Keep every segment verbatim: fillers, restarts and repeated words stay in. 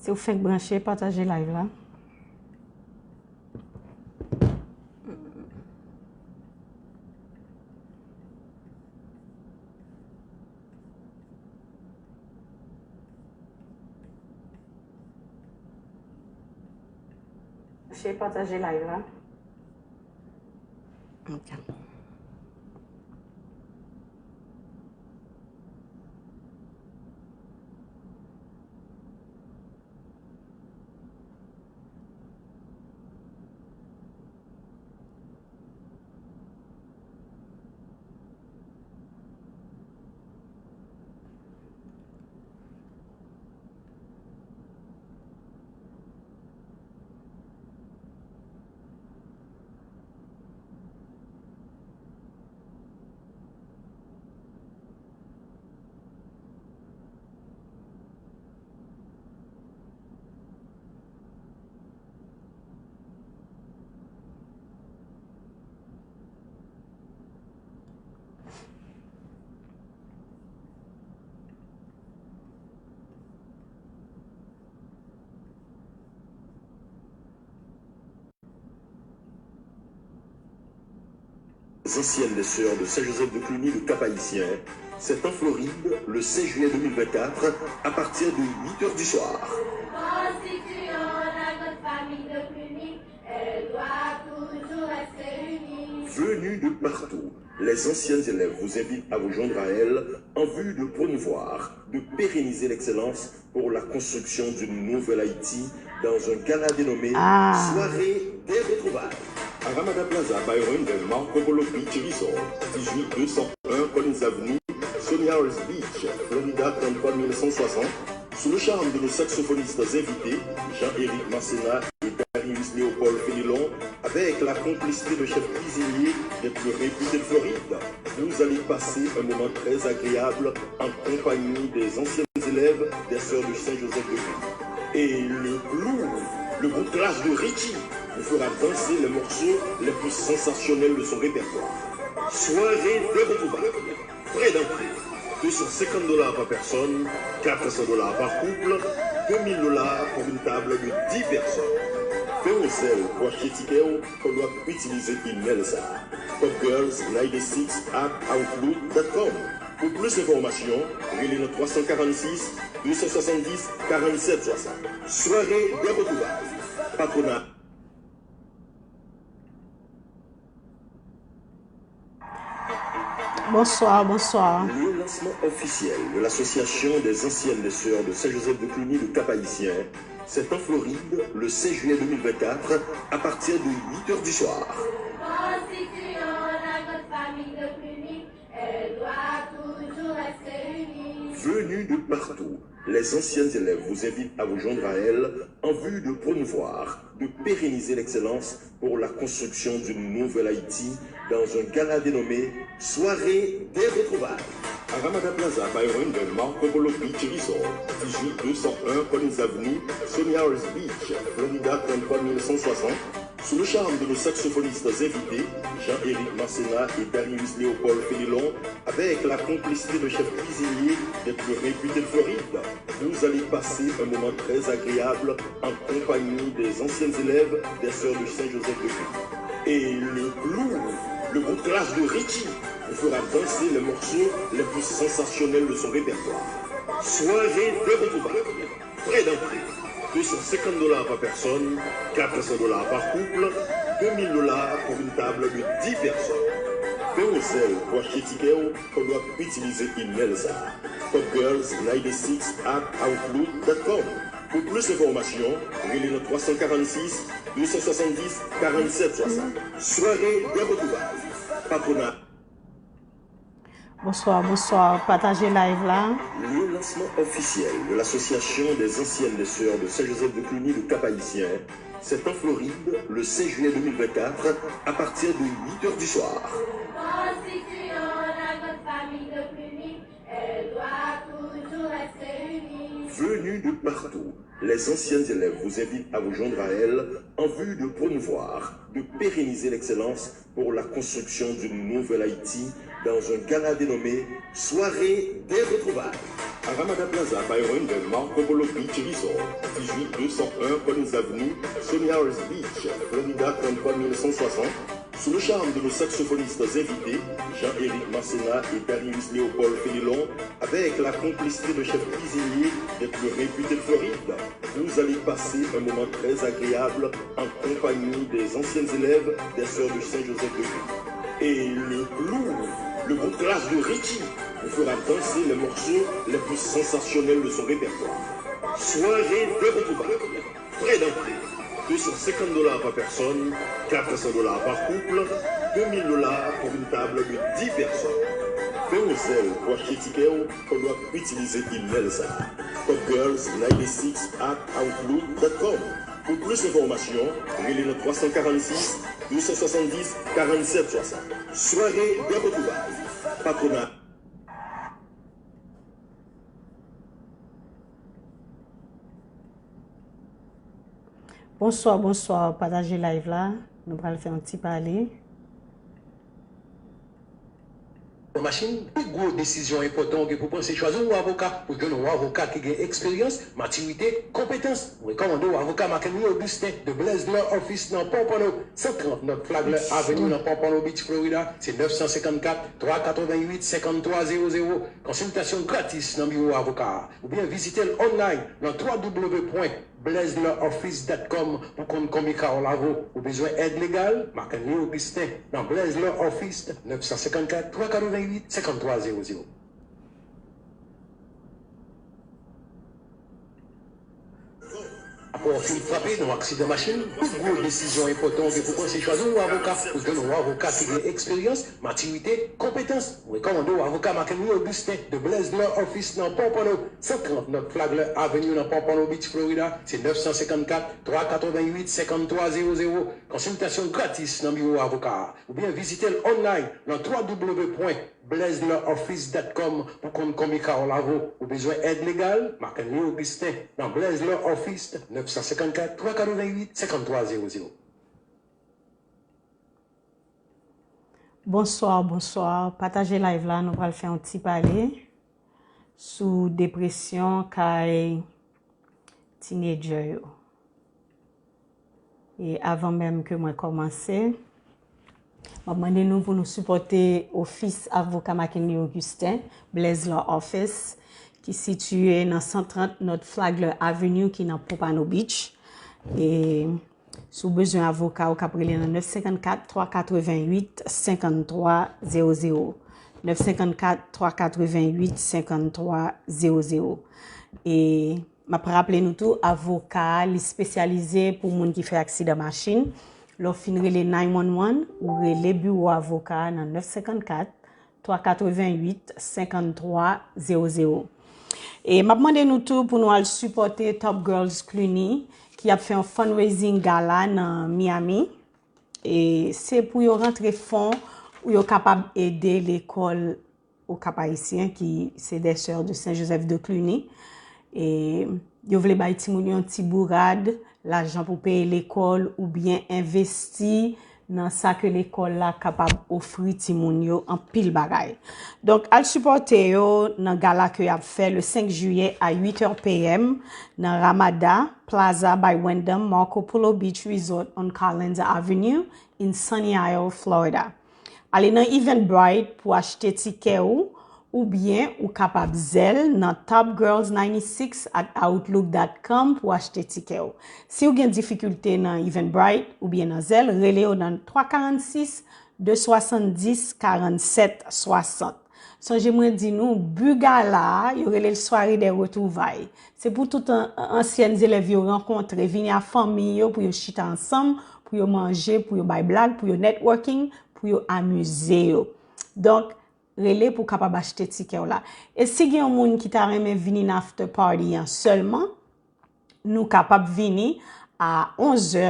Si w fenk branche, pataje live la. Pataje live la. Ok. Les anciennes des sœurs de Saint-Joseph de Cluny, le Cap-Haïtien, c'est en Floride, le seize juillet deux mille vingt-quatre, à partir de huit heures du soir. Constituons la grande famille de Cluny, elle doit toujours rester unie. Venus de partout, les anciennes élèves vous invitent à vous joindre à elles en vue de promouvoir, de pérenniser l'excellence pour la construction d'une nouvelle Haïti dans un gala dénommé Ah. Soirée des retrouvailles. À Ramada Plaza, Byron, de Marco Polo Beach Resort, dix-huit deux cent un Collins Avenue, Sony Isles Beach, Florida trente-trois mille cent soixante, sous le charme de nos saxophonistes invités, Jean-Éric Masséna et Darius Léopold Fénelon, avec la complicité de chefs cuisiniers des plus réputés de Floride, vous allez passer un moment très agréable en compagnie des anciennes élèves des sœurs de Saint-Joseph de Cluny. Et le clou, le groupe Clash de Richie vous fera danser les morceaux les plus sensationnels de son répertoire. Soirée des retrouvailles. Frais d'entrée, deux cent cinquante dollars par personne, quatre cents dollars par couple, deux mille dollars pour une table de dix personnes. Fè yon zèl pou achte tikè w, ou dwe itilize imèl sa a, popgirls ninety six at outlook dot com. Pou plis enfòmasyon, rele nan twa san karannsis, de san swasanndis, karannset swasant. Soirée des retrouvailles. Patwona. Bonsoir, bonsoir. Le lancement officiel de l'association des anciennes des sœurs de Saint-Joseph de Cluny, le Cap-Haïtien, c'est en Floride, le seize juillet deux mille vingt-quatre, à partir de huit heures du soir. Constituons la grande famille de Cluny, elle doit toujours rester unie. Venus de partout, les anciennes élèves vous invitent à vous joindre à elles en vue de promouvoir, de pérenniser l'excellence pour la construction d'une nouvelle Haïti dans un gala dénommé Soirée des retrouvailles. À Ramada Plaza, Byron, de Marco Polo Beach Resort, dix-huit deux cent un Collins Avenue, Sony Isles Beach, Florida trente-trois mille cent soixante, Sous le charme de nos saxophonistes invités, Jean-Éric Masséna et Darius Léopold Fénelon, avec la complicité de chefs cuisiniers des plus réputés de Floride, vous allez passer un moment très agréable en compagnie des anciennes élèves des Sœurs de Saint-Joseph de Cluny. Et le clou, le groupe clash de Richie, vous fera danser les morceaux les plus sensationnels de son répertoire. Soirée de retrouvailles. Frais d'entrée, deux cent cinquante dollars par personne, quatre cents dollars par couple, deux mille dollars pour une table de dix personnes. Fè yon zèl pou achte tikè w, ou dwe itilize imèl sa a, top girls ninety six at outlook dot com. Pou plis enfòmasyon, rele nan twa san karannsis, de san swasanndis, karannset swasant. Soirée de retrouvailles. Patwona. Bonswa, bonswa, pataje live la. Le lancement officiel de l'association des anciennes des sœurs de Saint-Joseph de Cluny de Cap-Haïtien, c'est en Floride, le seize juillet deux mille vingt-quatre, à partir de huit heures du soir. Venus de partout, les anciennes élèves vous invitent à vous joindre à elles en vue de promouvoir, de pérenniser l'excellence pour la construction d'une nouvelle Haïti dans un gala dénommé Soirée des retrouvailles. À Ramada Plaza, Byron, de Marco Polo Beach Resort, dix-huit deux cent un Collins Avenue, Sony Isles Beach, Florida trente-trois mille cent soixante, sous le charme de nos saxophonistes invités, Jean-Éric Masséna et Darius Léopold Fénelon, avec la complicité de chefs cuisiniers des plus réputés de Floride, vous allez passer un moment très agréable en compagnie des anciennes élèves des Sœurs de Saint-Joseph de Cluny. Et le clou, le groupe clash de Richie vous fera danser les morceaux les plus sensationnels de son répertoire. Soirée de retrouvailles. Frais d'entrée, deux cent cinquante dollars par personne, quatre cents dollars par couple, deux mille dollars pour une table de dix personnes. Fè yon zèl pou achte tikè w, ou dwe itilize imèl sa a, top girls ninety six at outlook dot com. Pou plis enfòmasyon, rele nan twa san karannsis, de san swasanndis, karannset swasant. Soirée de retrouvailles. Patwona. Bonswa, bonswa, pataje live la. Nou pral fè yon ti pale. Machin, pi gwo desizyon enpòtan w gen pou pran se chwazi yon avoka. Pou jwenn yon avoka ki gen eksperyans, matirite, konpetans, m rekòmande w avoka Marc-Henry Augustin de Blaise Law Office nan Pompano, san trant North Flagler Avenue nan Pompano Beach, Florida. Se nèf san senkannkat, twa katrevenn uit, senkanntwa zewo zewo. Konsiltasyon gratis nan biwo avoka a. Oubyen vizite l online nan twa w w w pwen blaise law office dot com pou konn konbyen ka w la vo. Ou bezwen èd legal? Marc-Henry Augustin nan Blaise Law Office, nèf san senkannkat, twa katrevenn uit, senkanntwa zewo zewo. Apre w fin frape nan yon aksidan machin, pi gwo desizyon enpòtan w gen pou pran se chwazi yon avoka. Pou jwenn yon avoka ki gen eksperyans, matirite, konpetans, m rekòmande w avoka Marc-Henry Augustin de Blaise Law Office nan Pompano, san trant North Flagler Avenue nan Pompano Beach, Florida. Se nèf san senkannkat, twa katrevenn uit, senkanntwa zewo zewo. Konsiltasyon gratis nan biwo avoka a. Oubyen vizite l online nan twa w w w pwen blaise law office dot com pou konn konbyen ka w la vo. Ou bezwen èd legal? Marc-Henry Augustin nan Blaise Law Office, nèf san senkannkat, twa katrevenn uit, senkanntwa zewo zewo. Bonswa, bonswa. Pataje live la, nou pral fè yon ti pale sou depresyon kay teenager yo. E avan menm ke mwen kòmanse, m ap mande nou pou nou sipòte ofis avoka Marc-Henry Augustin, Blaise Law Office, ki sitiye nan san trant North Flagler Avenue, ki nan Pompano Beach. E si w bezwen avoka, ou kab rele nan nèf senkannkat, twa katrevenn uit, senkanntwa zewo zewo. Nèf senkannkat, twa katrevenn uit, senkanntwa zewo zewo. E m ap raple nou tou, avoka a, li espesyalize pou moun ki fè aksidan machin. Lè w fin rele nine one one, ou rele biwo avoka a nan nèf senkannkat, twa katrevenn uit, senkanntwa zewo zewo. E m ap mande nou tou pou nou al sipòte Top Girls Cluny, ki ap fè yon fundraising gala nan Miami. E se pou yo rantre fon pou yo kapab ede lekòl au Cap-Haïtien, ki se des Sœurs de Saint-Joseph de Cluny. E yo vle bay timoun yo yon ti bourad, lajan pou peye lekòl oubyen envesti nan sa ke lekòl la kapab ofri timoun yo, anpil bagay. Donk, al sipòte yo nan gala ke y ap fè le cinq juillet à huit heures P M nan Ramada Plaza by Wyndham Marco Polo Beach Resort on Collins Avenue in Sunny Isle, Florida. Ale nan Eventbrite pou achte tikè ou, oubyen ou kapab Zelle nan top girls ninety six at outlook dot com pou achte tikè ou. Si w gen difikilte nan Eventbrite oubyen nan Zelle, rele yo nan twa karannsis, de swasanndis, karannsèt, swasant. Sonje mwen di nou, bi gala a, yo rele l soirée des retrouvailles. Se pou tout an, ansyèn elèv yo rankontre, vini a fanmi yo pou yo chita ansanm, pou yo manje, pou yo bay blag, pou yo networking, pou yo amize yo. Donk, rele pou w kapab achte tikè w la. E si gen yon moun ki ta renmen vini nan after party an sèlman, nou kapab vini a onzè,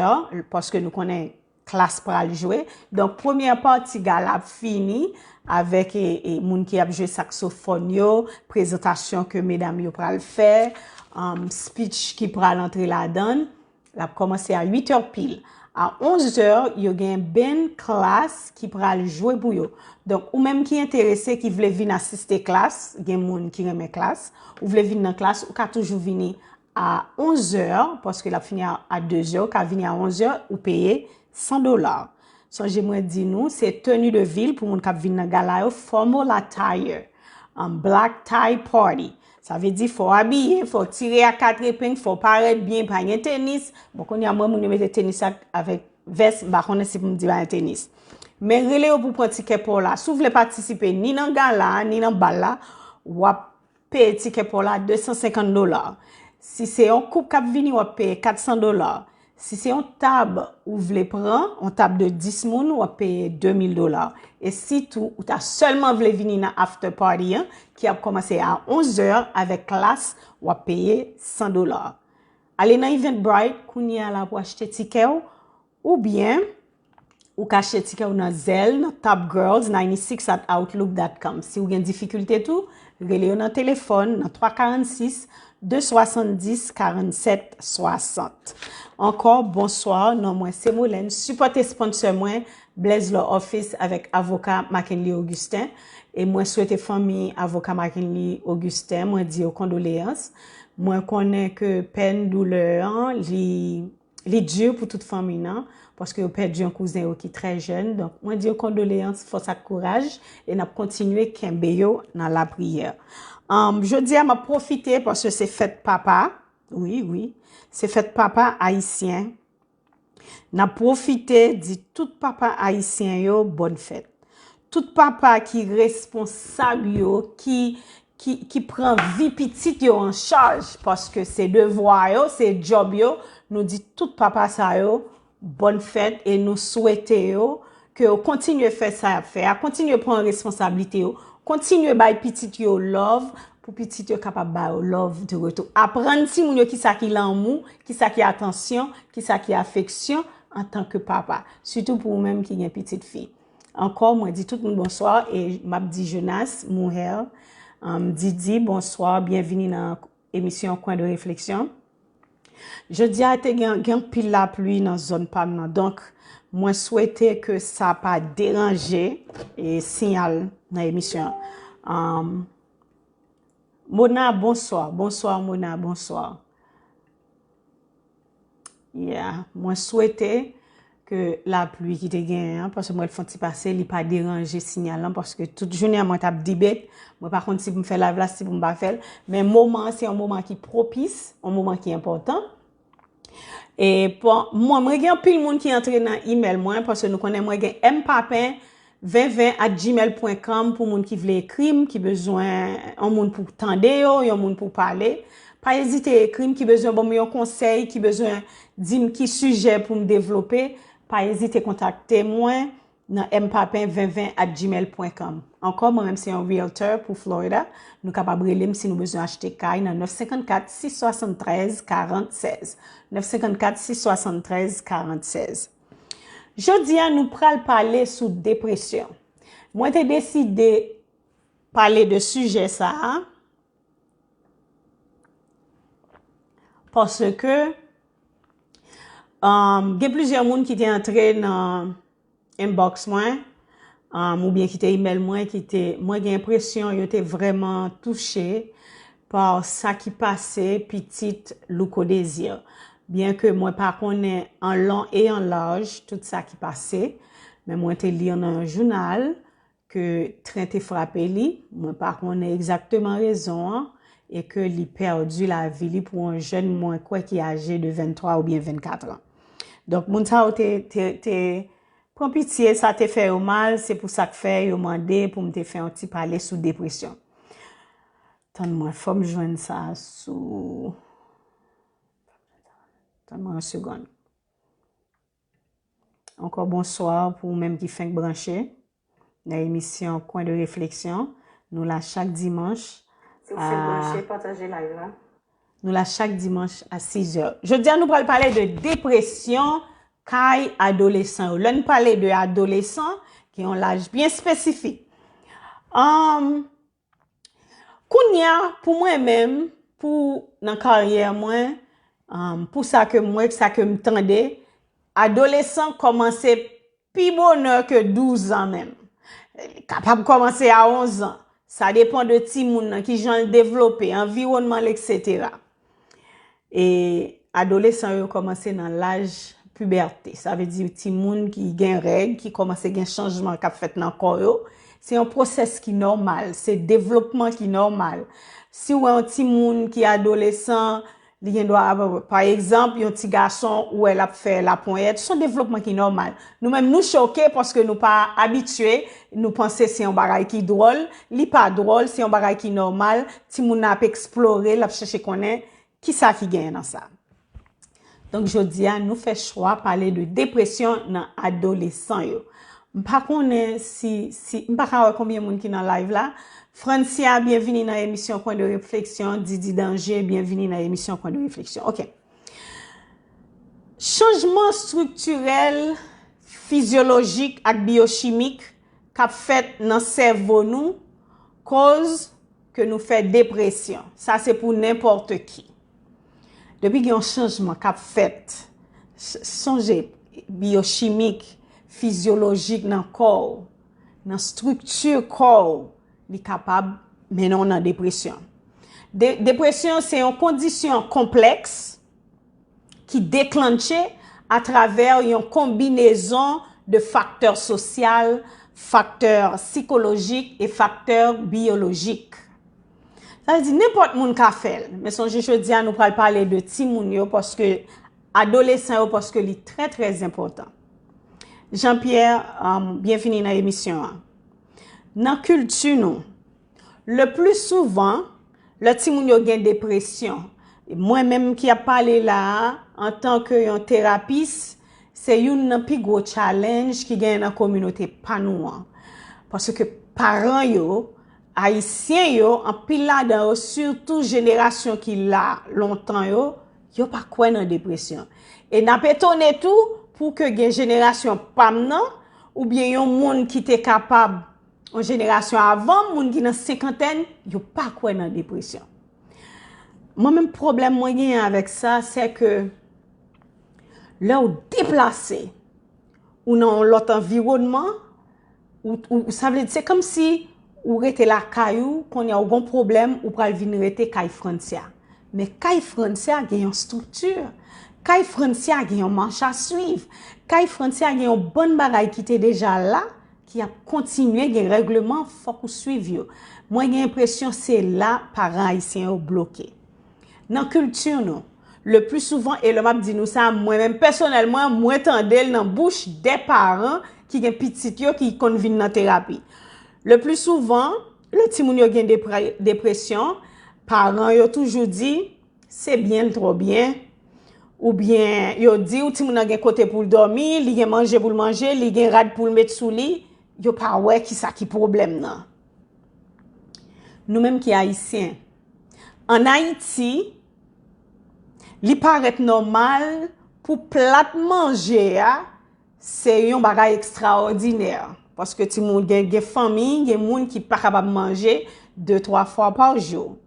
paske nou konnen klas pral jwe. Donk, premyè pati gala ap fini avèk e, e, moun ki ap jwe saksofòn yo, prezantasyon ke medam yo pral fè, um, speech ki pral antre ladan l. L ap kòmanse a uit è pil. A onz è, yo gen band klas ki pral jwe pou yo. Donk, ou menm ki enterese, ki vle vin asiste klas, gen moun ki renmen klas, ou vle vin nan klas, ou ka toujou vini a onz è, paske l ap fini a, a de zè, ou ka vini a onz è, ou peye san dola. Sonje mwen di nou, se tenue de ville pou moun k ap vin nan gala yo, formal attire, um, black tie party. Sa vle di fò w abiye, fò w tire a kat epeng, fò w parèt byen, pa gen tenis. Bon, kounye a mwen moun yo mete tenis ak, avèk vès, m pa konnen si pou m di pa gen tenis. Men rele yo pou pran tikè pa w la. Si w vle patisipe ni nan gala a, ni nan bal la, w ap peye tikè pa w la de san senkant dola. Si se yon koup k ap vini, w ap peye kat san dola. Si se yon tab ou vle pran, yon tab de dis moun, w ap peye de mil dola. E sitou, ou ta sèlman vle vini nan after party an, ki ap kòmanse a onz è avèk klas, w ap peye san dola. Ale nan Eventbrite kounye a la pou achte tikè w, oubyen ou ka achte tikè w nan Zelle, nan top girls ninety six at outlook dot com. Si w gen difikilte tou, rele yo nan telefòn nan twa karannsis, de swasanndis, karannsèt, swasant. Ankò, bonswa, non mwen se Molène. Sipòte sponsor mwen, Blaise Law Office avèk avoka Mackenly Augustin. E mwen swete fanmi avoka Mackenly Augustin, mwen di yo kondoleyans. Mwen konnen ke pèn doulè an, li, li di pou tout fanmi nan, paske yo pèdi yon kouzen yo ki trè jèn. Donk, mwen di yo kondoleyans, fòs ak kouraj, e n ap kontinye kenbe yo nan lapriyè. Um, jodi a, m ap pwofite, paske se fèt papa. Wi, wi. Se fèt papa ayisyen. N ap pwofite di tout papa ayisyen yo bòn fèt. Tout papa ki responsab yo, ki, ki, ki pran vi pitit yo an chaj, paske se devwa yo, se djòb yo, nou di tout papa sa yo bòn fèt e nou swete yo ke yo kontinye fè sa y ap fè a, kontinye pran responsablite yo, kontinye bay pitit yo love, pou pitit yo kapab ba yo love de retou. Aprann timoun yo kisa ki lanmou, kisa ki atansyon, kisa ki afeksyon antanke papa, sitou pou ou menm ki gen pitit fi. Ankò, mwen di tout moun bonswa e m ap di Jonas, Mouhè, um, Didi, bonswa, byenvini nan emisyon Coin de réflexion. Jodi a te gen, gen anpil lapli nan zòn pa m nan. Donk, mwen swete ke sa pa deranje e siyal nan emisyon an. Um, Mona, bonswa. Bonswa, Mona, bonswa. Yeah, mwen swete ke lapli ki te genyen an, paske mwen fè yon ti pase, li pa deranje siyal lan, paske tout jounen an mwen t ap debate, mwen pa konn si pou m fè live la, si pou m pa fè l, men moman an se yon moman ki pwopis, yon moman ki enpòtan. E bon, mwen, mwen gen anpil moun ki antre nan email mwen, paske nou konnen mwen gen M Papin ven ven at gmail pwen com pou moun ki vle ekri m, ki bezwen yon moun pou tande yo, yon moun pou pale. Pa ezite ekri m, ki bezwen ban m yon konsèy, ki bezwen di m ki sijè pou m devlope, pa ezite kontakte mwen nan M Papin ven ven at gmail pwen com. Ankò, mwen menm se yon realtor pou Florida. Nou kapab rele m si nou bezwen achte kay nan nèf senkannkat sis swasanntrèz karannsèz. Nèf senkannkat sis swasanntrèz karannsèz. Jodi a, nou pral pale sou depresyon. Mwen te deside pale de sijè sa a. Paske um, gen plizyè moun ki te antre nan inbox mwen, um, oubyen ki te email mwen, ki te, mwen gen enpresyon yo te vrèman touche pa sa ki pase pitit Louko Désir. Byen ke mwen pa konnen an lon e an laj tout sa ki pase, men mwen te li nan yon jounal ke tren te frape li, mwen pa konnen egzakteman rezon an, e ke li pèdi lavi li pou yon jèn mwen kwè ki aje de venntwa oubyen vennkat an. Donk, moun sa yo te, te, te pran pitye, sa te fè yo mal, se pou sa k fè yo mande pou m te fè yon ti pale sou depresyon. Tann mwen, fò m jwenn sa sou. Tann mwen yon segonn. Ankò bonswa pou ou menm ki fenk branche nan emisyon Coin de Réflexion. Nou la chak dimanch. Si w fenk branche, pataje live la. Nou la chak dimanch a sis è. Jodi a nou pral pale de depresyon kay adolesan yo. Lè n pale de adolesan, gen yon laj byen espesifik. Um, Kounye a, pou mwen menm, pou nan karyè mwen, um, pou sa ke m wè, sa ke m tande, adolesan kòmanse pi bonè ke douz an menm. Li kapab kòmanse a onz an. Sa depann de timoun nan, kijan l devlope, anviwònman l, etsetera. E adolesan yo kòmanse nan laj pibète. Sa vle di timoun ki gen règ, ki kòmanse gen chanjman k ap fèt nan kò yo. Se yon pwosès ki nòmal, se devlopman ki nòmal. Si w wè yon timoun ki adolesan, li gen dwa ap, pa egzanp, yon ti gason ou wè l ap fè laponyèt, se yon devlopman ki nòmal. Nou menm, nou choke paske nou pa abitye, nou panse se yon bagay ki dwòl. Li pa dwòl, se yon bagay ki nòmal. Timoun nan ap eksplore, l ap chèche konnen kisa ki genyen nan sa. Donk, jodi a, nou fè chwa pale de depresyon nan adolesan yo. M pa konnen si, si, m pa ka wè konbyen moun ki nan live la. Francia, byenvini nan emisyon Coin de Réflexion. Didi Danger, byenvini nan emisyon Coin de Réflexion. Ok. Chanjman estriktirèl, fizyolojik ak byochimik k ap fèt nan sèvo nou koz ke nou fè depresyon. Sa se pou nenpòt ki. Depi gen yon chanjman k ap fèt, s-, sonje, byochimik, fizyolojik nan kò w, nan estrikti kò w, li kapab mennen w nan depresyon. De-, depresyon se yon kondisyon konplèks ki deklanche atravè yon konbinezon de faktè sosyal, faktè sikolojik e faktè biyolojik. Sa vle di nenpòt moun ka fè l, men sonje jodi a nou pral pale de timoun yo paske adolesan yo paske li trè, trè enpòtan. Jean Pierre, um, byenvini nan emisyon an. Nan kilti nou, le pli souvan, lè timoun yo gen depresyon, mwen menm ki ap pale la a, antanke yon terapis, se youn nan pi gwo challenge ki genyen nan kominote pa nou an. Paske paran yo, Ayisyen yo, anpil ladan yo, sitou jenerasyon ki la lontan yo, yo pa kwè nan depresyon. E n ap etone tou pou ke gen jenerasyon pa m nan, oubyen yon moun ki te kapab yon jenerasyon avan m, moun ki nan senkantèn, yo pa kwè nan depresyon. Mwen menm pwoblèm mwen genyen avèk sa, se ke lè w deplase, ou nan yon lòt anviwònman, ou, ou, sa vle di, se kòmsi ou rete lakay ou, kounye a ou gon pwoblèm, ou pral vin rete kay Francia. Men kay Francia gen yon estrikti. Kay Francia gen yon mach a swiv. Kay Francia gen yon bann bagay ki te deja la, ki ap kontinye gen règleman, fòk ou swiv yo. Mwen gen enpresyon se la paran ayisyen yo bloke. Nan kilti nou, le pli souvan, e lè m ap di nou sa, mwen menm pèsonèlman, mwen tande l nan bouch de paran ki gen pitit yo ki konn vin nan terapi. Le pli souvan, lè timoun yo gen depre-, depresyon, paran yo toujou di, se byen, l twò byen. Oubyen yo di w timoun nan gen kote pou l dòmi, li gen manje pou l manje, li gen rad pou l met sou li. Yo pa wè kisa ki pwoblèm nan. Nou menm ki ayisyen, ann Ayiti, li parèt nòmal pou plat manje a se yon bagay ekstraòdinè. Paske timoun gen, gen fanmi, gen moun ki pa kapab manje de, twa fwa pa jou.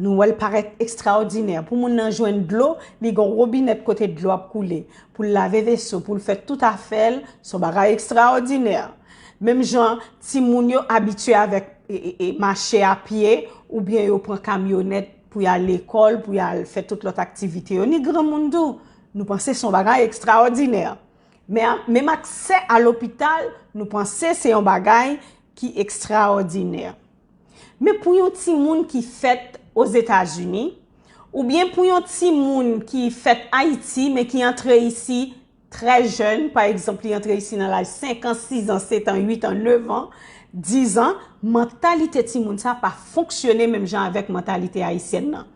Nou wè l parèt ekstraòdinè. Pou moun nan jwenn dlo, li gen yon wobinèt kote dlo ap koule. Pou l lave veso, pou l fè tout afè l, se yon bagay ekstraòdinè. Menm jan timoun yo abitye avèk e, e, e, mache a pye, oubyen yo pran kamyonèt pou y al lekòl, pou y al fè tout lòt aktivite yo. Ni granmoun tou, nou panse se yon bagay ekstraòdinè. Men, menm aksè a lopital, nou panse se yon bagay ki ekstraòdinè. Men pou yon timoun ki fèt Ozetazini, oubyen pou yon timoun ki fèt Ayiti, men ki antre isi trè jèn, pa egzanp, li antre isi nan laj senk an, sis an, sèt an, uit an, nèf an, dis an, mantalite timoun sa pa fonksyone menm jan avèk mantalite ayisyèn nan.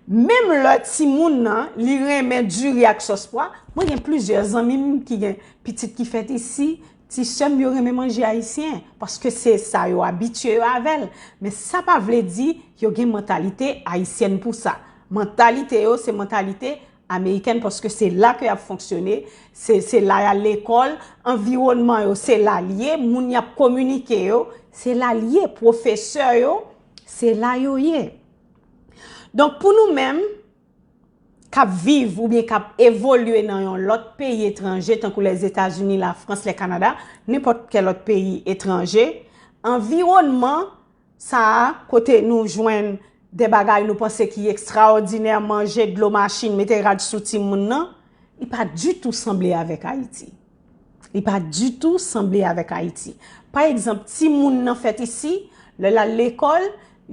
Menm lè timoun nan, li renmen diri ak sòs pwa, mwen gen plizyè zanmi m ki gen pitit ki fèt isi, ti sè m yo renmen manje ayisyen, paske se sa yo abitye yo avè l. Men sa pa vle di yo gen mantalite ayisyèn pou sa. Mantalite yo, se mantalite amerikèn, paske se la ke y ap fonksyone, se, se la y al lekòl, anviwònman yo, se la l ye, moun y ap kominike yo, se la l ye, pwofesè yo, se la yo ye. Donk, pou nou menm, k ap viv oubyen k ap evolye nan yon lòt peyi etranje, tankou Lèzetazini, Lafrans, Lèkanada, nenpòt kèl lòt peyi etranje, anviwònman sa a, kote nou jwenn de bagay nou panse ki ekstraòdinè, manje, dlo, machin, mete rad sou timoun nan, li pa ditou sanble avèk Ayiti. Li pa ditou sanble avèk Ayiti. Pa egzanp, timoun nan fèt isi, lè l al lekòl,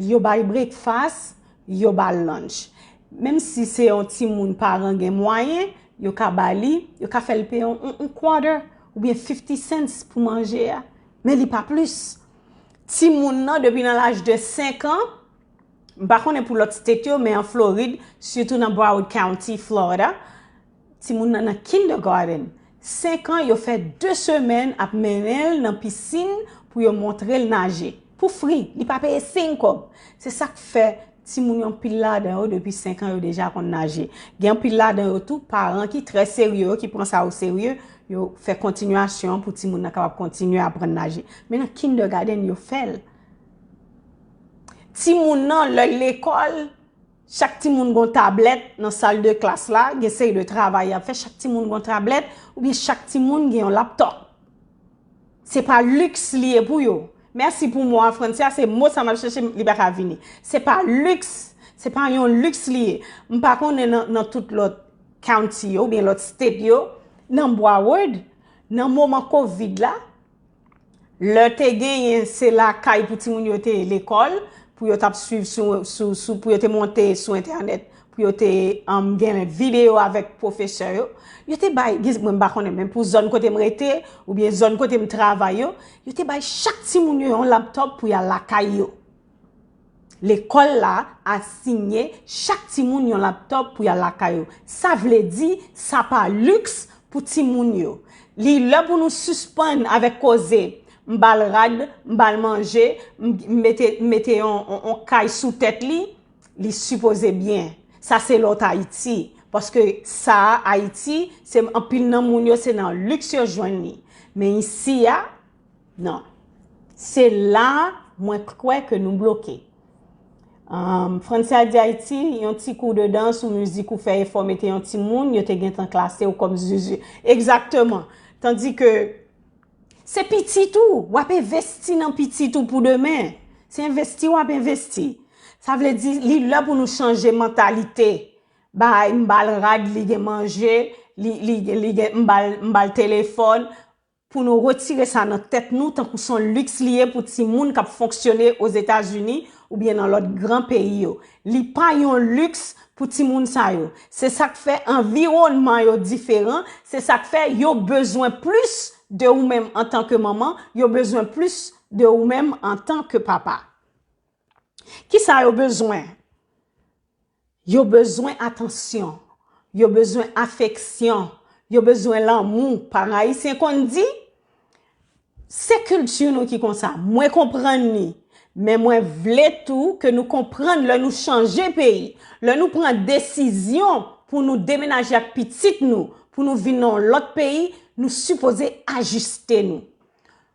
yo ba l brekfas, yo ba l lunch. Menm si se yon timoun paran gen mwayen, yo ka ba li, yo ka fè l peye yon, yon, yon quarter oubyen fifty cents pou manje a. Men li pa plis. Timoun nan, depi nan laj de senk an, m pa konnen pou lòt state yo, men an Florid, sitou nan Broward County, Florida, timoun nan nan kindergarten. Senk an, yo fè de semèn ap mennen l nan pisin pou yo montre l naje. Pou fri, li pa peye senk kòb. Se sa k fè timoun yo, anpil ladan yo, depi senk an, yo deja konn naje. Gen anpil ladan yo tou, paran ki trè serye, yo ki pran sa o serye, yo fè kontinyasyon pou timoun nan kapab kontinye aprann naje. Men nan kindergarten, yo fè l. Timoun nan, lè l lekòl, chak timoun gon tablèt nan sal de klas la, gen seri de travay y ap fè, chak timoun gon tablèt, oubyen chak timoun gen yon laptòp. Se pa liks li ye pou yo. Mèsi pou mo a, Francia, se mo sa m ap chèche, li pa ka vini. Se pa liks, se pa yon liks li ye. M pa konnen nan, nan tout lòt county yo, oubyen lòt state yo, nan Broward, nan moman kovid la, lè te genyen, se lakay pou timoun yo te ye lekòl, pou yo t ap swiv sou, sou, sou, pou yo te monte sou entènèt, pou yo te, um, gen videyo avèk pwofesè yo. Yo te bay, gen, mwen m pa konnen, men pou zòn kote m rete, oubyen zòn kote m travay yo, yo te bay chak timoun yo yon laptòp pou y al lakay yo. Lekòl la asiyen chak timoun yon laptòp pou y al lakay yo. Sa vle di, sa pa liks pou timoun yo. Li lè pou nou sispann avèk koze, m ba l rad, m ba l manje, m, m mete, m mete yon, yon, yon kay sou tèt li, li sipoze byen. Sa se lòt Ayiti. Paske sa a, Ayiti, se anpil nan moun yo, se nan liks yo jwenn li. Men isi a, non. Se la mwen kwè ke nou bloke. Um, Francia di Ayiti, yon ti kou de dans ou mizik ou fè efò mete yon timoun, yo te gentan klase w kòm zuzu. Egzakteman. Tandi ke se pitit ou, w ap envesti nan pitit ou pou demen. Se envesti w ap envesti. Sa vle di, li lè pou nou chanje mantalite. Bay, m ba l rad, li gen manje, li, li, li gen, m ba l, m ba l telefòn. Pou nou retire sa nan tèt nou, tankou se yon liks li ye pou timoun k ap fonksyone Ozetazini oubyen nan lòt gran peyi yo. Li pa yon liks pou timoun sa yo. Se sa k fè anviwònman yo diferan, se sa k fè yo bezwen plis de ou menm antanke manman, yo bezwen plis de ou menm antanke papa. Kisa yo bezwen? Yo bezwen atansyon. Yo bezwen afeksyon. Yo bezwen lanmou. Paran ayisyen konn di, se kilti nou ki konsa. Mwen konprann li. Men mwen vle tou ke nou konprann lè nou chanje peyi, lè nou pran desizyon pou nou demenaje ak pitit nou, pou nou vin nan yon lòt peyi, nou sipoze ajiste nou.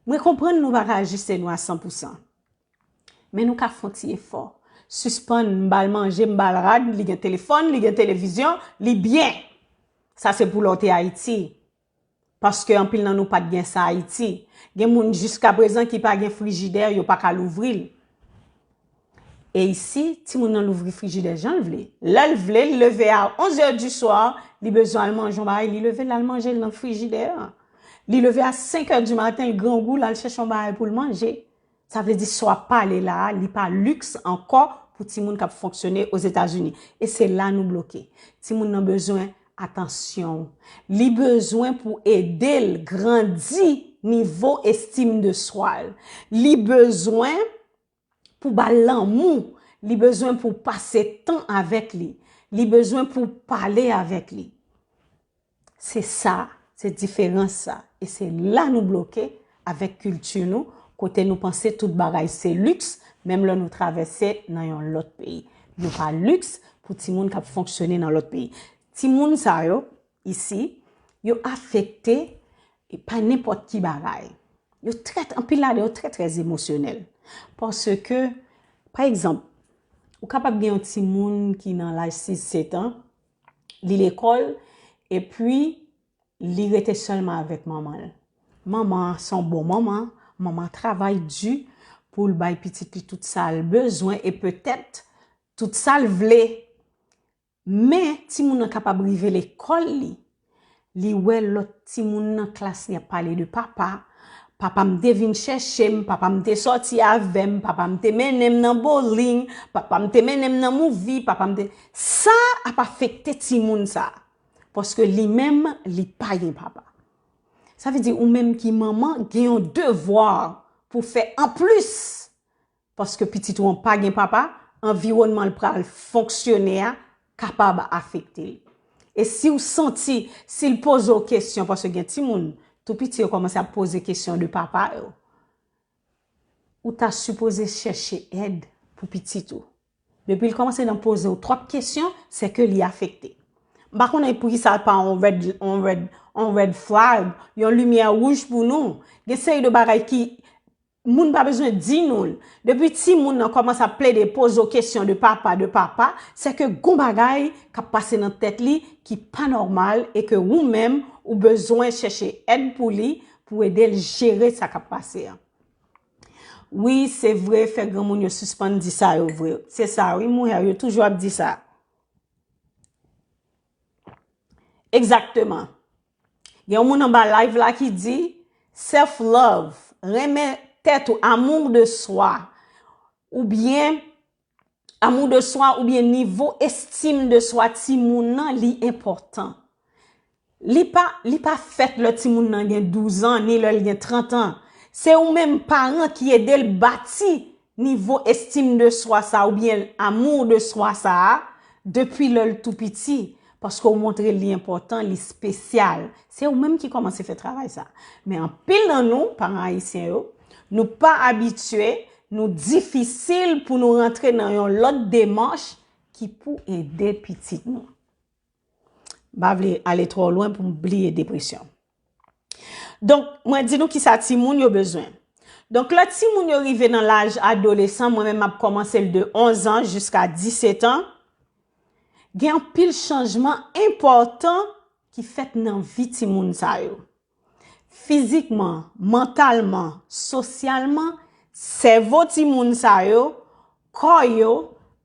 Mwen konprann nou pa ka ajiste nou a san pou san. Men nou ka fè yon ti efò. Sispann, m ba l manje, m ba l rad, li gen telefòn, li gen televizyon, li byen. Sa se pou lè w te Ayiti. Paske anpil nan nou pa t gen sa Ayiti. Gen moun jiskaprezan ki pa gen frijidè, yo pa ka louvri l. E isi, timoun nan louvri frijidè jan l vle. Lè l vle, li leve a onz è di swa, li bezwen al manje yon bagay, li leve, l al manje l nan frijidè a. Li leve a senk è di maten, l grangou, l al chèche yon bagay pou l manje. Sa vle di sa w ap pale la a, li pa liks ankò pou timoun k ap fonksyone Ozetazini. E se la nou bloke. Timoun nan bezwen atansyon w. Li bezwen pou ede l grandi nivo estim de swa l. Li bezwen pou ba l lanmou. Li bezwen pou pase tan avèk li. Li bezwen pou pale avèk li. Se sa, se diferans sa. E se la nou bloke avèk kilti nou, kote nou panse tout bagay se liks, menm lè nou travèse nan yon lòt peyi. Yo pa liks pou timoun k ap fonksyone nan lòt peyi. Timoun sa yo, isi, yo afekte pa nenpòt ki bagay. Yo trè, anpil ladan yo trè, trè emosyonèl. Paske, pa egzanp, ou kapab gen yon timoun ki nan laj sis, sèt an, li lekòl, epi li rete sèlman avèk manman l. Manman an se yon bon manman, manman an travay di pou l bay pitit li tout sa l bezwen, e petèt tout sa l vle. Men, timoun nan kapab rive lekòl li, li wè lòt timoun nan klas li ap pale de papa. Papa m te vin chèche m, papa m te sòti avè m, papa m te mennen m nan bowling, papa m te mennen m nan movie, papa m te... Sa ap afekte timoun sa a, paske li menm, li pa gen papa. Sa vle di ou menm ki manman, gen yon devwa pou fè anplis. Paske pitit ou an pa gen papa, anviwònman l pral fonksyone a kapab afekte l. E si w santi, si l poze w kesyon, paske gen timoun tou piti yo kòmanse ap poze kesyon de papa yo, ou ta sipoze chèche èd pou pitit ou. Depi l kòmanse nan poze w twòp kesyon, se ke li afekte. M pa konnen poukisa l pa yon red, yon red, yon red flag, yon limyè wouj pou nou. Gen seri de bagay ki moun pa bezwen di nou l. Depi timoun nan kòmanse ap plede poze w kesyon de papa, de papa, se ke gon bagay k ap pase nan tèt li ki pa nòmal e ke ou menm ou bezwen chèche èd pou li, pou ede l jere sa k ap pase an. Wi, se vre, fè granmoun yo sispann di sa yo vre. Se sa, wi, mouhè, yo toujou ap di sa. Egzakteman. Gen yon moun anba live la ki di, self love, renmen tèt ou, amour de soi, oubyen amour de soi oubyen nivo estim de soi timoun nan, li enpòtan. Li pa, li pa fèt lè timoun nan gen douz an, ni lè l gen trant an. Se ou menm paran ki ede l bati nivo estim de swa sa oubyen amour de soi sa a depi lè l tou piti, paske w montre l li enpòtan, li espesyal. Se ou menm ki kòmanse fè travay sa. Men anpil nan nou, paran ayisyen yo, nou pa abitye, nou difisil pou nou rantre nan yon lòt demach ki pou ede pitit nou. M pa vle ale twò lwen pou m bliye depresyon. Donk, mwen di nou kisa timoun yo bezwen. Donk, lè timoun yo rive nan laj adolesan, mwen menm m ap kòmanse l de onz an jiska disèt an, gen anpil chanjman enpòtan ki fèt nan vi timoun sa yo. Fizikman, mantalman, sosyalman, sèvo timoun sa yo, kò yo,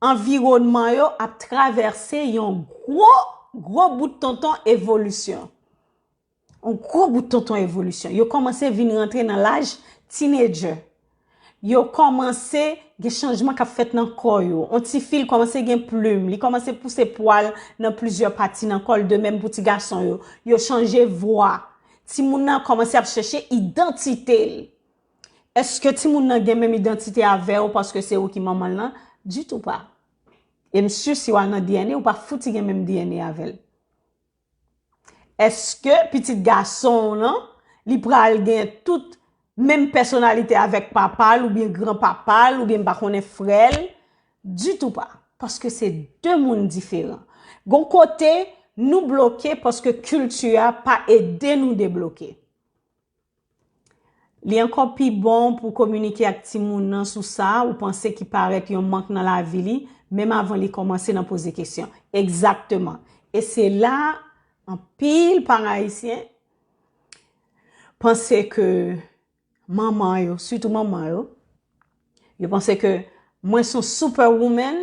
anviwònman yo ap travèse yon gwo, gwo bout tonton evolisyon. Yon gwo bout tonton evolisyon. Yo kòmanse vin rantre nan laj teenager. Yo kòmanse gen chanjman k ap fèt nan kò yo. Yon tifi l kòmanse gen plim, li kòmanse pouse pwa l nan plizyè pati nan kò l, de menm pou ti gason yo. Yo chanje vwa. Timoun nan kòmanse ap chèche idantite l. Èske timoun nan gen menm idantite avè w paske se ou ki manman l nan? Ditou pa. E m si si w al nan D N A, ou pa fouti gen menm D N A avè l. Èske pitit gason w lan, li pral gen tout menm pèsonalite avèk papa l oubyen granpapa l oubyen m pa konnen frè l? Ditou pa. Paske se de moun diferan. Gon kote, nou bloke paske kilti a pa ede nou debloke. Li ankò pi bon pou kominike ak timoun nan sou sa ou panse ki parèt yon mank nan lavi li, menm avan li kòmanse nan poze kesyon. Egzakteman. E se la anpil paran ayisyen panse ke manman yo, sitou manman yo, yo panse ke mwen se yon superwoman,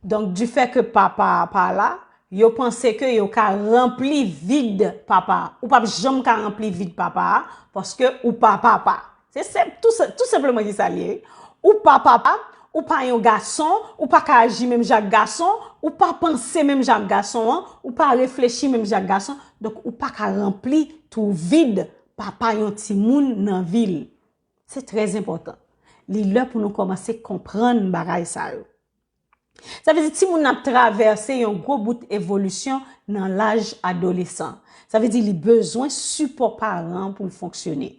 donk, difè ke papa a pa la, yo panse ke yo ka ranpli vid papa a. Ou p ap janm ka ranpli vid papa a, paske ou pa papa. Se senp, tou, tou senpleman ki sa l ye, wi. Ou pa papa, ou pa yon gason, ou pa ka aji menm jan ak gason, ou pa panse menm jan ak gason an, ou pa reflechi menm jan ak gason, donk ou pa ka ranpli twou vid papa yon timoun nan vi l. Se trè enpòtan. Li lè pou nou kòmanse konprann bagay sa yo. Sa vle di timoun nan ap travèse yon gwo bout evolisyon nan laj adolesan. Sa vle di li bezwen sipò paran pou l fonksyone.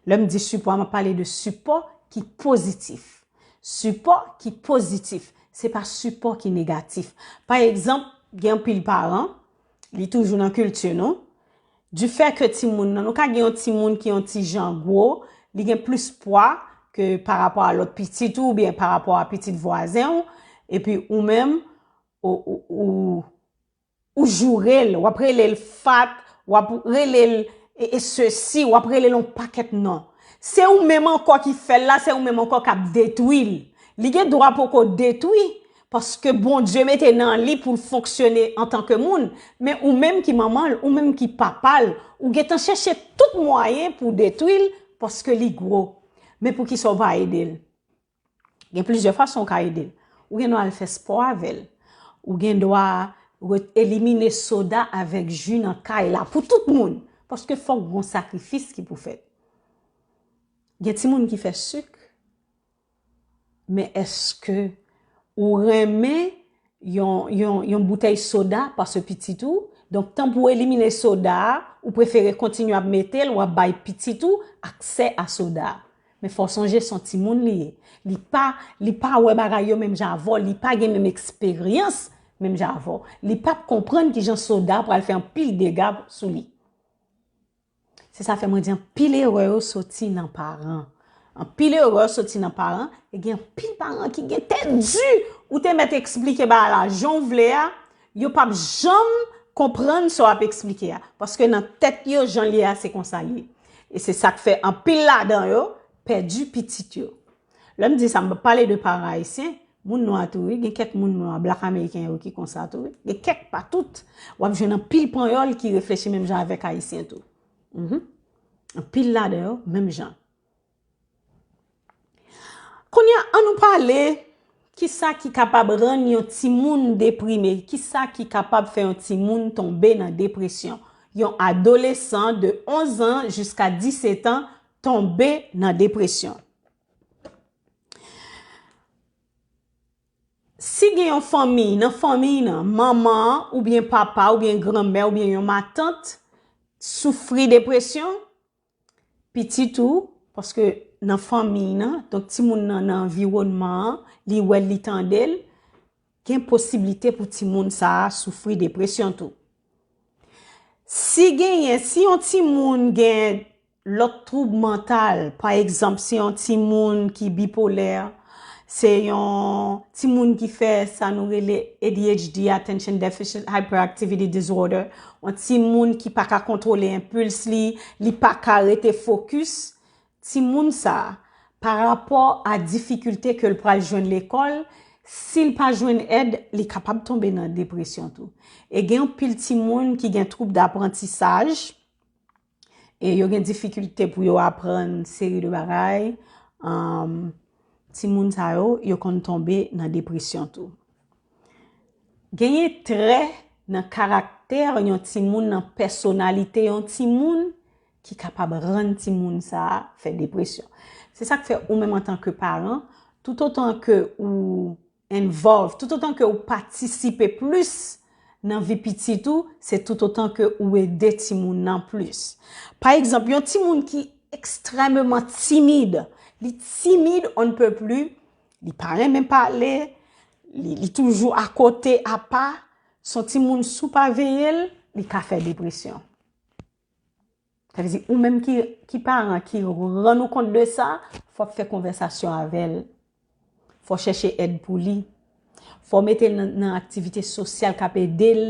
Lè m di sipò a, m ap pale de sipò ki pozitif. Sipò ki pozitif, se pa sipò ki negatif. Pa egzanp, gen anpil paran, li toujou nan kilti nou, difè ke timoun nan, nou ka gen yon timoun ki yon ti jan gwo, li gen plis pwa ke pa rapò a lòt pitit ou oubyen pa rapò a pitit vwazen w, epi ou menm, ou, ou, ou, ou joure l, w ap rele l fat, w ap rele l e, e sesi, w ap rele l yon pakèt non. Se ou menm ankò ki fè l la, se ou menm ankò k ap detwi l. Li gen dwa poko detwi, paske Bondye mete nan li pou l fonksyone antanke moun, men ou menm ki manman l, ou menm ki papa l, ou gentan chèche tout mwayen pou w detwi l, paske li gwo. Men poukisa w pa ede l? Gen plizyè fason w ka ede l. Ou gen dwa al fè spò avè l. Ou gen dwa ret-, elimine soda avèk ji nan kay la pou tout moun. Paske fòk gon sakrifis ki pou fèt. Gen timoun ki fè sik, men èske ou renmen yon, yon, yon boutèy soda paske pitit ou? Donk, tan pou w elimine soda a, ou prefere kontinye ap mete l, w ap bay pitit ou aksè a soda a. Men fò w sonje se yon timoun li ye. Li pa, li pa wè bagay yo menm jan avè w, li pa gen menm eksperyans menm jan avè w. Li p ap konprann kijan soda pral fè anpil dega sou li. Se sa fè mwen di anpil erè yo soti nan paran. Anpil erè soti nan paran, e gen anpil paran ki gen tèt di. Ou te mèt eksplike bagay la jan w vle a, yo p ap janm konprann sa w ap eksplike a. Paske nan tèt yo, jan l ye a, se konsa l ye. E se sa k fè anpil ladan yo pèdi pitit yo. Lè m di sa, m p ap pale de paran ayisyen, moun nwa tou, wi. Gen kèk moun nwa, blak ameriken yo ki konsa tou, wi. Gen kèk, pa tout. W ap jwenn anpil panyòl ki reflechi menm jan avèk ayisyen tou. Mhm. Anpil ladan yo, menm jan. Kounye a, ann nou pale kisa ki kapab rann yon timoun deprime, kisa ki kapab fè yon timoun tonbe nan depresyon. Yon adolesan de onz an jiska disèt an tonbe nan depresyon. Si gen yon fanmi, nan fanmi nan, manman an, oubyen papa, oubyen granmè, oubyen yon matant soufri depresyon, pitit ou, paske nan fanmi nan, donk timoun nan nan anviwònman an, li wè l, li tande l, gen posiblite pou timoun sa a soufri depresyon tou. Si genyen, si yon timoun gen lòt twoub mantal, pa egzanp, se yon timoun ki bipolè, se yon timoun ki fè sa nou rele A D H D, Attention Deficit Hyperactivity Disorder, yon timoun ki pa ka kontwole enpils li, li pa ka rete fokis, timoun sa a, pa rapò a difikilte ke l pral jwenn lekòl, si l pa jwenn èd, li kapab tonbe nan depresyon tou. E gen anpil timoun ki gen twoub daprantisaj, e yo gen difikilte pou yo aprann seri de bagay, um, timoun sa yo, yo konn tonbe nan depresyon tou. Genyen trè nan karaktè yon timoun, nan pèsonalite yon timoun, ki kapab rann timoun sa a fè depresyon. Se sa k fè ou menm antanke paran, toutotan ke ou involve, toutotan ke ou patisipe plis nan vi pitit ou, se toutotan ke ou ede timoun nan plis. Pa egzanp, yon timoun ki ekstrèmeman timid, li timid on ne peut plus, li pa renmen pale, li, li toujou akote, apa, se yon timoun si w pa veye l, li ka fè depresyon. Sa vle di, ou menm ki, ki paran ki rann ou kont de sa, fò w fè konvèsasyon avè l. Fò w chèche èd pou li. Fò w mete l nan, nan aktivite sosyal k ap ede l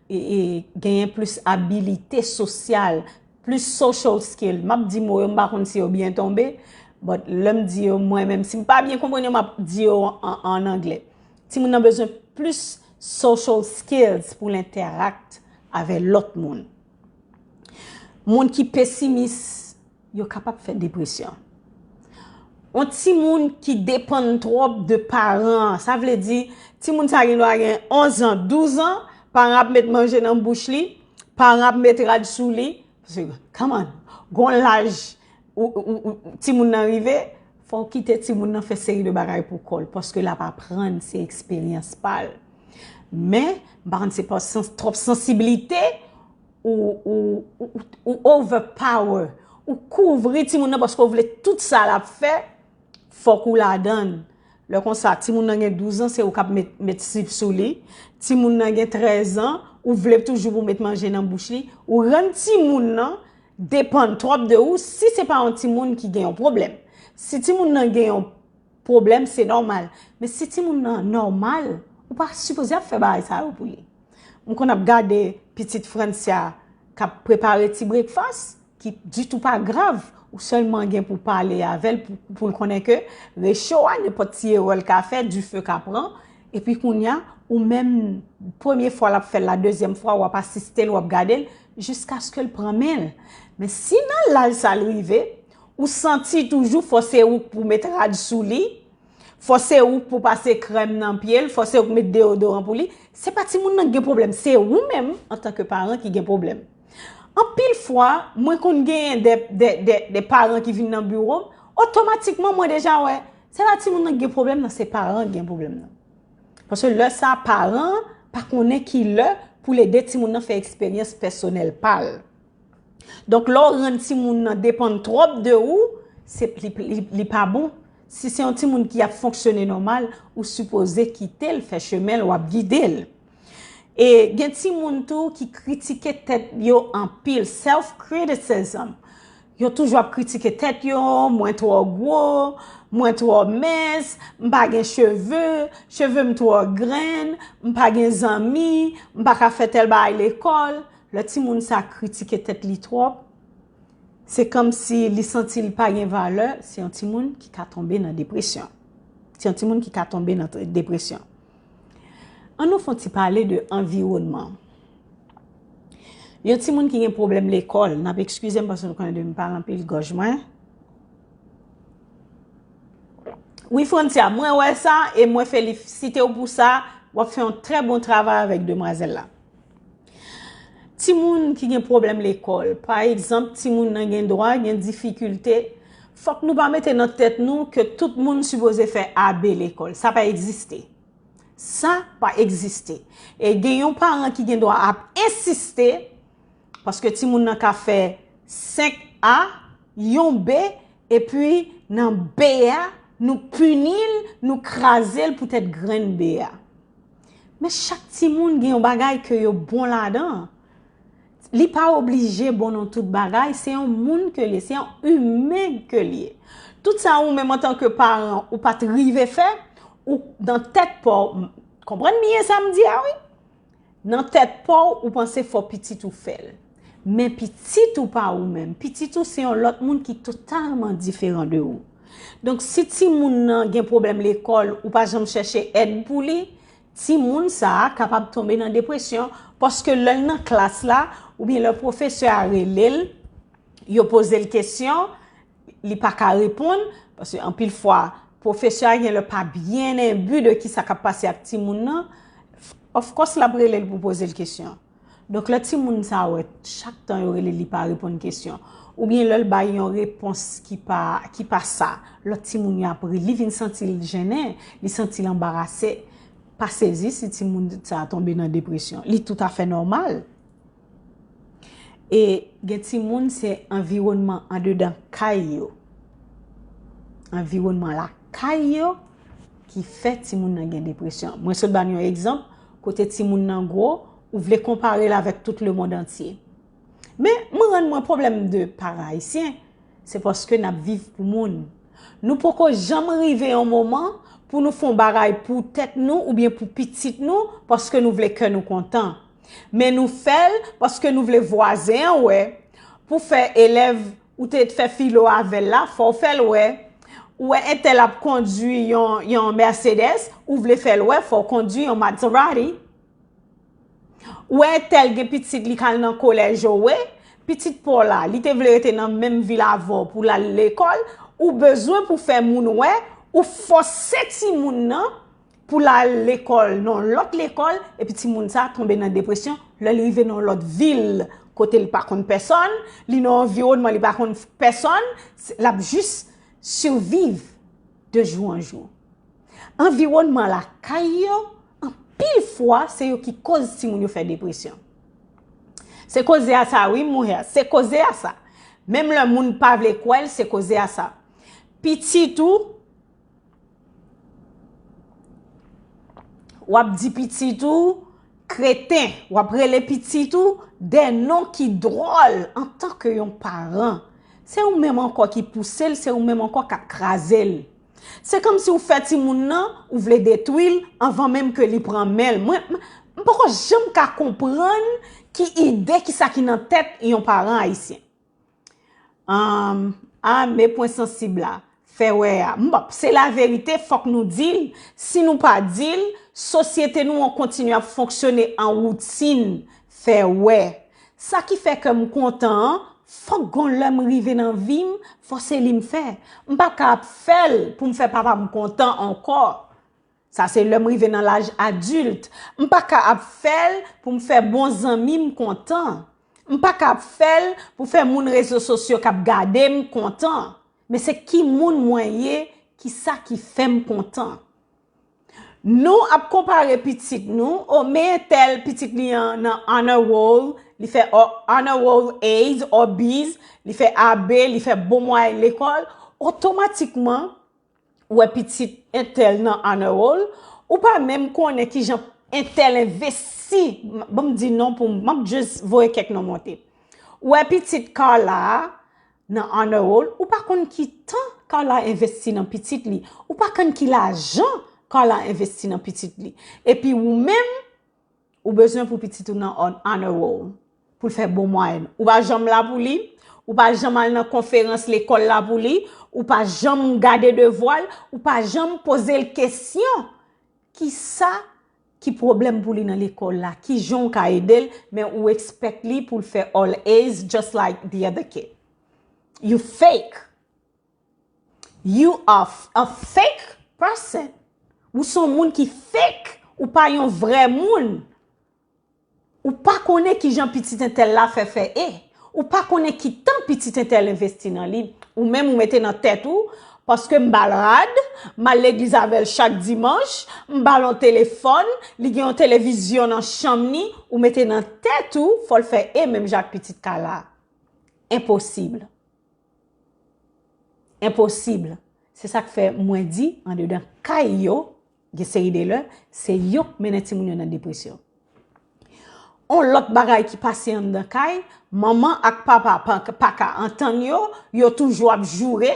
e, e genyen plis abilite sosyal, plis social skill. M ap di mo yo, m pa konn si yo byen tonbe, but lè m di yo, mwen menm, si m pa byen konprann yo, m ap di yo an, an anglè. Timoun nan bezwen plis social skills pou l interact avè lòt moun. Moun ki pesimis, yo kapab fè depresyon. Yon timoun ki depann twòp de paran an, sa vle di, timoun sa gen dwa gen onz an, douz an, paran ap met manje nan bouch li, paran ap met rad sou li. Paske, come on, gon laj ou, ou, ou, timoun nan rive, fò w kite timoun nan fè seri de bagay pou kò l, paske l ap aprann, se eksperyans pa l. Men, m pa konn se pa sans, twòp sansiblite, ou, ou, ou, ou overpower, ou kouvri timoun nan paske w vle tout sa l ap fè, fòk ou ladan l. Lè konsa, timoun nan gen douz an, se ou k ap met, met sip sou li. Timoun nan gen trèz an, ou vle toujou pou met manje nan bouch li. Ou rann timoun nan depann twòp de ou si se pa yon timoun ki gen yon pwoblèm. Si timoun nan gen yon pwoblèm, se nòmal. Men si timoun nan nòmal, ou pa sipoze ap fè bagay sa yo pou li. M konn ap gade pitit Francia k ap prepare ti breakfast, ki ditou pa grav. Ou sèlman gen pou pale avè l pou, pou l konnen ke recho a, nenpòt ti erè l ka fè, dife ka pran. Epi kounye a, ou menm, premye fwa l ap fè l la, dezyèm fwa, w ap asiste l, w ap gade l, jiskaske l pran men l. Men si nan laj sa l rive, ou santi toujou fò se ou k pou met rad sou li, fò se ou k pou pase krèm nan pye l, fò se ou k met deyodoran pou li, se pa timoun nan k gen pwoblèm, se ou menm, antanke paran, ki gen pwoblèm. Anpil fwa, mwen konn genyen de, de, de, de paran ki vin nan biwo m, otomatikman mwen deja wè, se pa timoun nan k gen pwoblèm nan, se paran k gen pwoblèm nan. Paske lè sa, paran an pa konnen ki lè pou l ede timoun nan fè eksperyans pèsonèl pa l. Donk, lè w rann timoun nan depann twòp de ou, se, li, li, li pa bon. Si se yon timoun ki ap fonksyone nòmal, ou sipoze kite l fè chemen l, w ap gide l. E gen timoun tou ki kritike tèt yo anpil, self-criticism. Yo toujou ap kritike tèt yo, mwen twò gwo, mwen twò mens, m pa gen cheve, cheve m twò grenn, m pa gen zanmi, m pa ka fè tèl bagay lekòl. Lè timoun sa kritike tèt li twòp, se kòmsi li santi l pa gen valè, se yon timoun ki ka tonbe nan depresyon. Se yon timoun ki ka tonbe nan tre-, depresyon. Ann nou fè yon ti pale de anviwònman. Yon timoun ki gen pwoblèm lekòl, n ap ekskize m paske nou konnen depi m pale anpil gòj mwen. Wi, Francia, mwen wè sa e mwen felisite w pou sa. W ap fè yon trè bon travay avèk demwazèl la. Timoun ki gen pwoblèm lekòl, pa egzanp, timoun nan gen dwa gen difikilte, fòk nou pa mete nan tèt nou ke tout moun sipoze fè A B lekòl. Sa pa egziste. Sa pa egziste. E gen yon paran ki gen dwa ap ensiste, paske timoun nan ka fè senk A, yon B, epi nan B a, nou pini l, nou kraze l poutèt grenn B a. Men chak timoun gen yon bagay ke yo bon ladan. Li pa oblije bon nan tout bagay, se yon moun ke l ye, se yon imen ke l ye. Tout sa ou menm antanke paran ou pa t rive fè, ou nan tèt pa w, konprann byen sa m di a wi? Nan tèt pa w, ou panse fò pitit ou fè l. Men pitit ou pa ou menm. Pitit ou se yon lòt moun ki totalman diferan de ou. Donk, si timoun nan gen pwoblèm lekòl, ou pa janm chèche èd pou li, timoun sa a kapab tonbe nan depresyon, paske lè l nan klas la, oubyen lè pwofesè a rele l, yo poze l kesyon, li pa ka reponn, paske anpil fwa, pwofesè a gen lè pa byen enbi de kisa k ap pase ak timoun nan, of course, l ap rele l pou poze l kesyon. Donk, lè timoun sa a wè, chak tan yo rele l, li pa reponn kesyon, oubyen lè l bay yon repons ki pa, ki pa sa, lòt timoun yo ap ri, li vin santi l jennen, li santi l anbarase, pa sezi si timoun sa a tonbe nan depresyon. Li toutafè nòmal. E gen timoun, se anviwònman andedan kay yo, anviwònman lakay yo ki fè timoun nan gen depresyon. Mwen sot ba n yon egzanp, kote timoun nan gwo, ou vle konpare l avèk tout lemonn antye. Men, Konprann mwen, pwoblèm de paran ayisyen, se paske n ap viv pou moun. Nou poko janm rive yon moman pou nou fè yon bagay pou tèt nou oubyen pou pitit nou paske nou vle kè nou kontan. Men nou fè l paske nou vle vwazen an wè. Pou fè elèv ou te fè filo avè l la, fò w fè l wè. Ou wè entèl ap kondui yon, yon Mercedes, ou vle fè l wè, fò w kondui yon Maserati. Ou wè entèl gen pitit li k al nan kolèj yo, wè. Pitit pa w la, li te vle rete nan menm vil avè w pou l al lekòl. Ou bezwen pou fè moun wè, ou fòse timoun nan pou l al lekòl nan lòt lekòl, epi timoun sa tonbe nan depresyon. Lè li rive nan lòt vil, kote li pa konn pèsòn, li nan anviwònman li pa konn pèsòn, l ap jis siviv de jou an jou. Anviwònman lakay yo, anpil fwa, se yo ki koz timoun yo fè depresyon. Se koze a sa, wi, monchè, se koze a sa. Menm lè moun pa vle kwè l, se koze a sa. Pitit ou, w ap di pitit ou kreten, w ap rele pitit ou de non ki dwòl antanke yon paran. Se ou menm ankò ki pouse l, se ou menm ankò k ap kraze l. Se kòmsi ou fè timoun nan, ou vle detwi l anvan menm ke li pran men l. Mwen, m, m poko janm ka konprann ki ide, ki sa ki nan tèt yon paran ayisyen. Anm, a, men pwen sansib la, fè wè a. M, bon, se laverite, fòk nou di l. Si nou pa di l, sosyete nou an kontinye ap fonksyone an woutin, fè wè. Sa ki fè ke m kontan an, fòk gon lè m rive nan vi m, fò se li m fè. M pa ka ap fè l pou m fè papa m kontan ankò. Sa se lè m rive nan laj adilt. M pa ka ap fè l pou m fè bon zanmi m kontan. M pa ka ap fè l pou fè moun rezo sosyo k ap gade m kontan. Men se ki moun mwen ye, ki sa ki fè m kontan. Nou ap konpare pitit nou, o, men entèl pitit li an nan honor roll, li fè o-, honor roll A's or B's, li fè A B, li fè bon mwayèn lekòl, otomatikman, ou wè pitit entèl nan honor roll, ou pa menm konnen kijan entèl envesti, m-, ban m di non pou m, m ap just voye kèk non monte. Ou wè pitit Carla a, nan honor roll, ou pa konn ki tan Carla envesti nan pitit li. Ou pa konn ki lajan Carla envesti nan pitit li. Epi ou menm, ou bezwen pou pitit ou nan hon-, honor roll, pou l fè bon mwayèn. Ou pa janm la pou li, ou pa janm al nan konferans lekòl la pou li, ou pa janm gade devwa l, ou pa janm poze l kesyon. Kisa ki pwoblèm pou li nan lekòl la? Kijan w ka ede l? Men ou expect li pou l fè all A's just like the other kid. You fake. You are f-, a fake person. Ou se yon moun ki fake. Ou pa yon vrè moun. Ou pa konnen kijan pitit entèl la fè fè E. Ou pa konnen ki tan pitit entèl envesti nan li. Ou menm ou mete nan tèt ou, paske m ba l rad, m al legliz avè l chak dimanch, m ba l yon telefòn, li gen yon televizyon nan chanm li, ou mete nan tèt ou, fò l fè E menm jan ak pitit Carla. Enposib. Enposib. Se sa k fè mwen di, andedan kay yo, gen seri de lè, se yo k mennen timoun yo nan depresyon. On lòt bagay ki pase anndan kay, manman ak papa pa, pa ka antann yo, yo toujou ap joure,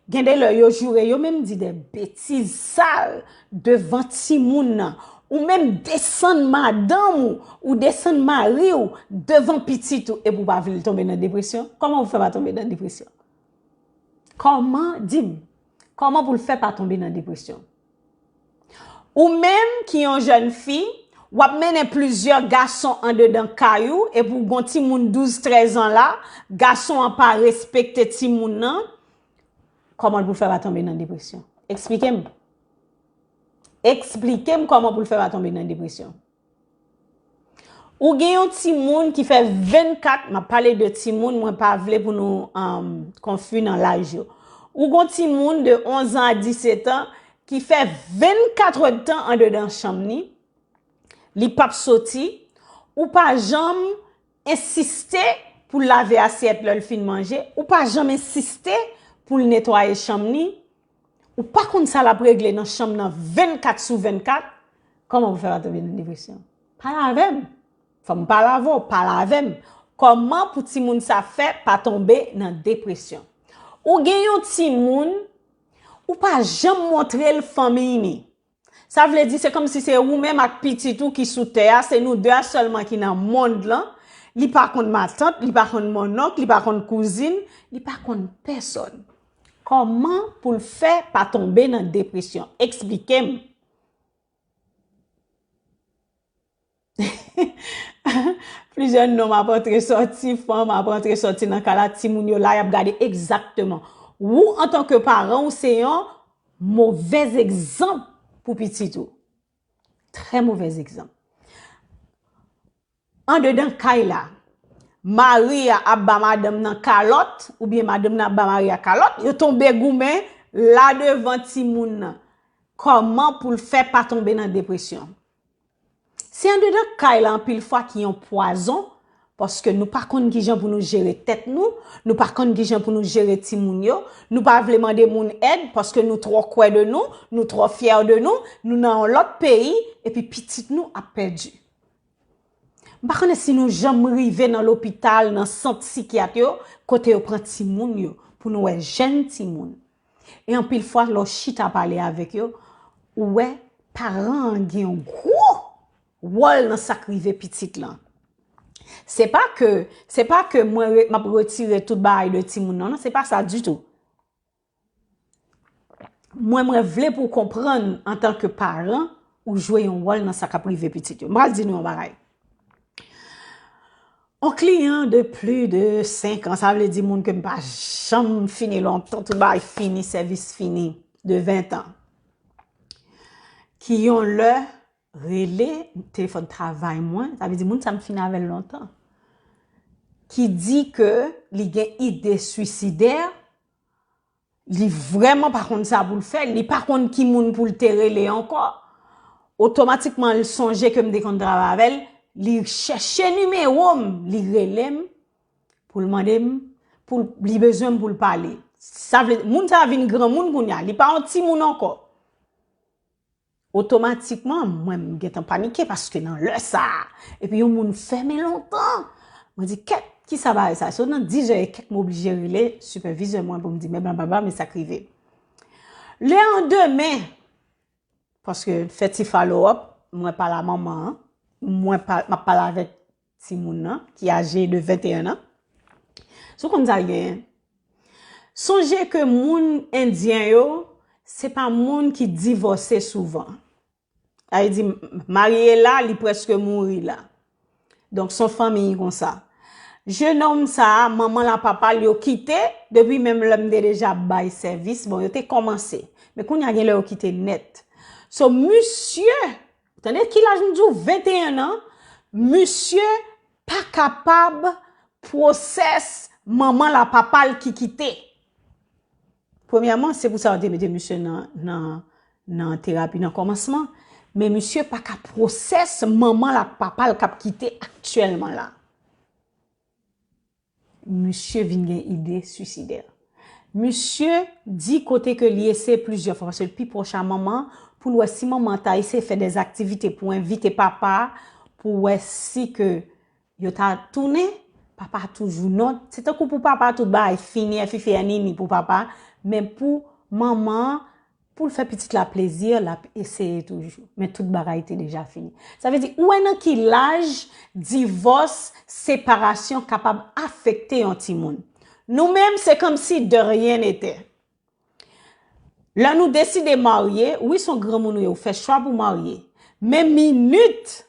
gen de lè yo joure, yo menm di de betiz sal devan timoun nan. Ou menm desann madanm ou, ou desann mari w devan pitit ou, epi w pa vle l tonbe nan depresyon? Kòman w fè pa tonbe nan depresyon? Kòman, di m, kòman pou l fè pa tonbe nan depresyon? Ou menm ki yon jèn fi, w ap mennen plizyè gason andedan kay ou, epi w gon timoun douz, trèz an la, gason an pa respekte timoun nan, kòman l pou fè pa tonbe nan depresyon? Eksplike m. Eksplike m kòman pou l fè pa tonbe nan depresyon. Ou gen yon timoun ki fè vennkat, m ap pale de timoun, mwen pa vle pou nou, um, konfi nan laj yo. Ou gen yon timoun de onz an a disèt an ki fè vennkat èdtan andedan chanm li, li p ap soti, ou pa janm ensiste pou l lave asyèt lè l fin manje, ou pa janm ensiste pou l netwaye chanm li, ou pa konn sa l ap regle nan chanm nan vennkat sou vennkat, kòman pou fè pa tonbe nan depresyon? Pale avè m. Fò m pale avè w, pale avè m. Kòman pou timoun sa fè pa tonbe nan depresyon? Ou gen yon timoun, ou pa janm montre l fanmiy ni. Sa vle di se kòmsi se ou menm ak pitit ou ki sou tè a, se nou de a sèlman ki nan mond lan. Li pa konn matant, li pa konn monnonk, li pa konn kouzin, li pa konn pèsòn. Kòman pou l fè pa tonbe nan depresyon? Eksplike m. Plizyè nonm ap antre sòti, fanm ap antre sòti nan kay la, timoun yo la, y ap gade egzakteman. Ou, antanke paran, ou se yon movèz egzanp pou pitit ou. Trè movèz egzanp. Andedan kay la, mari a ap ba madanm nan kalòt, oubyen madanm nan ap ba mari a kalòt, yo tonbe goumen la devan timoun nan. Kòman pou l fè pa tonbe nan depresyon? Se andedan kay la anpil fwa ki yon pwazon, paske nou pa konn kijan pou nou jere tèt nou, nou pa konn kijan pou nou jere timoun yo, nou pa vle mande moun èd, paske nou twò kwè de nou, nou twò fyè de nou, nou nan yon lòt peyi, epi pitit nou ap pèdi. M pa konnen si nou janm rive nan lopital, nan sant sikyat yo, kote yo pran timoun yo, pou nou wè jèn timoun. E anpil fwa, lè w chita pale avèk yo, ou wè paran an gen yon gwo wòl nan sa k rive pitit lan. Se pa ke, se pa ke mwen re- m ap retire tout bagay de timoun nan, non, se pa sa ditou. Mwen, mwen vle pou w konprann, antanke paran, ou jwe yon wòl nan sa k ap rive pitit yo. M pral di nou yon bagay. On kliyan de plis de senk an, sa vle di moun ke m pa janm fini lontan, tout bagay fini, sèvis fini, de ven an. Ki yon lè rele telefòn travay mwen, sa vle di moun sa m fini avè l lontan. Ki di ke li gen ide swisidè, li vrèman pa konn sa pou l fè, li pa konn ki moun pou l te rele ankò. Otomatikman, l sonje ke m te konn travay avè l, li chèche nimewo m, li rele m pou l mande m, pou l, li bezwen m pou l pale. Sa vle, moun sa a vin granmoun kounye a, li pa yon timoun ankò. Otomatikman, mwen, m gentan panike paske nan lè sa a, epi yon moun fè m lontan. Mwen di, kèt, kisa bagay sa? So nan dis è e kèk, m oblije rele sipèvizè mwen pou m di, men blablabla, men sa k rive. Lè an demen, paske fè ti follow up, mwen pale a manman an, mwen pa, m ap pale avèk timoun nan, ki aje de venteyen an. Si w konn sa l genyen. Sonje ke moun endyen yo, se pa moun ki divòse souvan. Sa vle di, marye la, li prèske mouri la. Donk, se yon fanmiy konsa. Jenòm sa a, manman l ak papa l, yo kite, depi menm lè m te deja bay sèvis, bon, yo te kòmanse. Men kounye a, gen lè yo kite nèt. So, misye, tande ki laj m di w, venteyen an, misye pa kapab pwosès manman l ak papa l ki kite. Premyèman, se pou sa yo te mete misye nan, nan, nan terapi nan kòmansman, men misye pa ka pwosès manman l ak papa l k ap kite aktyèlman la. Misye vin gen ide swisidè. Misye di kote ke li eseye plizyè fwa, paske l pi pwòch a manman, pou l wè si manman ta eseye fè dèzaktivite pou envite papa, pou wè si ke yo ta tounen, papa toujou non. Se tankou pou papa tout bagay fini, è fifi è nini pou papa, men pou manman, pou l fè pitit la plezi, l ap eseye toujou. Men tout bagay te deja fini. Sa vle di, ou wè nan ki laj divòs, separasyon kapab afekte yon timoun. Nou menm, se kòmsi de rien n'était. Lè nou deside marye, wi, se yon granmoun ou ye, ou fè chwa pou marye. Men minit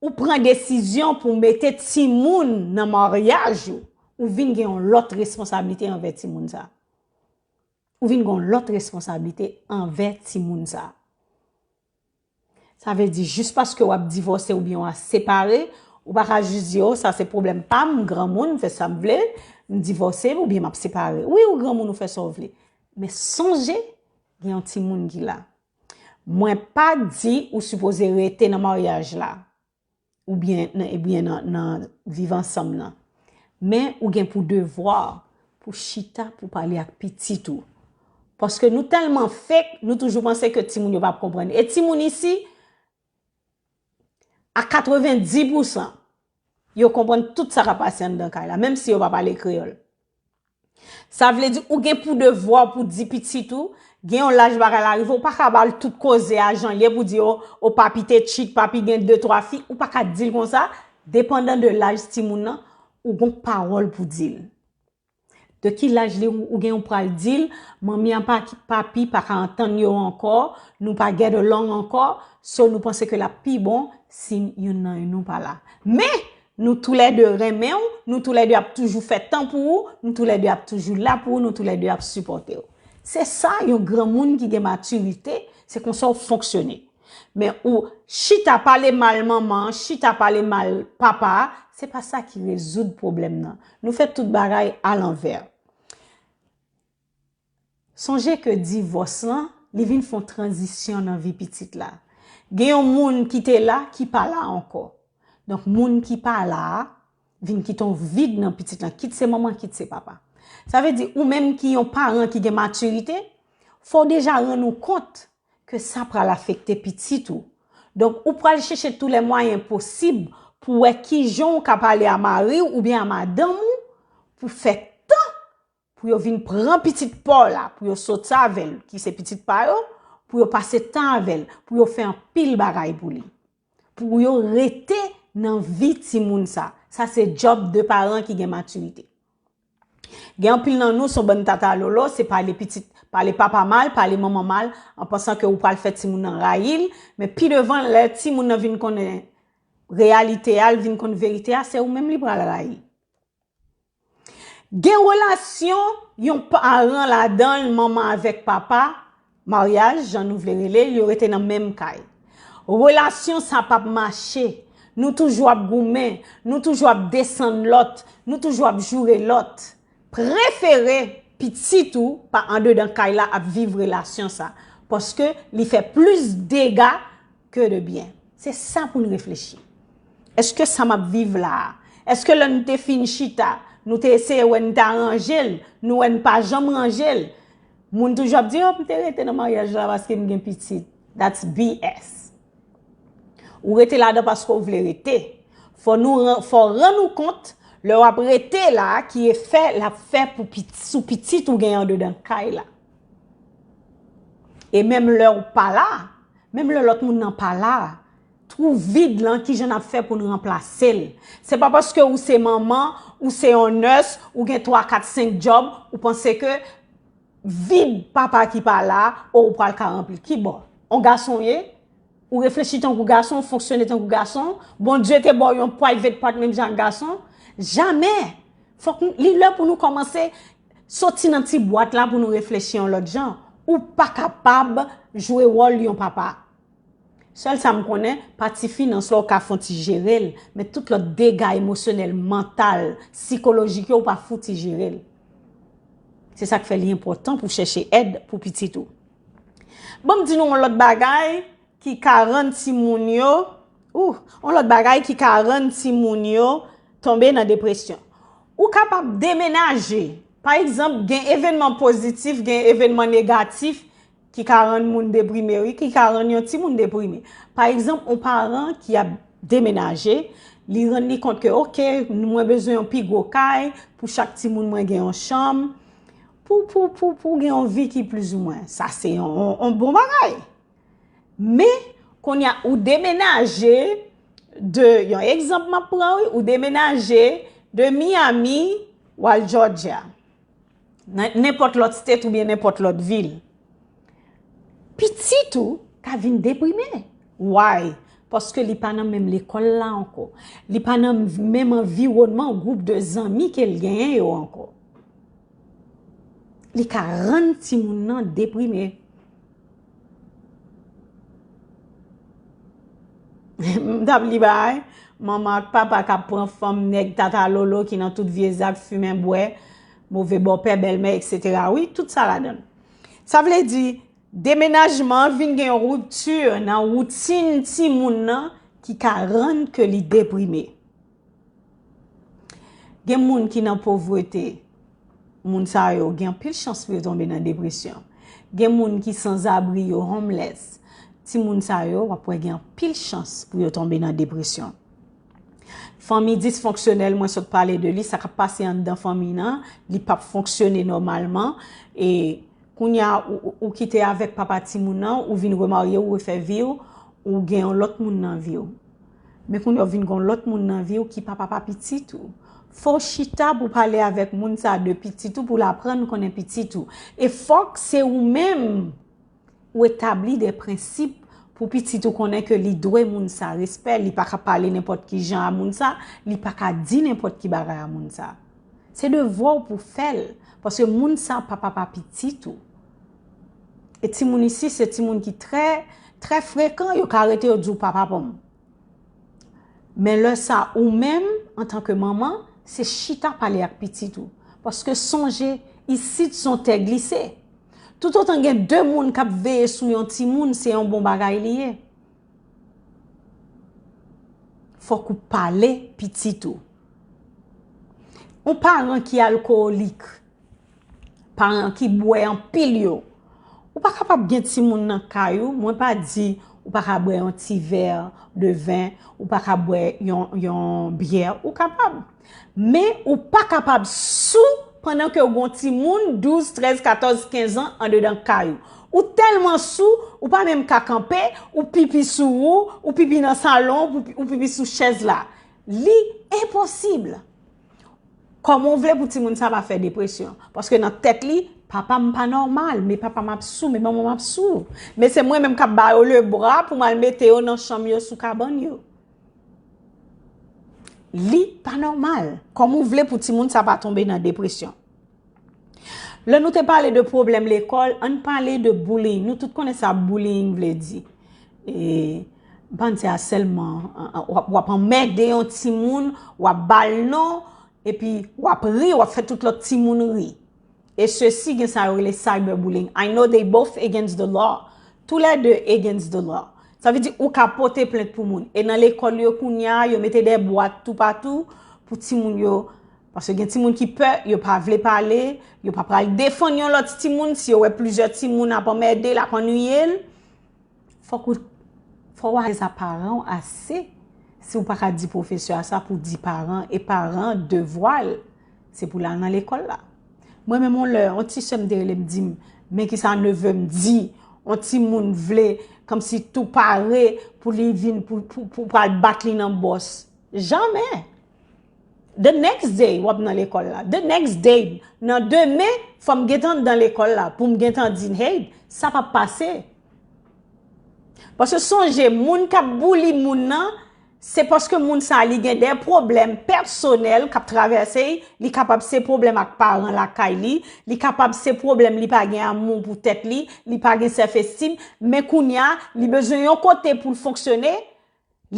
ou pran desizyon pou mete timoun nan maryaj ou, ou vin gen yon lòt responsablite anvè timoun sa. Ou vin gen yon lòt responsablite anvè timoun sa. Sa vle di, jis paske w ap divòse oubyen w ap separe, ou pa ka jis di, o, sa se pwoblèm pa m, m granmoun, m fè sa m vle, m divòse oubyen m ap separe. Wi, ou granmoun, ou fè sa w vle. Men sonje, gen yon timoun ki la. Mwen pa di ou sipoze rete nan maryaj la, oubyen nan, ebyen nan, nan viv ansanm nan. Men ou gen pou devwa pou chita, pou pale ak pitit ou. Paske nou tèlman fake, nou toujou panse ke timoun yo p ap konprann. E timoun isi, a katrevenndis pousan, Yo konprann tout sa k ap pase anndan kay la, menm si yo pa pale kreyòl. Sa vle di, ou gen pou devwa pou di pitit ou, gen yon laj bagay la rive, ou pa ka ba l tout koze a jan l ye pou di, o, o papi te tchit, papi gen de, twa fi, ou pa ka di l konsa, depandan de laj timoun nan, ou gon pawòl pou di l. De ki laj li, ou gen ou pral di l, manmi a pa, papi pa ka antann yo ankò, nou pa get along ankò, so nou panse ke l ap pi bon si youn nan nou pa la. Men, nou toulède renmen w, nou toulède ap toujou fè tan pou ou, nou toulède ap toujou la pou ou, nou toulède ap sipòte w. Se sa yon granmoun ki gen matirite, se konsa w fonksyone. Men ou chita pale mal manman an, chita pale mal papa a, se pa sa ki rezoud pwoblèm nan. Nou fè tout bagay alanvè. Sonje ke divòs lan, li vin fè yon tranzisyon nan vi pitit la. Gen yon moun ki te la, ki pa la ankò. Donk, moun ki pa la a, vin kite yon vid nan pitit lan, kit se manman, kit se papa. Sa vle di, ou menm ki yon paran ki gen matirite, fò w deja rann ou kont ke sa pral afekte pitit ou. Donk, ou pral chèche tou lè mwayen posib pou wè kijan w ka pale a mari w oubyen a madanm ou pou fè tan pou yo vin pran pitit pa w la, pou yo soti avè l, ki se pitit pa yo, pou yo pase tan avè l, pou yo fè anpil bagay pou li. Pou yo rete nan vi timoun sa. Sa se djòb de paran ki gen matirite. Gen anpil nan nou, se yon bann tata lolo, se pale pitit, pale papa mal, pale manman mal, an pansan ke ou pral fè timoun nan rayi l, men pi devan, lè timoun nan vin konnen reyalite a, l vin konn verite a, se ou menm li pral rayi. Gen relasyon yon paran ladan l, manman avèk papa, maryaj, jan nou vle rele l, yo rete nan menm kay. Relasyon sa p ap mache. Nou toujou ap goumen, nou toujou ap desann lòt, nou toujou ap joure lòt. Prefere pitit ou pa andedan kay la ap viv relasyon sa, paske li fè plis dega ke de byen. Se sa pou n reflechi. Èske sa m ap viv la a? Èske lè n te fin chita, nou te eseye wè n te aranje l, nou wè n pa janm ranje l? Moun toujou ap di, "Oh, m te rete nan maryaj la paske m gen pitit." That's B S. Ou rete ladan paske w vle rete. Fò nou ran-, fò rann ou kont, lè w ap rete la, ki efè l ap fè pou pit-, sou pitit ou gen andedan kay la. E menm lè w pa la, menm lè lòt moun nan pa la, twou vid lan, kijan n ap fè pou n ranplase l? Se pa paske ou se manman, ou se yon nurse, ou gen twa, kat, senk djòb, ou panse ke vid papa ki pa la, ou pral ka ranpli. Ki bò? On gason w ye? Ou reflechi tankou gason, ou fonksyone tankou gason? Bondye te ba w yon private part menm jan ak gason? Jamè! Fòk nou, li lè pou nou kòmanse soti nan ti bwat la pou nou reflechi yon lòt jan. Ou pa kapab jwe wòl yon papa. Sèl sa m konnen, pati finans la, ou ka fè yon ti jere l, men tout lòt dega emosyonèl, mantal, sikolojik yo, ou pa fouti jere l. Se sa k fè li enpòtan pou chèche èd pou pitit ou. Ban m di nou yon lòt bagay ki ka rann timoun yo, ou, yon lòt bagay ki ka rann timoun yo tonbe nan depresyon. Ou kapab demenaje. Pa egzanp, gen evènman pozitif, gen evènman negatif ki ka rann moun deprime, wi, ki ka rann yon timoun deprime. Pa egzanp, yon paran ki ap demenaje, li rann li kont ke, "Oke, mwen bezwen yon pi gwo kay, pou chak timoun mwen gen yon chanm." Pou, pou, pou, pou gen yon vi ki plizoumwen. Sa se yon, yon, yon bon bagay. Men, kounye a, ou demenaje de, yon egzanp m ap pran, wi, ou demenaje de Miami, w al Georgia. Nan nenpòt lòt state oubyen nenpòt lòt vil. Pitit ou ka vin deprime. Why? Paske li pa nan menm lekòl la ankò. Li pa nan menm anviwònman, gwoup de zanmi ke l genyen yo ankò. Li ka rann timoun nan deprime. M t ap li bay, manman ak papa k ap pran fanm nèg tata lolo ki nan tout vye zak, fimen, bwè, move bòpè, bèlmè, etsetera. Wi, tout sa ladan l. Sa vle di, demenajman an vin gen yon ripti nan woutin timoun nan ki ka rann ke li deprime. Gen moun ki nan povrete. Moun sa yo gen anpil chans pou yo tonbe nan depresyon. Gen moun ki sanzabri, yo homeless. Timoun sa yo, w ap wè gen anpil chans pou yo tonbe nan depresyon. Fanmi disfonksyonèl, mwen sot pale de li, sa k ap pase anndan fanmi nan, li p ap fonksyone nòmalman. E kounye a, ou, ou, ou kite avèk papa timoun nan, ou vin remarye, ou refè vi w, ou gen yon lòt moun nan vi w. Men kounye a, ou vin gen yon lòt moun nan vi w ki pa papa pitit ou. Fò w chita pou pale avèk moun sa de pitit ou, pou l aprann konnen pitit ou. E fòk se ou menm ou etabli de prensip pou pitit ou konnen ke li dwe moun sa respè, li pa ka pale nenpòt ki jan a moun sa, li pa ka di nenpòt ki bagay a moun sa. Se devwa w pou fè l, paske moun sa pa papa pitit ou. E timoun isi, se timoun ki trè, trè frekan, yo ka rete yo di w papa pa m. Men lè sa, ou menm, antanke manman, se chita pale ak pitit ou. Paske sonje, isit se yon tè glise. Toutotan gen de moun k ap veye sou yon timoun, se yon bon bagay li ye. Fòk ou pale pitit ou. Yon paran ki alkowolik, paran ki bwè anpil yo, ou pa kapab gen timoun nan kay ou, mwen pa di ou pa ka bwè yon ti vè de ven, ou pa ka bwè yon, yon byè, ou kapab. Men ou pa kapab sou pandan ke w gon timoun douz, trèz, katòz, kenz an andedan kay ou. Ou tèlman sou, ou pa menm ka kanpe, ou pipi sou ou, ou pipi nan salon, ou pipi, ou pipi sou chèz la. Li enposib. Kòman w vle pou timoun sa pa fè depresyon? Paske nan tèt li, papa m pa nòmal, men papa m ap sou, men manman m ap sou. Men se mwen menm k ap ba yo lebra pou m al mete yo nan chanm yo sou kabann yo. Li pa nòmal. Kòman w vle pou timoun sa pa tonbe nan depresyon? Lè nou te pale de pwoblèm lekòl, ann pale de bullying. Nou tout konnen sa bullying vle di. E, m panse a sèlman, w ap, w ap anmède yon timoun, w ap ba l non, epi w ap ri, w ap fè tout lòt timoun ri. E sesi gen sa yo rele cyberbullying. I know they both against the law. Tou lè de against the law. Sa vle di ou ka pote plent pou moun. E nan lekòl yo kounye a, yo mete de bwat toupatou pou timoun yo. Paske gen timoun ki pè, yo pa vle pale, yo pa pral defann yon lòt timoun. Si yo wè plizyè timoun ap anmède l, ap annuiye l, fòk ou, fò w alèz a paran w ase. Si w pa ka di pwofesè a sa, pou di paran, e paran, devwa l, se pou l al nan lekòl la. Mwen menm, yon lè, yon ti sè m te rele m di m, men kisa neve m di, yon timoun vle, kòmsi tou pare pou li vin, pou, pou, pou pral bat li nan bòs. Jamè! The next day, w ap nan lekòl la. The next day, nan demen, fò m gentan anndan lekòl la, pou m gentan di, hey, sa p ap pase. Paske sonje, moun k ap bouli moun nan, se paske moun sa li gen de pwoblèm pèsonèl k ap travèse l, li kapab se pwoblèm ak paran lakay li, li kapab se pwoblèm li pa gen amou pou tèt li, li pa gen self esteem, men kounye a, li bezwen yon kote pou l fonksyone,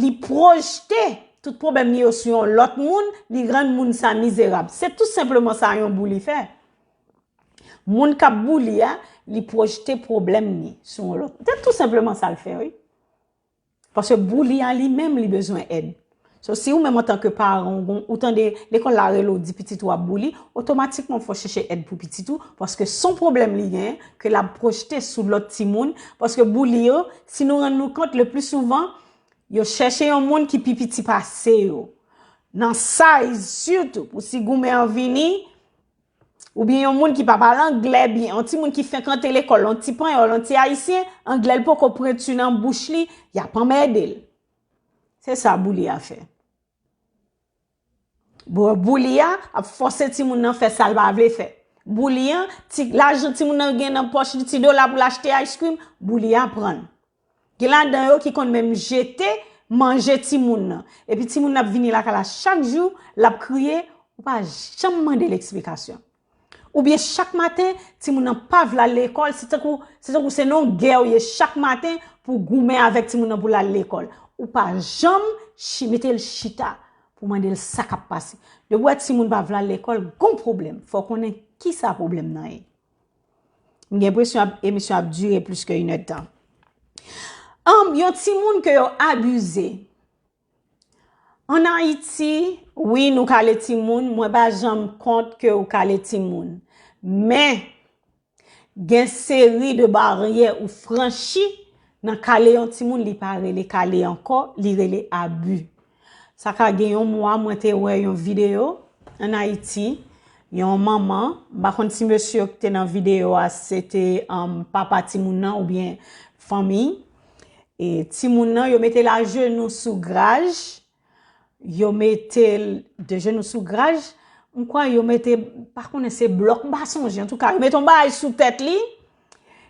li pwojte tout pwoblèm li yo sou yon lòt moun, li rann moun sa mizerab. Se tou senpleman sa yon bouli fè. Moun k ap bouli a, li pwojte pwoblèm li sou yon lòt. Se tou senpleman sa l fè, wi. Paske bouli a li menm, li bezwen èd. So, si ou menm antanke paran, ou gon, ou tande lekòl la rele w di pitit ou ap bouli, otomatikman fò w chèche èd pou pitit ou, paske se yon pwoblèm li genyen, ke l ap pwojte sou lòt timoun, paske bouli yo, si nou rann nou kont, le pli souvan, yo chèche yon moun ki pi piti pase yo. Nan size, sitou, pou si goumen an vini, oubyen yon moun ki pa pale anglè byen, yon timoun ki fenk antre lekòl, yon ti panyòl, yon ti ayisyen, anglè l poko pwenti nan bouch li, y ap anmède l. Se sa bouli a fè. Bon, bouli a ap fòse timoun nan fè sa l pa vle fè. Bouli a, ti, lajan timoun nan gen nan pòch li, ti dola pou l achte ice cream, bouli a pran l. Gen ladan yo ki konn menm jete manje timoun nan. Epi timoun nan ap vini lakay la chak jou, l ap kriye, ou pa janm mande l eksplikasyon. Oubyen chak maten, timoun nan pa vle al lekòl, se tankou, se tankou se nan yon gè w ye chak maten pou w goumen avèk timoun nan pou l al lekòl. Ou pa janm chi-, mete l chita pou mande l sa k ap pase. Depi w wè timoun pa vle al lekòl, gon pwoblèm. Fò w konnen kisa pwoblèm nan ye. M gen enpresyon ap, emisyon ap dire plis ke inèdtan. Ann, yon timoun ke yo abize. Ann Ayiti, wi, nou kale timoun, mwen pa janm kont ke ou kale timoun. Men, gen seri de baryè ou franchi nan kale yon timoun, li pa rele kale ankò, li rele abi. Sa ka gen yon mwa, mwen te wè yon videyo ann Ayiti, yon manman, m pa konn si mesye yo ki te nan videyo a, se te, um, papa timoun nan oubyen fanmi. E timoun nan, yo mete l ajenou sou graj, yo mete l de jenou sou graj, m kwè yo mete, pa konnen se blòk, m pa sonje, antouka, yo mete yon bagay sou tèt li,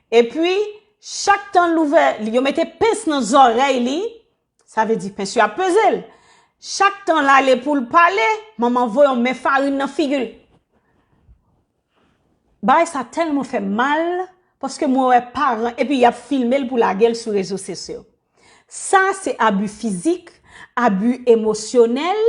epi chak tan l ouvè, yo mete pens nan zòrèy li, sa vle di pens yo ap peze l. Chak tan l ale pou l pale, manman voye yon men farin nan figi l. Bagay sa tèlman fè m mal, paske mwen wè paran, epi y ap filme l pou lage l sou rezo sosyo. Sa se abi fizik, abi emosyonèl,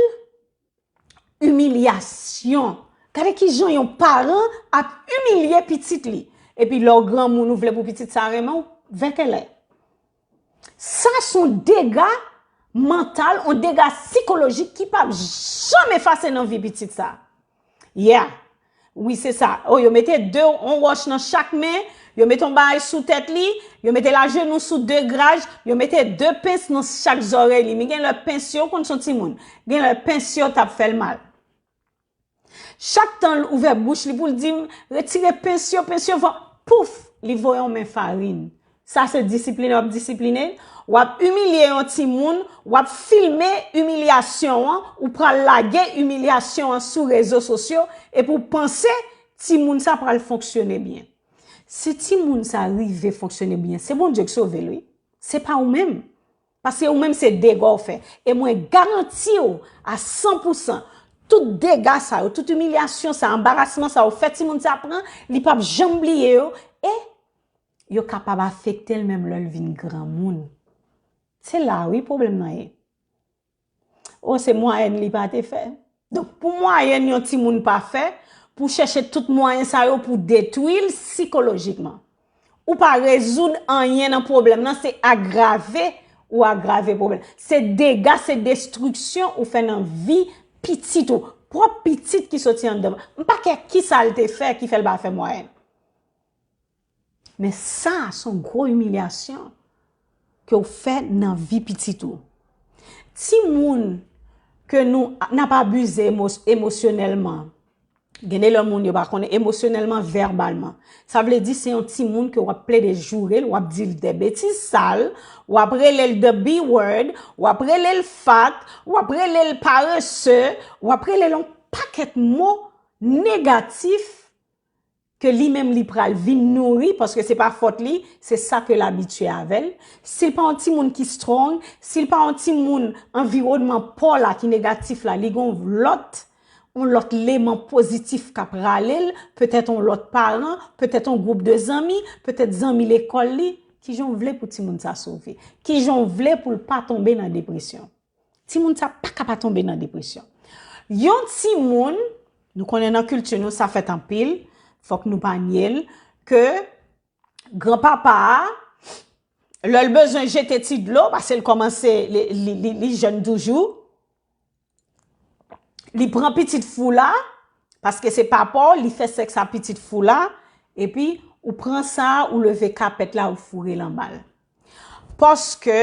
imilyasyon. Gade kijan yon paran ap imilye pitit li. Epi lè w granmoun, ou vle pou pitit sa renmen w, vèkèlè. Sa se yon dega mantal, yon dega sikolojik ki p ap janm efase nan vi pitit sa. Yeah. Wi, se sa. Oh, yo mete de, yon wòch nan chak men, yo mete yon bagay sou tèt li, yo mete l ajenou sou de graj, yo mete de pens nan chak zòrèy li. Men gen lè pens yo, ou konn se yon timoun, gen lè pens yo t ap fè l mal. Chak tan l ouvè bouch li pou l di m, "Retire pens yo, pens yo, van-," pouf, li voye yon men farin. Sa se disipline w ap disipline l. W ap imilye yon timoun, w ap filme imilyasyon an, ou pral lage imilyasyon an sou rezo sosyo, epi w panse timoun sa pral fonksyone byen. Si timoun sa rive fonksyone byen, se Bondye k sove l, wi. Se pa ou menm. Paske ou menm se dega w fè. E mwen garanti w a san pou san, tout dega sa yo, tout imilyasyon sa, anbarasman sa yo fè timoun sa pran, li p ap janm bliye yo, e yo kapab afekte l menm lè l vin granmoun. Se la wi pwoblèm nan ye. O, se mwayèn li pa te fè. Donk, pou mwayèn yon timoun pa fè, pou chèche tout mwayen sa yo pou detwi l sikolojikman. Ou pa rezoud anyen nan pwoblèm nan, se agrave ou agrave pwoblèm. Se dega, se destriksyon ou fè nan vi pitit ou. Pwòp pitit ki soti anndan. M pa kè kisa l te fè ki fè l pa fè mwayèn. Men sa, se yon gwo imilyasyon ke w fè nan vi pitit ou. Timoun ke nou, n ap abize emo-, emosyonèlman. Gen de lè moun yo pa konnen emosyonèlman, vèbalman. Sa vle di se yon timoun ke w ap plede joure l, w ap di l de betiz sal, w ap rele l the B word, w ap rele l fat, w ap rele l parese, w ap rele l yon pakèt mo negatif ke li menm li pral vin nouri, paske se pa fòt li, se sa ke l abitye avè l. Si l pa yon timoun ki strong, si l pa yon timoun anviwònman pa w la ki negatif la, li gen yon lòt, yon lòt leman pozitif k ap rale l, petèt yon lòt paran, petèt yon gwoup de zanmi, petèt zanmi lekòl li, kijan w vle pou timoun sa sove? Kijan w vle pou l pa tonbe nan depresyon? Timoun sa pa ka pa tonbe nan depresyon. Yon timoun, nou konnen nan kilti nou sa fèt anpil, fòk nou pa nye l, ke granpapa a, lè l bezwen jete ti dlo, paske l kòmanse, li, li, li, li jèn toujou, li pran pitit fou la, paske se papa w, li fè sèks a pitit fou la, epi ou pran sa, ou leve kapèt la, ou foure l anba l. Paske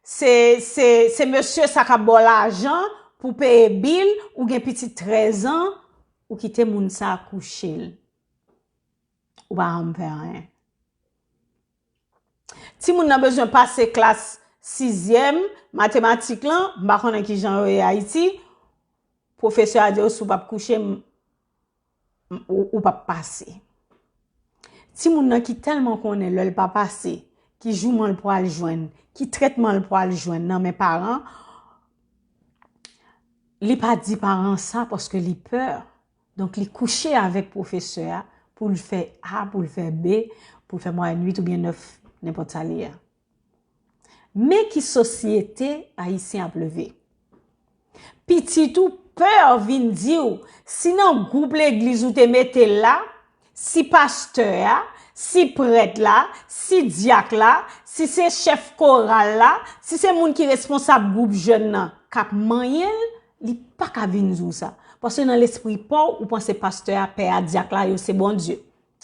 se, se, se mesye sa k ap ba w lajan pou peye bil, ou gen pitit trèz an, ou kite moun sa kouche l. Ou pa janm fè anyen. Timoun nan bezwen pase klas sizyèm, matematik lan, m pa konnen kijan yo ye Ayiti, pwofesè a di yo, "Si w p ap kouche m, m, ou, ou p ap pase." Timoun nan ki tèlman konnen lè l pa pase, ki jouman l pral jwenn, ki trètman l pral jwenn nan men paran, li pa di paran sa paske li pè. Donk, li kouche avèk pwofesè a pou l fè A, pou l fè B, pou l fè mwayèn uit oubyen nèf, nenpòt sa li ye a. Men ki sosyete ayisyen ap leve. Pitit ou pè vin di w, si nan gwoup legliz ou te mete l la, si pastè a, si prèt la, si dyak la, si se chèf koral la, si se moun ki responsab gwoup jèn nan k ap manyen l, li pa ka vin di w sa. Paske nan lespri pa w, ou panse pastè a, pè a, dyak la, yo se Bondye.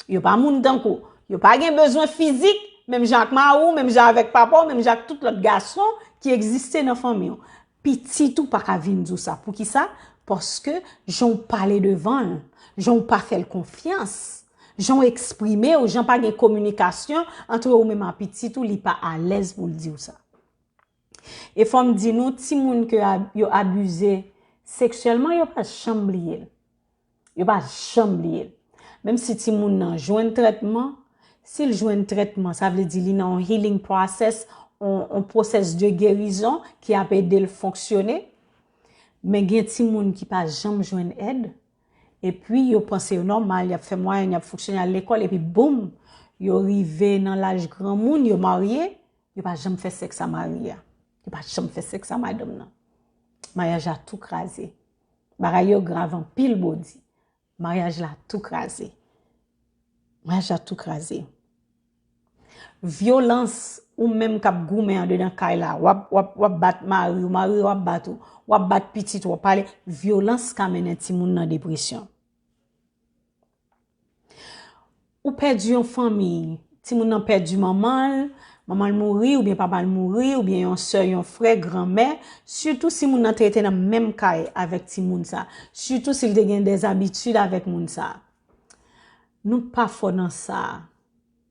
Yo pa moun tankou w. Yo pa gen bezwen fizik, menm jan ak mari w, menm jan avèk papa w, menm jan ak tout lòt gason ki egziste nan fanmi w. Pitit ou pa ka vin di w sa. Poukisa? Paske jan w pale devan l, jan w pa fè l konfyans, jan w eksprime w, jan pa gen kominikasyon ant ou menm ak pitit ou, li pa alèz pou l di w sa. E fò m di nou, timoun ke ab- yo abize seksyèlman, yo pa janm bliye l. Yo pa janm bliye l. Menm si timoun nan jwenn trètman, si l jwenn trètman, sa vle di li nan yon healing process, yon, yon pwosès de gerizon ki ap ede l fonksyone. Men gen timoun ki pa janm jwenn èd, epi yo panse yo nòmal, y ap fè mwayèn, y ap fonksyone, al lekòl, epi boum, yo rive nan laj granmoun, yo marye, yo pa janm fè sèks a mari a. Yo pa janm fè sèks a madanm nan. Maryaj la tou kraze. Bagay yo grav anpil, Bondye. Maryaj la tou kraze. Maryaj la tou kraze. Vyolans, ou menm k ap goumen andedan kay la, w ap, w ap, w ap bat mari w, mari w ap bat ou, w ap bat pitit ou, w ap pale, vyolans ka mennen timoun nan depresyon. Ou pèdi yon fanmi, timoun nan pèdi manman l, manman l mouri, oubyen papa l mouri, oubyen yon sè, yon frè, granmè, sitou si moun nan te rete nan menm kay avèk timoun sa, sitou si l te gen dè zabitid avèk moun sa. Nou pa fò nan sa.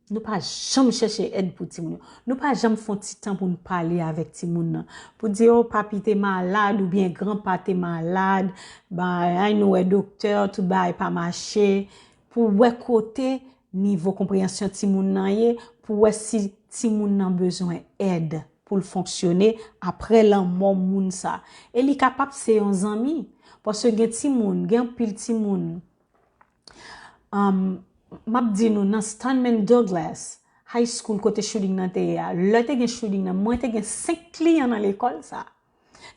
Nou pa janm chèche èd pou timoun yo. Nou pa janm fè yon ti tan pou n pale avèk timoun nan. Pou di, o, papi te malad oubyen granpa te malad, bay, ay nou wè doktè, tout bagay pa mache. Pou wè kote nivo konpreyansyon timoun nan ye, pou wè si timoun nan bezwen èd pou l fonksyone apre lanmò moun sa. E li kapab se yon zanmi. Paske gen timoun, gen anpil timoun. Um, m ap di nou, nan Stoneman Douglas High School, kote shooting nan te ye a, lè te gen shooting nan, mwen te gen senk kliyan nan lekòl sa.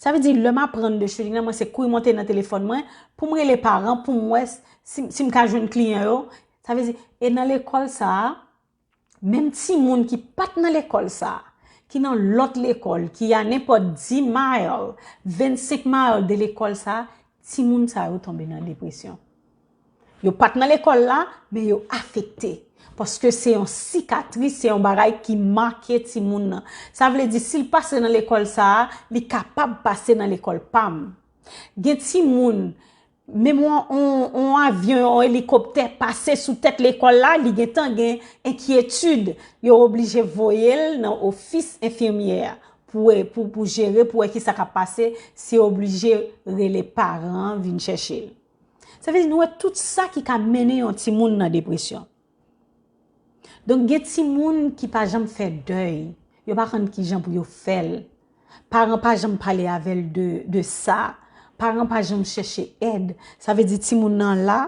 Sa vle di, lè m aprann de shooting nan, mwen se kouri monte nan telefòn mwen pou m rele paran, pou m wè si, si m ka jwenn kliyan yo. Sa vle di, e nan lekòl sa a, menm timoun ki pa t nan lekòl sa a, ki nan lòt lekòl, ki a nenpòt dis mile, vennsenk mile de lekòl sa a, timoun sa yo tonbe nan depresyon. Yo pa t nan lekòl la, men yo afekte. Paske se yon sikatris, se yon bagay ki make timoun nan. Sa vle di, si l pase nan lekòl sa a, li kapab pase nan lekòl pa m. Gen timoun, menm yon, yon, yon avyon, yon elikoptè pase sou tèt lekòl la, li gentan gen enkyetid. Yo oblije voye l nan ofis enfimyè a pou, pou, pou jere, pou wè ki sa k ap pase, si oblije rele paran an vin chèche l. Sa vle di, nou wè tout sa ki ka mennen yon timoun nan depresyon. Donk, gen timoun ki pa janm fè dèy, yo pa konn kijan pou yo fè l. Paran pa janm pale avè l de, de sa. Paran pa janm chèche èd. Sa vle di, timoun nan la,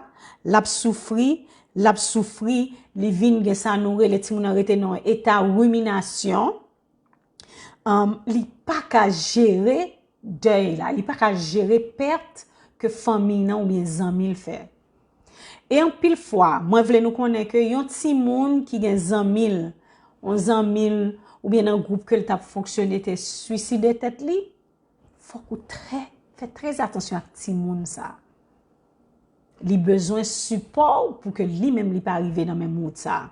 l ap soufri, l ap soufri, li vin gen sa nou rele timoun nan rete nan yon eta riminasyon. Um, li pa ka jere dèy la, li pa ka jere pèt ke fanmi nan oubyen zanmi l fè. E anpil fwa, mwen vle nou konnen ke yon timoun ki gen zanmi l, yon zanmi l, oubyen nan gwoup ke l t ap fonksyone te swiside tèt li, fòk ou trè, fè trè atansyon ak timoun sa. Li bezwen sipò w pou ke li menm li pa rive nan menm wout sa.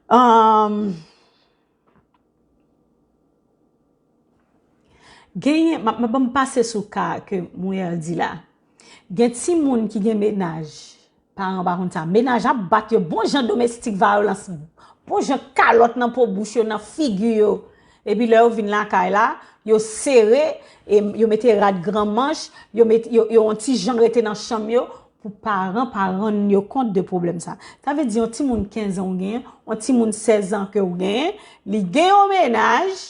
Um, Genyen, m ap, m ap, ban m pase sou ka ke Mouya di la. Gen timoun ki gen mennaj, paran pa konn sa. Mennaj ap bat yo, bon jan domestik vayolans, bon jan kalòt nan po bouch yo, nan figi yo. Epi lè yo vin lakay la, yo sere, e yo mete rad gran manch, yo met, yo, yo yon ti jan rete nan chanm yo, pou paran pa rann yo kont de pwoblèm sa. Sa vle di yon timoun kenz an ou genyen, yon timoun sèz an ke ou genyen, li gen yon mennaj,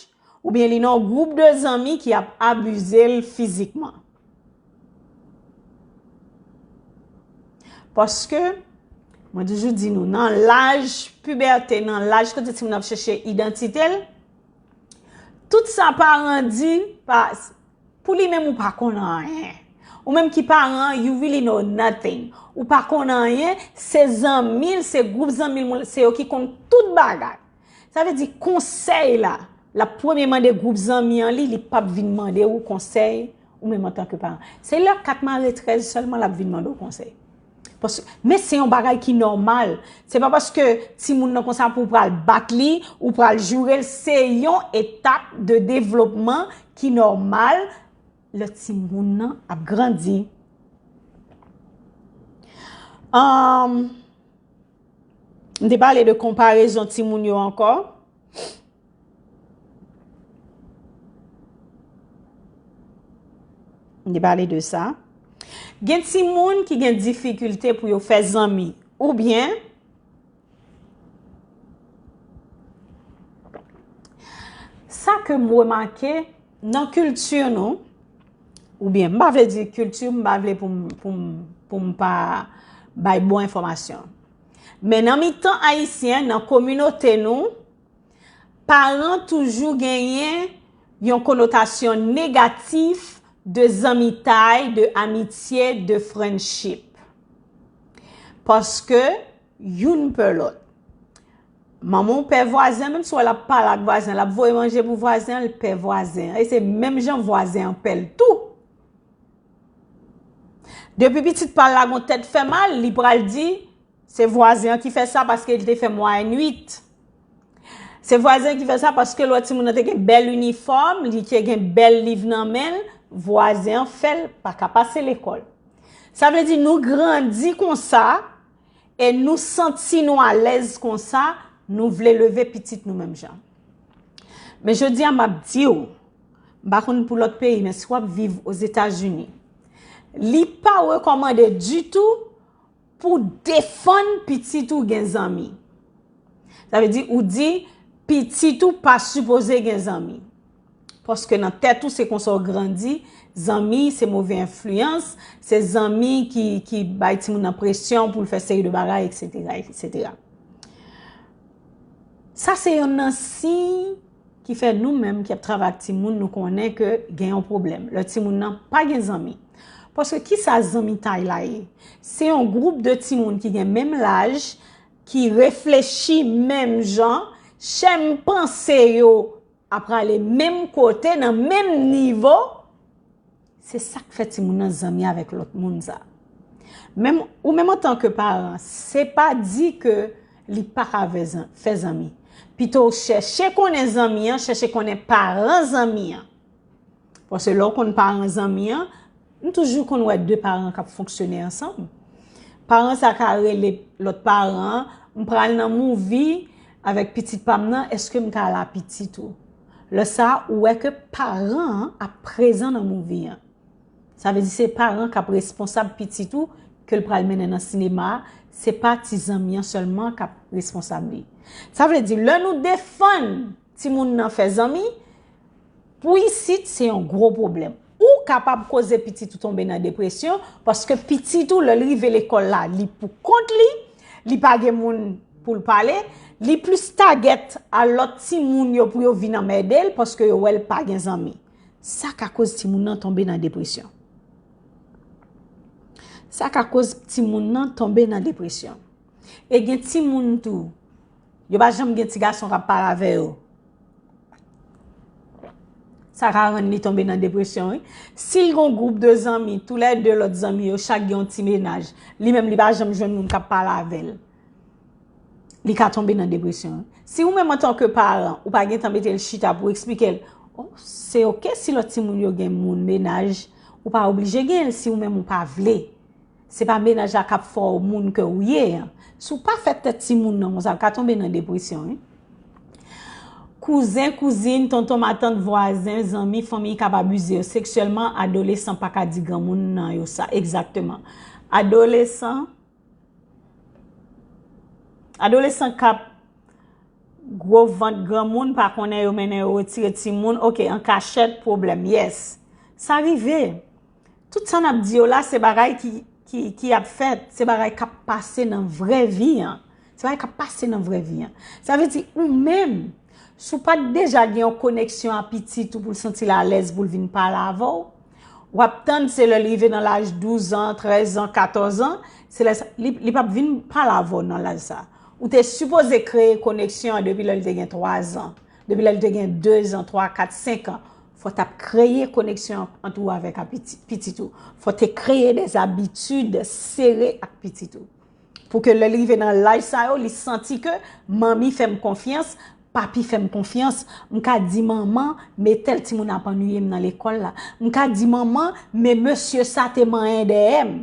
oubyen li nan yon gwoup de zanmi ki ap abize l fizikman. Paske, mwen toujou di nou, nan laj pibète, nan laj kote timoun ap chèche idantite l, tout sa paran di, pa, pou li menm ou pa konn anyen. Ou menm ki paran, you really know nothing. Ou pa konn anyen, se zanmi l, se gwoup zanmi l, se yo ki konn tout bagay. Sa vle di konsèy la, l ap premye mande gwoup zanmi an li, li p ap vin mande ou konsèy, ou menm antanke paran. Se lè kat mare trèz sèlman l ap vin mande w konsèy. Paske, men se yon bagay ki nòmal. Se pa paske timoun nan konsa pou w pral bat li, ou pral joure l. Se yon etap de devlopman ki nòmal lè timoun nan ap grandi. Um, m te pale de konparezon timoun yo ankò. M te pale de sa. Gen timoun ki gen difikilte pou yo fè zanmi. Oubyen, sa ke m remake nan kilti nou, oubyen, m pa vle di kilti, m pa vle pou m, pou m, pou m pa bay bon enfòmasyon. Men nan mitan ayisyen, nan kominote nou, paran toujou genyen yon konotasyon negatif de zanmitay, de amitye, de friendship. Paske youn pè lòt. Manman w pè vwazen, menm si w wè l ap pale ak vwazen, l ap voye manje pou vwazen an, l pè vwazen an. E se menm jan vwazen an pè l tou. Depi pitit pa l la gon tèt fè mal, li pral di, se vwazen an ki fè sa paske li te fè mwayèn uit. Se vwazen an ki fè sa paske lòt timoun nan te gen bèl inifòm, li te gen bèl liv nan men l, vwazen an fè l pa ka pase lekòl. Sa vle di nou grandi konsa e nou santi nou alèz konsa, nou vle leve pitit nou menm jan. Men jodi a m ap di w, m pa konn pou lòt peyi, men si w ap viv Ozetazini, li pa rekòmande ditou pou w defann pitit ou gen zanmi. Sa vle di, ou di, pitit ou pa sipoze gen zanmi. Paske nan tèt ou, se konsa w grandi, zanmi, se move enfliyans, se zanmi ki, ki bay timoun nan presyon pou l fè seri de bagay, etsetera, etsetera. Sa se yonn nan siy ki fè nou menm ki ap travay ak timoun, nou konnen ke gen yon pwoblèm. Lè timoun nan pa gen zanmi. Paske kisa zanmitay la ye? Se yon gwoup de timoun ki gen menm laj, ki reflechi menm jan, chèm panse yo ap prale menm kote, nan menm nivo, se sa k fè timoun nan zanmi avèk lòt moun sa. Menm, ou menm antanke paran, se pa di ke li pa ka fè zan-, fè zanmi. Pito w chèche konnen zanmi an, chèche konnen paran zanmi an. Paske lè w konn paran zanmi an, m toujou konn wè de paran k ap fonksyone ansanm. Paran sa ka rele lòt paran an, m pral nan movie avèk pitit pa m nan, èske m ka al a pitit ou? Lè sa a, ou wè ke paran an ap prezan nan movie an. Sa vle di se paran k ap responsab pitit ou ke l pral mennen nan sinema a, se pa ti zanmi an sèlman k ap responsab li. Sa vle di, lè nou defann timoun nan fè zanmi, pou isit, se yon gwo pwoblèm. Ou kapab koze pitit ou tonbe nan depresyon, paske pitit ou, lè l rive lekòl la, li pou kont li, li pa gen moun pou l pale, li plis tagèt a lòt timoun yo pou yo vin anmède l, paske yo wè l pa gen zanmi. Sa ka koz timoun nan tonbe nan depresyon. Sa ka koz timoun nan tonbe nan depresyon. E gen timoun tou, yo pa janm gen ti gason k ap pale avè yo. Sa ka rann li tonbe nan depresyon, wi. Si l gen yon gwoup de zanmi, toulède lòt zanmi yo, chak gen yon ti mennaj, li menm li pa janm jwenn moun k ap pale avè l, li ka tonbe nan depresyon, wi. Si ou menm antanke paran, ou pa gentan mete l chita pou eksplike l, oh, se oke si lòt timoun yo gen moun, mennaj, ou pa oblije gen l si ou menm ou pa vle. Se pa mennaj la k ap fè w moun ke w ye an. Si w pa fè tèt timoun nan konsa, l ka tonbe nan depresyon, wi. Kouzen, kouzin, tonton, matant, vwazen, zanmi, fanmi k ap abize yo seksyèlman, adolesan pa ka di granmoun nan yo sa. Egzakteman. Adolesan, adolesan k ap gwo vant granmoun, pa konnen yo mennen yo retire timoun. Oke, an kachèt, pwoblèm. Yes. Sa rive. Tout sa n ap di yo la, se bagay ki, ki, ki ap fèt, se bagay k ap pase nan vrè vi an. Se bagay k ap pase nan vrè vi an. Sa vle di, ou menm, si w pa t deja gen yon koneksyon a pitit ou pou l santi l alèz pou l vin pale avè w, w ap tann se lè l rive nan laj douz an, trèz an, katòz an, se lè sa, li, li p ap vin pale avè w nan laj sa. Ou te sipoze kreye koneksyon an depi lè l te gen twa zan, depi lè l te gen de zan, twa, kat, senk an. Fò w t ap kreye koneksyon ant ou avèk a piti- pitit ou. Fò w te kreye de zabitid sere ak pitit ou. Pou ke lè l rive nan laj sa yo, li santi ke manmi fè m konfyans, papi fè m konfyans. M ka di manman, men tèl timoun ap annuiye m nan lekòl la. M ka di manman, men mesye sa te manyen dèyè m.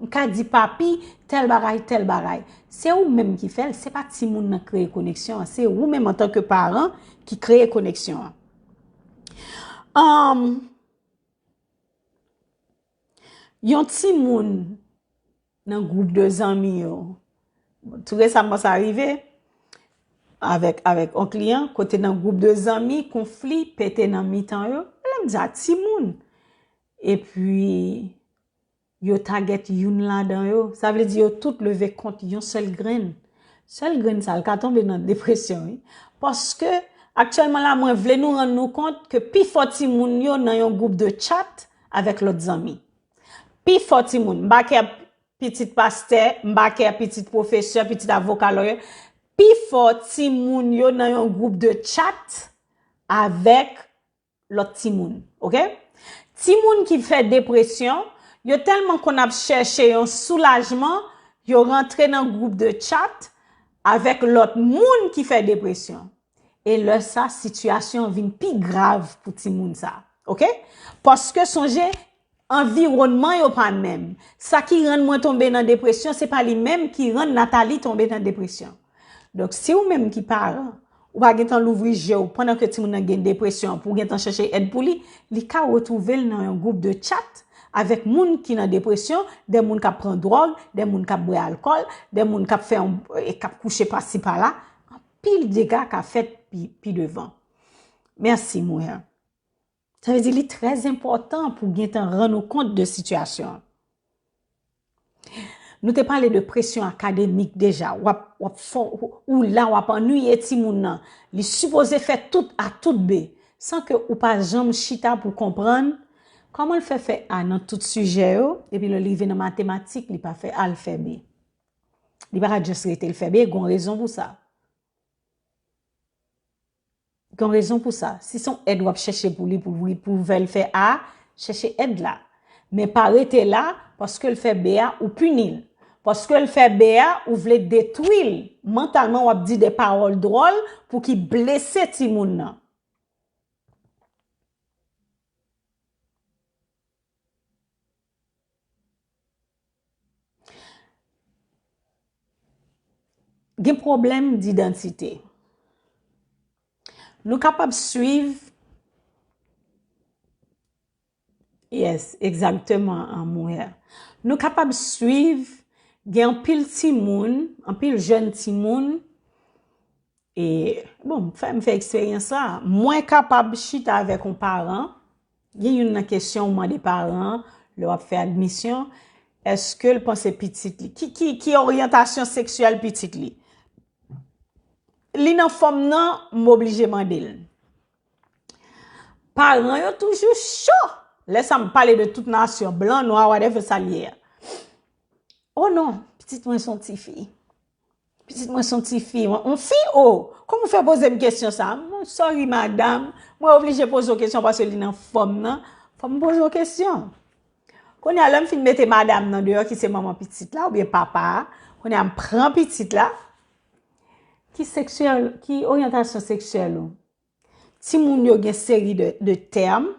M ka di papi, tèl bagay, tèl bagay. Se ou menm ki fè l, se pa timoun nan kreye koneksyon an. Se ou menm antanke paran ki kreye koneksyon an. Um, yon timoun nan gwoup de zanmi yo. Tou resaman sa rive avèk, avèk yon kliyan, kote nan gwoup de zanmi, konfli pete nan mitan yo. Lè m di a timoun. Epi, yo tagèt youn ladan yo. Sa vle di yo tout leve kont yon sèl grenn. Sèl grenn sa, l ka tonbe nan depresyon, wi. Paske, aktyèlman la, mwen vle nou rann nou kont ke pifò timoun yo nan yon gwoup de chat avèk lòt zanmi. Pifò timoun, m pa kè pitit pastè, m pa kè pitit pwofesè, pitit avoka, lawyer. Pifò timoun yo nan yon gwoup de chat avèk lòt timoun, oke? Timoun ki fè depresyon, yo tèlman konn ap chèche yon soulajman, yo rantre nan gwoup de chat avèk lòt moun ki fè depresyon. E lè sa, sitiyasyon an vin pi grav pou timoun sa, oke? Paske sonje, anviwònman yo pa menm. Sa ki rann mwen tonbe nan depresyon, se pa li menm ki rann Nathalie tonbe nan depresyon. Donk, si ou menm ki paran, ou pa gentan louvri je w pandan ke timoun nan gen depresyon pou w gentan chèche èd pou li, li ka retwouve l nan yon gwoup de chat avèk moun ki nan depresyon, de moun k ap pran dwòg, de moun k ap bwè alkòl, de moun k ap fè yon, e k ap kouche pasi pala. Anpil dega ka fèt pi, pi devan. Mèsi, Mouya. Sa vle di li trè enpòtan pou w gentan rann ou kont de sitiyasyon an. Nou te pale de presyon akademik deja. W ap, w ap fò, ou la, w ap annuiye timoun nan. Li sipoze fè tout A, tout B, san ke ou pa janm chita pou konprann kòman l fè fè A nan tout sijè yo, epi lè l rive nan matematik, li pa fè A, l fè B. Li pa ka just rete l fè B, gon rezon pou sa. Gen rezon pou sa. Si se yon èd w ap chèche pou li, pou li, pou fè l fè A, chèche èd la. Men pa rete la, paske l fè B a, ou pini l. Paske l fè B a, ou vle detwi l. Mantalman, w ap di de pawòl dwòl pou ki blese timoun nan. Gen pwoblèm didantite. Nou kapab swiv, yes, egzakteman, Mouya. Nou kapab swiv, gen anpil timoun, anpil jèn timoun, e, bon, fè m fè eksperyans la. Mwen kapab chita avèk yon paran, gen youn nan kesyon ou mande paran an, lè w ap fè admisyon, èske l panse pitit li, ki, ki, ki oryantasyon seksyèl pitit li? Li nan fòm nan, m oblije mande l. Paran yo toujou cho. Lè sa m pale de tout nasyon, blan, nwa, whatever sa l ye a. Oh non, pitit mwen se yon tifi. Pitit mwen se yon tifi, yon fi, oh. Kòman w fè poze m kesyon sa? Mwen, sorry madam, mwen oblije poze w kesyon paske li nan fòm nan. Fò m poze w kesyon. Kounye a, lè m fin mete madam nan deyò, ki se manman pitit la, oubyen papa a, kounye a, m pran pitit la. Ki seksyèl, ki oryantasyon seksyèl ou? Timoun yo gen seri de, de tèm.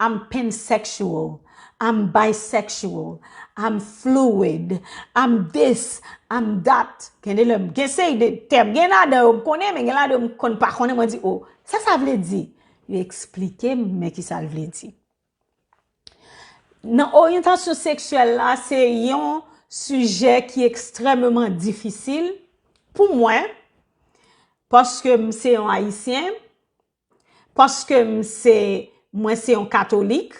I'm pansexual, I'm bisexual, I'm fluid, I'm this, I'm that. Gen de lè, gen seri de tèm. Gen ladan yo m konnen, men gen ladan yo m konn pa konnen. Mwen di, oh, sa sa vle di? Yo eksplike m, men ki sa l vle di. Nan oryantasyon seksyèl la, se yon sijè ki ekstrèmeman difisil pou mwen, paske m se yon Ayisyen, paske m se, mwen se yon Katolik.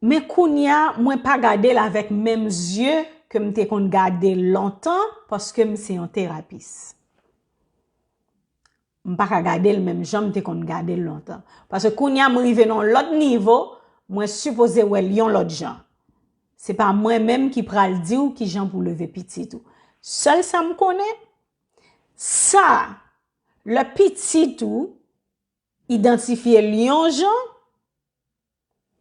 Men kounye a, mwen pa gade l avèk menm zye ke m te konn gade l lontan, paske m se yon terapis. M pa ka gade l menm jan m te konn gade l lontan. Paske kounye a, m rive nan yon lòt nivo, mwen sipoze wè l yon lòt jan. Se pa mwen menm ki pral di w ki jan pou leve pitit ou. Sèl sa m konnen, sa lè pitit ou idantifye l yon jan,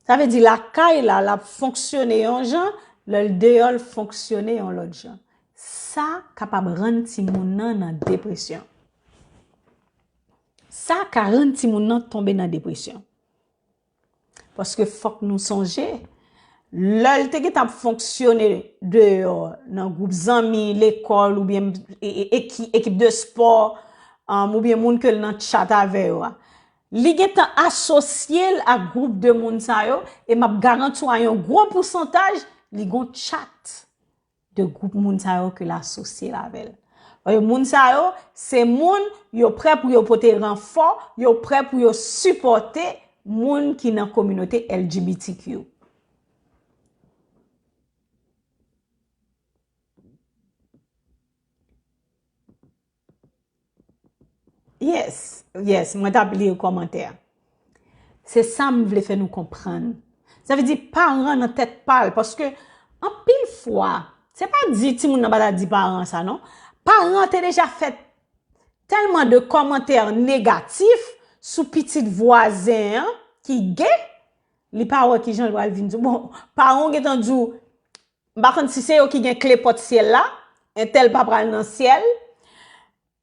sa vle di lakay la, l ap fonksyone yon jan, lè l deyò, l fonksyone yon lòt jan. Sa kapab rann timoun nan nan depresyon. Sa ka rann timoun nan tonbe nan depresyon. Paske fòk nou sonje, lè l te gentan ap fonksyone deyò, nan gwoup zanmi, lekòl, oubyen e- e- eki- ekip de spò, um, oubyen moun ke l nan chat avè yo a, li gentan asosye l ak gwoup de moun sa yo, e m ap garanti w a yon gwo pousantaj, li gon chat de gwoup moun sa yo ke l asosye l avè l. Paske moun sa yo, se moun, yo prè pou yo pote ranfò, yo prè pou yo sipòte moun ki nan kominote L G B T Q. Yes, yes, mwen t ap li kòmantè. Se sa m vle fè nou konprann. Sa vle di paran nan tèt pa l, paske anpil fwa, se pa di timoun nan pa ta di paran sa non. Paran te deja fè tèlman de kòmantè negatif sou pitit vwazen an ki gay, li pa wè kijan l pral vin di w. Bon, paran w gentan di w, m pa konn si se yo ki gen kle pòt syèl la, entèl pa pral nan syèl,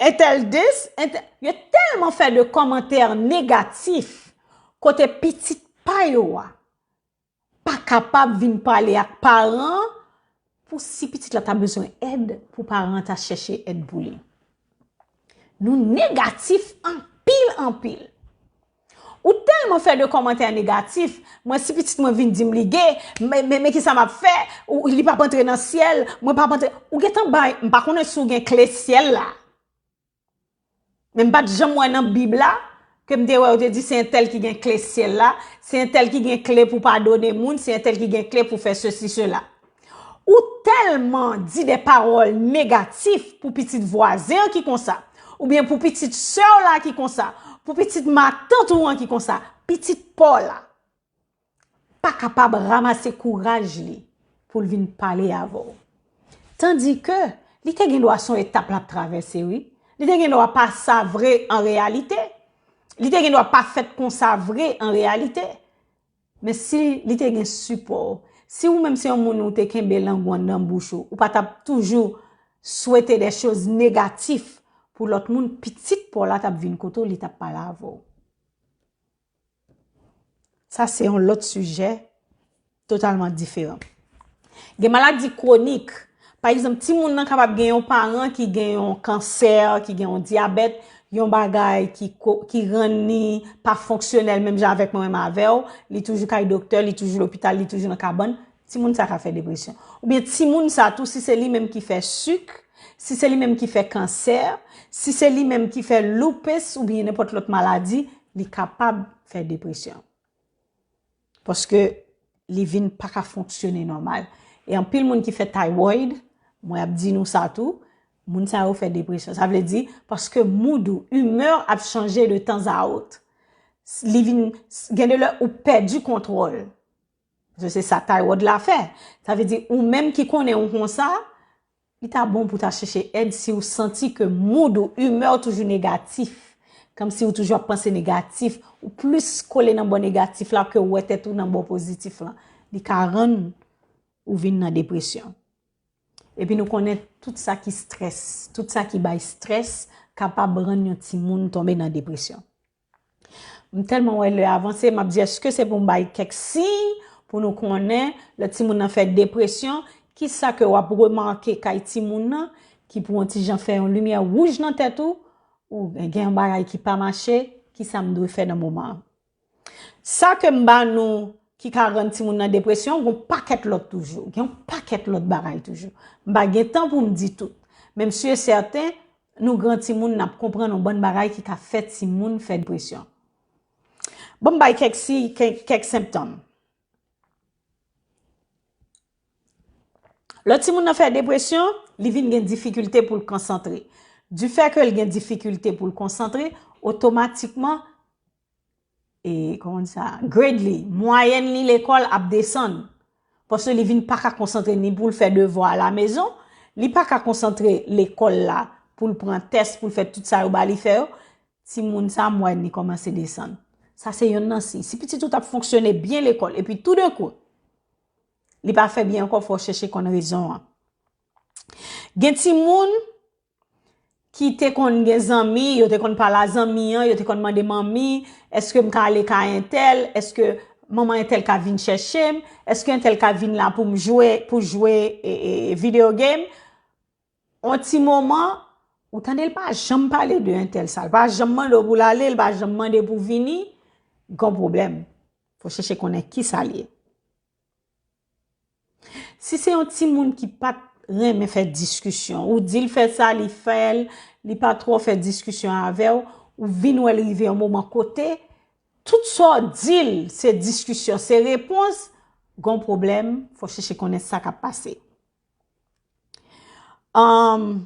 entèl dis, entèl, yo tèlman fè de kòmantè negatif kote pitit pa yo a pa kapab vin pale ak paran pou si pitit la ta bezwen èd, pou paran ta chèche èd pou li. Nou negatif anpil, anpil. Ou tèlman fè de kòmantè negatif, mwen si pitit mwen vin di m li gay, men, men, men kisa m ap fè? Ou, li p ap antre nan syèl, mwen p ap antre. Ou gentan bay, m pa konnen si w gen kle syèl la. Men m pa t janm wè nan Bib la, ke m te wè yo te di se entèl ki gen kle syèl la, se entèl ki gen kle pou padone moun, se entèl ki gen kle pou fè sesi, sela. Ou tèlman di de pawòl negatif pou pitit vwazen an ki konsa, oubyen pou pitit sè w la ki konsa, pou pitit matant ou an ki konsa, pitit pa w la pa kapab ranmase kouraj li pou l vin pale avè w. Tandike li te gen dwa se yon etap l ap travèse, wi. Li te gen dwa pa sa vre an reyalite. Li te gen dwa pa fèt konsa vre an reyalite. Men si li te gen sipò w, si ou menm se yon moun ou te kenbe lang ou anndan bouch ou, ou pa t ap toujou swete de choz negatif pou lòt moun, pitit pa w la t ap vin kote w, li t ap pale avè w. Sa se yon lòt sijè totalman diferan. Gen maladi kwonik. Pa egzanp, timoun nan kapab gen yon paran ki gen yon kansè, ki gen yon dyabèt, yon bagay ki ko- ki rann li pa fonksyonèl menm jan avèk mwen menm avè w, li toujou kay doktè, li toujou lopital, li toujou nan kabann, timoun sa ka fè depresyon. Oubyen timoun sa tou, si se li menm ki fè sik, si se li menm ki fè kansè, si se li menm ki fè lupus oubyen nenpòt lòt maladi, li kapab fè depresyon. Paske li vin pa ka fonksyone nòmal. E anpil moun ki fè thyroid, mwen ap di nou sa tou, moun sa yo fè depresyon. Sa vle di, paske mood ou, imè w ap chanje de tan a ot. Li vin, gen de lè ou pèdi kontwòl. Paske se sa thyroid la fè. Sa vle di, ou menm ki konnen ou konsa, li ta bon pou ta chèche èd si w santi ke mood ou, imè w toujou negatif. Kòmsi ou toujou ap panse negatif, ou plis kole nan bò negatif la ke w wè tèt ou nan bò pozitif la. Li ka rann ou vin nan depresyon. Epi nou konnen tout sa ki strès, tout sa ki bay strès kapab rann yon timoun tonbe nan depresyon. M tèlman wè lè avanse, m ap di, èske se pou m bay kèk siy pou nou konnen lè timoun nan fè depresyon, kisa ke w ap remake kay timoun nan ki pou yon ti jan fè yon limyè wouj nan tèt ou, ou gen yon bagay ki pa mache, kisa m dwe fè nan moman an? Sa ke m ba nou ki ka rann timoun nan depresyon, gen yon pakèt lòt toujou. Gen yon pakèt lòt bagay toujou. M pa gen tan pou m di tout. Men m si e sèten, nou gran timoun, n ap konprann yon bann bagay ki ka fè timoun fè depresyon. Ban m bay kèk siy, kèk, kèk senptòm. Lè timoun nan fè depresyon, li vin gen difikilte pou l konsantre. Difè ke l gen difikilte pou l konsantre, otomatikman, e, kòman di sa, grade li, mwayèn li lekòl ap desann. Paske li vin pa ka konsantre ni pou l fè devwa alamezon, li pa ka konsantre lekòl la pou l pran tès, pou l fè tout sa yo ba li fè yo, timoun sa, mwayèn li kòmanse desann. Sa se yonn nan siy. Si pitit ou t ap fonksyone byen lekòl, epi toudenkou, li pa fè byen ankò, fò w chèche konn rezon an. Gen timoun ki te konn gen zanmi, yo te konn pale a zanmi an, yo te konn mande manmi, èske m ka ale kay entèl, èske manman entèl ka vin chèche m, èske entèl ka vin la pou m jwe, pou jwe e, e, e video game. On ti moman, ou tande l pa janm pale de entèl sa, l pa janm mande w pou l ale, l pa janm mande pou vini, gon pwoblèm. Fò chèche konnen ki sa l ye. Si se yon timoun ki pa t renmen fè diskisyon, ou di l fè sa, li fè l, li pa twò fè diskisyon avè w, ou vin wè l rive yon moman kote, tout sa w di l, se diskisyon, se repons, gon pwoblèm, fò chèche konnen sa k ap pase. Anm,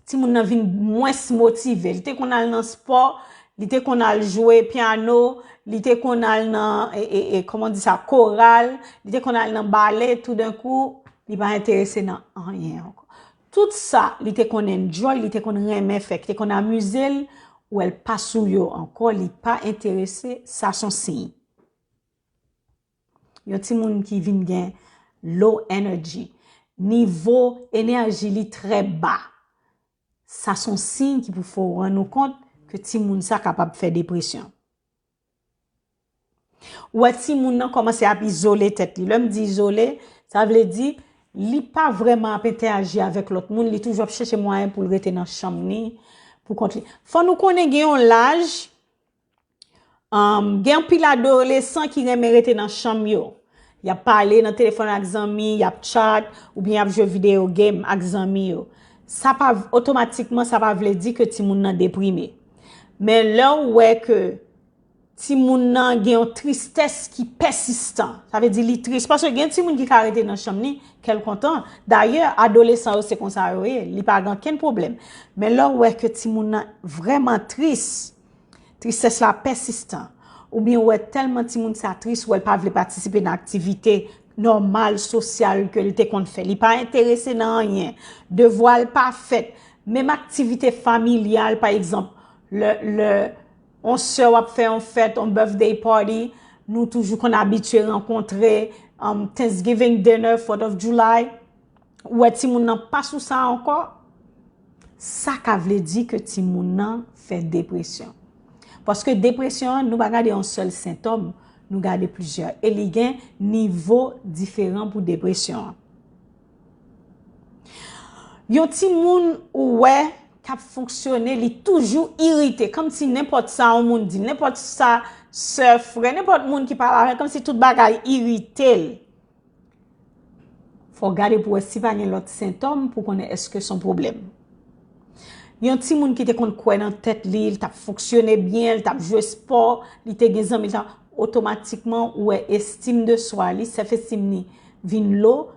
timoun nan vin mwens motive. Li te konn al nan spò, li te konn al jwe pyano, li te konn al nan, e, e, e, kòman di sa, koral, li te konn al nan bale, toudenkou, li pa enterese nan anyen ankò. Tout sa, li te konn enjoy, li te konn renmen fè, ki te konn amize l, ou wè l pa sou yo ankò, li pa enterese, sa s on siy. Yon timoun ki vin gen low energy, nivo enèji li trè ba. Sa s on siy ki pou fè w rann ou kont ke timoun sa kapab fè depresyon. Ou wè timoun nan kòmanse ap izole tèt li. Lè m di izole, sa vle di li pa vrèman ap entèyaji avèk lòt moun, li toujou ap chèche mwayen pou l rete nan chanm li, pou kont li. Fò nou konnen gen yon laj, um, gen anpil adolesan ki renmen rete nan chanm yo. Y ap pale nan telefòn ak zanmi, y ap chat, oubyen y ap jwe video game ak zanmi yo. Sa pa, otomatikman, sa pa vle di ke timoun nan deprime. Men lè w wè ke timoun nan gen yon tristès ki pèsistan, sa vle di li tris. Paske gen timoun ki ka rete nan chanm li, kè l kontan. Dayè, adolesan yo se konsa yo ye, li pa gen okenn pwoblèm. Men lè w wè ke timoun nan vrèman tris, tristès la pèsistan, oubyen w wè tèlman timoun sa tris, w wè l pa vle patisipe nan aktivite nòmal, sosyal ke l te konn fè. Li pa enterese nan anyen. Devwa l pa fèt. Menm aktivite familyal, pa egzanp, lè, lè on sè w ap fè yon fèt, on birthday party, nou toujou konn abitye rankontre, um, Thanksgiving dinner, Fourth of July, ou wè timoun nan pa sou sa ankò, sa ka vle di ke timoun nan fè depresyon. Paske depresyon an, nou pa gade yon sèl sentòm, nou gade plizyè. E li gen nivo diferan pou depresyon an. Yon timoun ou wè k ap fonksyone, li toujou irite, kòmsi nenpòt sa yon moun di, nenpòt sa sè, frè, nenpòt moun ki pale avè l, kòmsi tout bagay irite l. Fò w gade pou wè si pa gen lòt sentòm pou konnen èske s on pwoblèm. Yon timoun ki te konn kwè nan tèt li, li t ap fonksyone byen, li t ap jwe spò, li te gen zanmi, li t ap, otomatikman ou wè estim de swa li, self esteem li vin lo,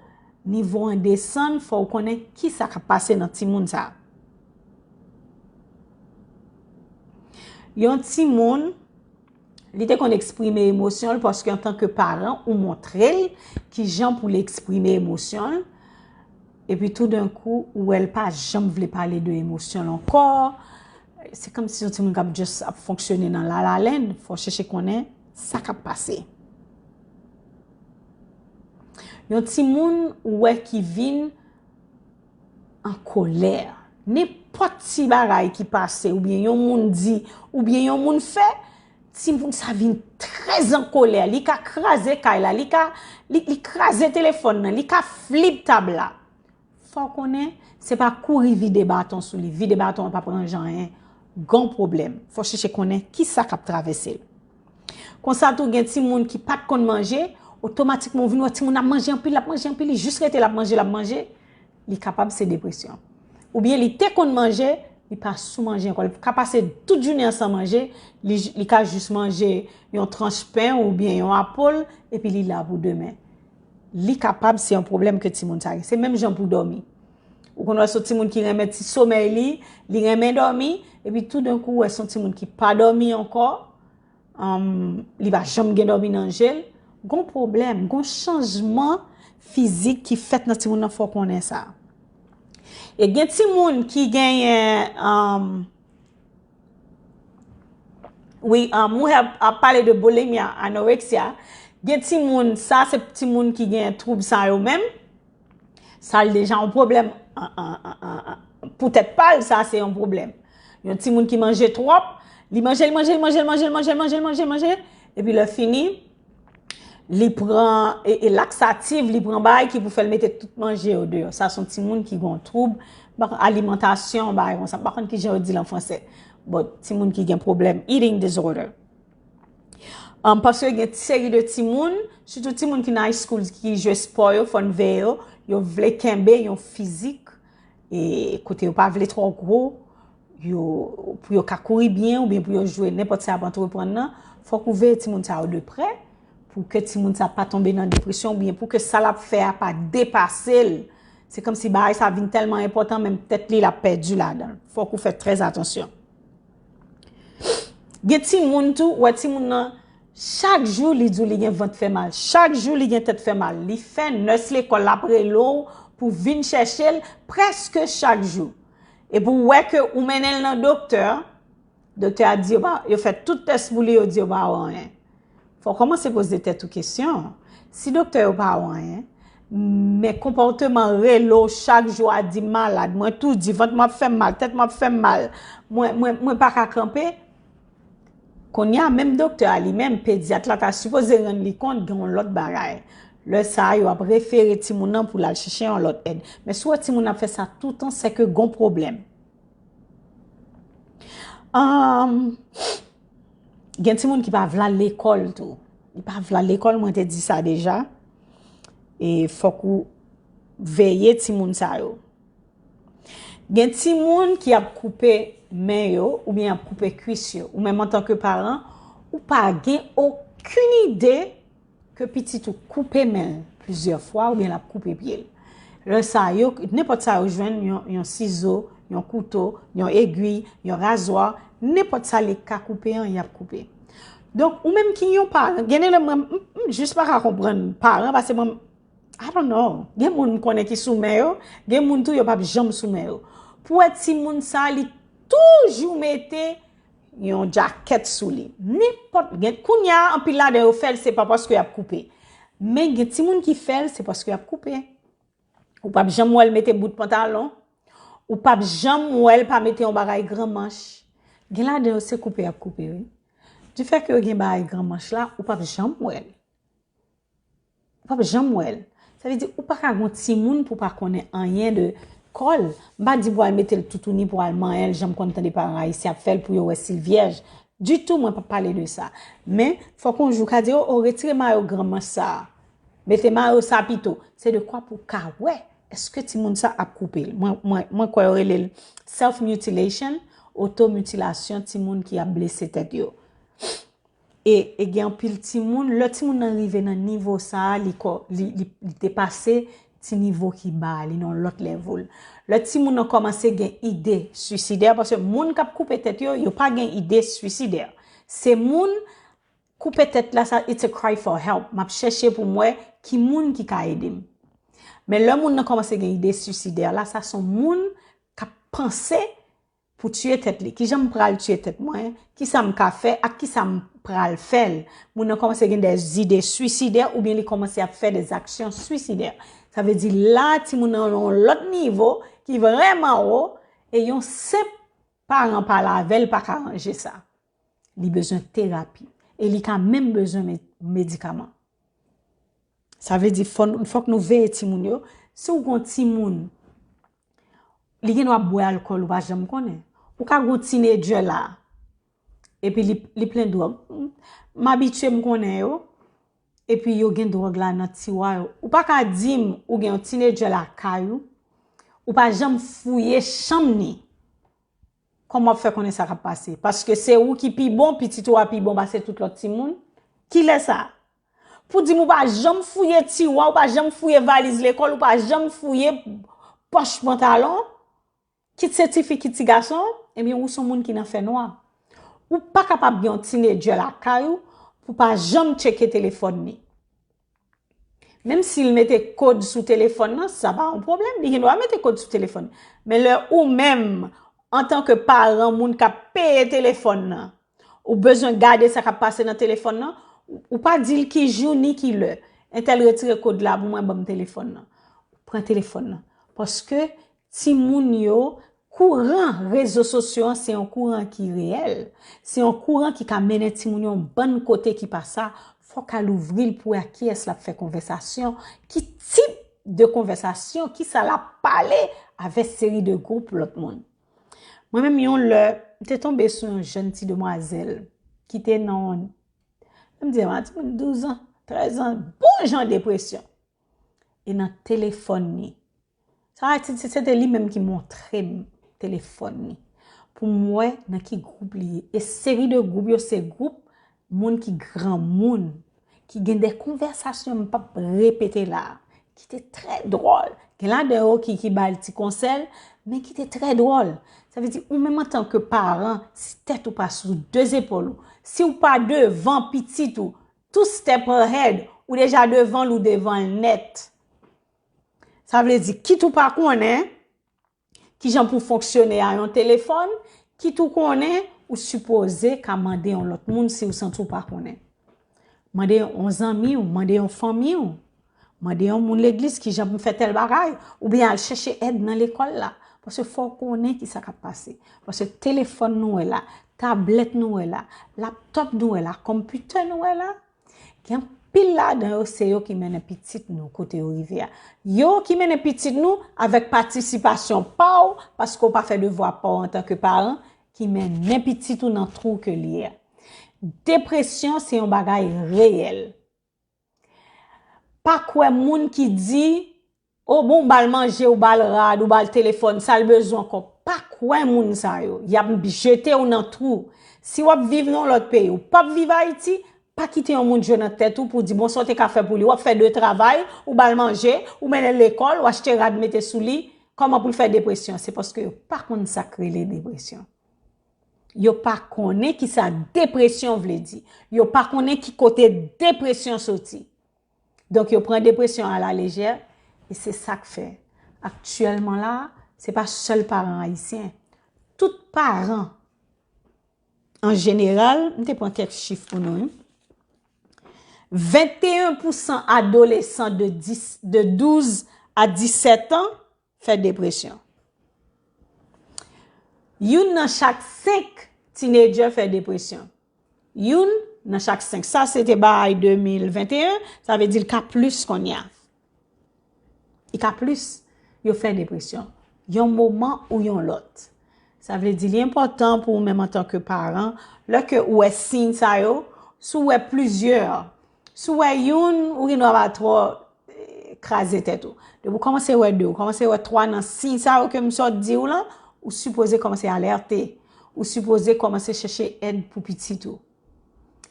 nivo an desann, fò w konnen ki sa k ap pase nan timoun sa a. Yon timoun, li te konn eksprime emosyon l paske antanke paran, ou montre l ki jan pou l eksprime emosyon l. Epi toudenkou, ou wè l pa janm vle pale de emosyon l ankò. Se kòmsi yon timoun k ap just ap fonksyone nan la la land. Fò w chèche konnen sa k ap pase. Yon timoun ou wè ki vin an kolè. Nenpòt ti bagay ki pase, oubyen yon moun di, oubyen yon moun fè, timoun sa vin trè an kolè. Li ka kraze kay la, li ka, li, li kraze telefòn nan, li ka flip tab la. Fò w konnen, se pa kouri vide baton sou li. Vide baton an p ap ranje anyen. Gon pwoblèm. Fò w chèche konnen ki sa k ap travèse l. Konsa tou, gen timoun ki pa t konn manje, otomatikman ou vin wè timoun ap manje anpil, l ap manje anpil, li jis rete l ap manje, l ap manje, li kapab se depresyon. Oubyen li te konn manje, li pa sou manje ankò. Li ka pase tout jounen an san manje, li, li ka jis manje yon tranch pen oubyen yon apòl, epi li la pou demen. Li kapab se yon pwoblèm ke timoun sa gen. Se menm jan pou dòmi. Ou konn wè se yon timoun ki renmen ti somèy li, li renmen dòmi, epi toudenkou, ou wè se yon timoun ki pa dòmi ankò, um, li pa janm gen dòmi nan je l. Gon pwoblèm, gon chanjman fizik ki fèt nan timoun nan, fò w konnen sa. E gen timoun ki genyen, um, Wi, um, ou ap, ap pale de bulimia, anorexia. Gen timoun, sa se timoun ki gen twoub sa yo menm. Sa l deja yon pwoblèm. An, an, an, an, an. Pou tèt pa l, sa se yon pwoblèm. Yon timoun ki manje twòp, li manje, li manje, li manje, li manje, li manje, li manje, li manje, li manje, li manje, epi lè fini, li pran e, e laksatif, li pran bagay ki pou fè l mete tout manje yo deyò. Sa se yon timoun ki gen yon twoub alimantasyon, bagay konsa. M pa konn kijan yo di l an fransè. But timoun ki gen pwoblèm, eating disorder. Um, paske gen seri de timoun, sitou timoun ki nan high school ki jwe spò yo, fò n veye yo, yo vle kenbe yon fizik e kote yo pa vle twò gwo, yo, pou yo ka kouri byen oubyen pou yo jwe nenpòt sa y ap antreprann nan, fòk ou veye timoun sa yo de prè pou ke timoun sa pa tonbe nan depresyon oubyen pou ke sa l ap fè a pa depase l. Se kòmsi bagay sa vin tèlman enpòtan, menm tèt li l ap pèdi ladan l. Fòk ou fè trè atansyon. Gen timoun tou, ou wè timoun nan, chak jou li di w li gen vant fè mal, chak jou li gen tèt fè mal. Li fè nès lekòl la ap rele w pou vin chèche l prèske chak jou. Epi w wè ke ou mennen l nan doktè, doktè a di yo pa, yo fè tout tès pou li, yo di yo pa wè anyen. Fò w kòmanse poze tèt ou kesyon. Si doktè yo pa wè anyen, men konpòteman rele w chak jou a di m malad, mwen toudi, vant mwen ap fè m mal, tèt mwen ap fè m mal, mwen, mwen, mwen pa ka kanpe. Kounye a, menm doktè a li menm, pedyat la ta sipoze rann li kont gen yon lòt bagay. Lè sa a, yo ap refere timoun nan pou l al chèche yon lòt èd. Men si w wè timoun nan ap fè sa toutan, sèke gon pwoblèm. Ahn, gen timoun ki pa vle al lekòl tou. Li pa vle al lekòl, mwen te di sa deja. E fòk ou veye timoun sa yo. Gen timoun ki ap koupe men yo oubyen ap koupe kwis yo. Ou menm antanke paran, ou pa gen okenn ide ke pitit ou koupe men l plizyè fwa oubyen l ap koupe pye l. Lè sa yo, nenpòt sa yo jwenn, yon, yon sizo, yon kouto, yon egwi, yon razwa, nenpòt sa li ka koupe an, y ap koupe. Donk, ou menm ki yon paran, gen de lè mwen, m, m, m jis pa ka konprann paran, paske mwen, I don't know. Gen moun m konnen ki sou men yo, gen moun tou yo p ap janm sou men yo. Pou wè timoun sa, li toujou mete yon djakèt sou li. Nenpòt, gen, kounye a, anpil ladan yo fè l, se pa paske y ap koupe. Men gen timoun ki fè l, se paske y ap koupe. Ou p ap janm wè l mete bout pantalon. Ou p ap janm wè l pa mete yon bagay gran manch. Gen ladan yo, se koupe y ap koupe, wi. Difè ke yo gen bagay gran manch la, ou p ap janm wè l. Ou p ap janm wè l. Sa vle di, ou pa ka gon timoun pou pa konnen anyen de kò l. M pa di pou al mete l toutouni, pou al manyen l, jan m konn tande paran ayisyen ap fè l pou yo wè si l vyèj. Ditou, mwen p ap pale de sa. Men, fòk yon jou ka di, o, o, retire mayo gran manch sa a. Mete mayo sa pito. Se de kwa pou w ka wè èske timoun sa ap koupe l. Mwen, mwen, mwen kwè yo rele l self mutilation, otomitilasyon, timoun ki ap blese tèt yo. E, e gen anpil timoun, lè timoun nan rive nan nivo sa a, li, ko- li, li, li depase ti nivo ki ba a, li nan lòt level. Lè timoun nan kòmanse gen ide swisidè, paske moun k ap koupe tèt yo, yo pa gen ide swisidè. Se moun koupe tèt la, sa, it's a cry for help. M ap chèche pou m wè ki moun ki ka ede m. Men lè moun nan kòmanse gen ide swisidè la, sa se yon moun k ap panse pou tiye tèt li. Kijan m pral tiye tèt mwen? Kisa m ka fè ak kisa m pral fè l? Moun nan kòmanse gen de zide swisidè oubyen li kòmanse ap fè de zaksyon swisidè. Sa vle di la, timoun nan yon lòt nivo ki vrèman wo e yon senp paran pale avè l pa ka ranje sa. Li bezwen terapi. E li ka menm bezwen me- medikaman. Sa vle di fò, fòk nou veye timoun yo. Si w gon timoun, li gen dwa bwè alkòl, ou pa janm konnen. Ou ka gon teenager la, epi li, li plen dwòg. M abitye m konnen yo, epi yo gen dwòg la nan tiwa yo. Ou pa ka di m ou gen yon teenager lakay ou, ou pa janm fouye chanm ni. Kòman w ap fè konnen sa k ap pase? Paske se ou ki pi bon, pitit ou a pi bon pase tout lòt timoun? Kilè sa? Pou di m ou pa janm fouye tiwa, ou pa janm fouye valiz lekòl, ou pa janm fouye pòch pantalon, kit se tifi, kit ti gason, ebyen ou se yon moun ki nan fènwa. Ou pa kapab gen yon teenager lakay ou pou pa janm tcheke telefòn ni. Menm si l mete kòd sou telefòn nan, sa pa yon pwoblèm, li gen dwa mete kòd sou telefòn. Men lè ou menm, antanke paran, moun k ap peye telefòn nan, ou bezwen gade sa k ap pase nan telefòn nan, ou pa di l ki jou ni ki lè. Entèl retire kòd la pou mwen, ban m telefòn nan. Pran telefòn nan. Paske timoun yo, kouran rezo sosyo an se yon kouran ki reyèl. Se yon kouran ki ka mennen timoun yo yon bann kote ki pa sa. Fòk al ouvri l pou wè ak kiyès l ap fè konvèsasyon, ki tip de konvèsasyon, kisa l ap pale avè seri de gwoup lòt moun. Mwen menm, yon lè, m te tonbe sou yon jèn ti demwazèl ki te nan yon, m di, yon timoun douz an, trèz an, bon jan depresyon. E nan telefòn li. Sa se, se te li menm ki montre m telefòn li. Pou m wè nan ki gwoup li ye. E seri de gwoup yo, se gwoup moun ki granmoun, ki gen de konvèsasyon m p ap repete la, ki te trè dwòl. Gen ladan yo ki, ki ba l ti konsèy, men ki te trè dwòl. Sa vle di, ou menm antanke paran, si tèt ou pa sou de zepòl ou, si w pa devan pitit ou, two step ahead, ou deja devan l, ou devan l nèt. Sa vle di, kit ou pa konnen kijan pou fonksyone a yon telefòn, kit ou konnen, ou sipoze ka mande yon lòt moun si w santi w pa konnen. Mande yon zanmi w, mande yon fanmi w, mande yon moun legliz kijan pou m fè tèl bagay, oubyen al chèche èd nan lekòl la. Paske fò w konnen kisa k ap pase. Paske telefòn nou wè la, tablèt nou wè la, laptòp nou wè la, konpitè nou wè la, gen anpil ladan yo, se yo ki mennen pitit nou kote yo rive a. Yo ki mennen pitit nou avèk patisipasyon pa w, paske w pa fè devwa pa w antanke paran, ki mennen pitit ou nan twou ke l ye a. Depresyon se yon bagay reyèl. Pa kwè moun ki di, o bon, ou ba l manje, ou ba l rad, ou ba l telefòn, sa l bezwen ankò. Pa kwè moun sa yo. Y ap jete w nan twou. Si w ap viv nan yon lòt peyi, ou p ap viv Ayiti, pa kite yon moun jwe nan tèt ou pou di, bon, sa w te ka fè pou li. W ap fè de travay, ou ba l manje, ou mennen l lekòl, ou achte rad mete sou li. Kòman pou l fè depresyon? Se paske yo pa konn sa k rele depresyon. Yo pa konnen kisa depresyon vle di. Yo pa konnen ki kote depresyon soti. Donk, yo pran depresyon a la lejè, e se sa k fè. Aktyèlman la, se pa sèl paran ayisyen. Tout paran, an jeneral, m te pran kèk chif pou nou, wi. Venteyen pousan adolesan de dis, de douz a disèt an fè depresyon. Youn nan chak senk teenager fè depresyon. Youn nan chak senk. Sa se te bay de mil venteyen, sa vle di l ka plis kounye a. Li ka plis. Yo fè depresyon. Yon moman ou yon lòt. Sa vle di li enpòtan pou ou menm antanke paran, lè ke ou wè siy sa yo, si w wè plizyè, si w wè youn, ou gen dwa pa twò, eh, kraze tèt ou. Depi w kòmanse wè de, ou kòmanse wè twa nan siy sa yo ke m sot di w lan, ou sipoze kòmanse alète. Ou sipoze kòmanse chèche èd pou pitit ou.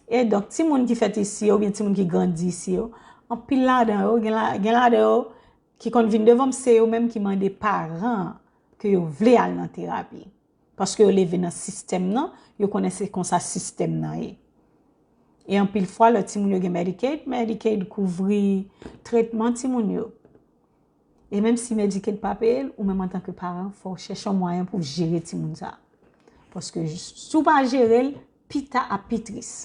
E donk, timoun ki fèt isi yo, oubyen timoun ki grandi isi yo, anpil ladan yo, gen la, gen ladan yo ki konn vin devan m, se yo menm ki mande paran ke yo vle al nan terapi. Paske yo leve nan sistèm nan, yo konnen se konsa sistèm nan ye. E anpil fwa, lè timoun yo gen Medicaid, Medicaid kouvri tretman timoun yo. E menm si Medicaid pa peye l, ou menm antanke paran, fò w chèche yon mwayen pou w jere timoun sa. Paske si w pa jere l, pita ap pi tris.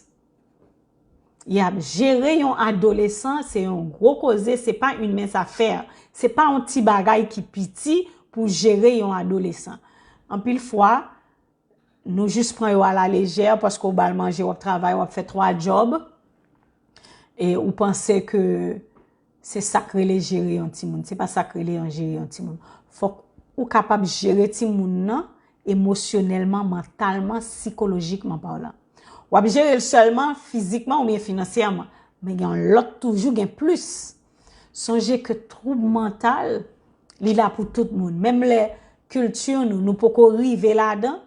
Y ap jere yon adolesan, se yon gwo koze, se pa une mince affaire. Se pa yon ti bagay ki piti pou jere yon adolesan. Anpil fwa, nou jis pran yo a la lejè paske w ba l manje, w ap travay, w ap fè twa djòb. E ou panse ke se sa k rele jere yon timoun. Se pa sa k rele yon jere yon timoun. Fòk ou kapab jere timoun nan emosyonèlman, mantalman, sikolojikman palan. W ap jere l sèlman fizikman oubyen finansyèman. Men gen yon lòt toujou, gen plis. Sonje ke twoub mantal, li la pou tout moun. Menm lè kilti nou, nou poko rive ladan,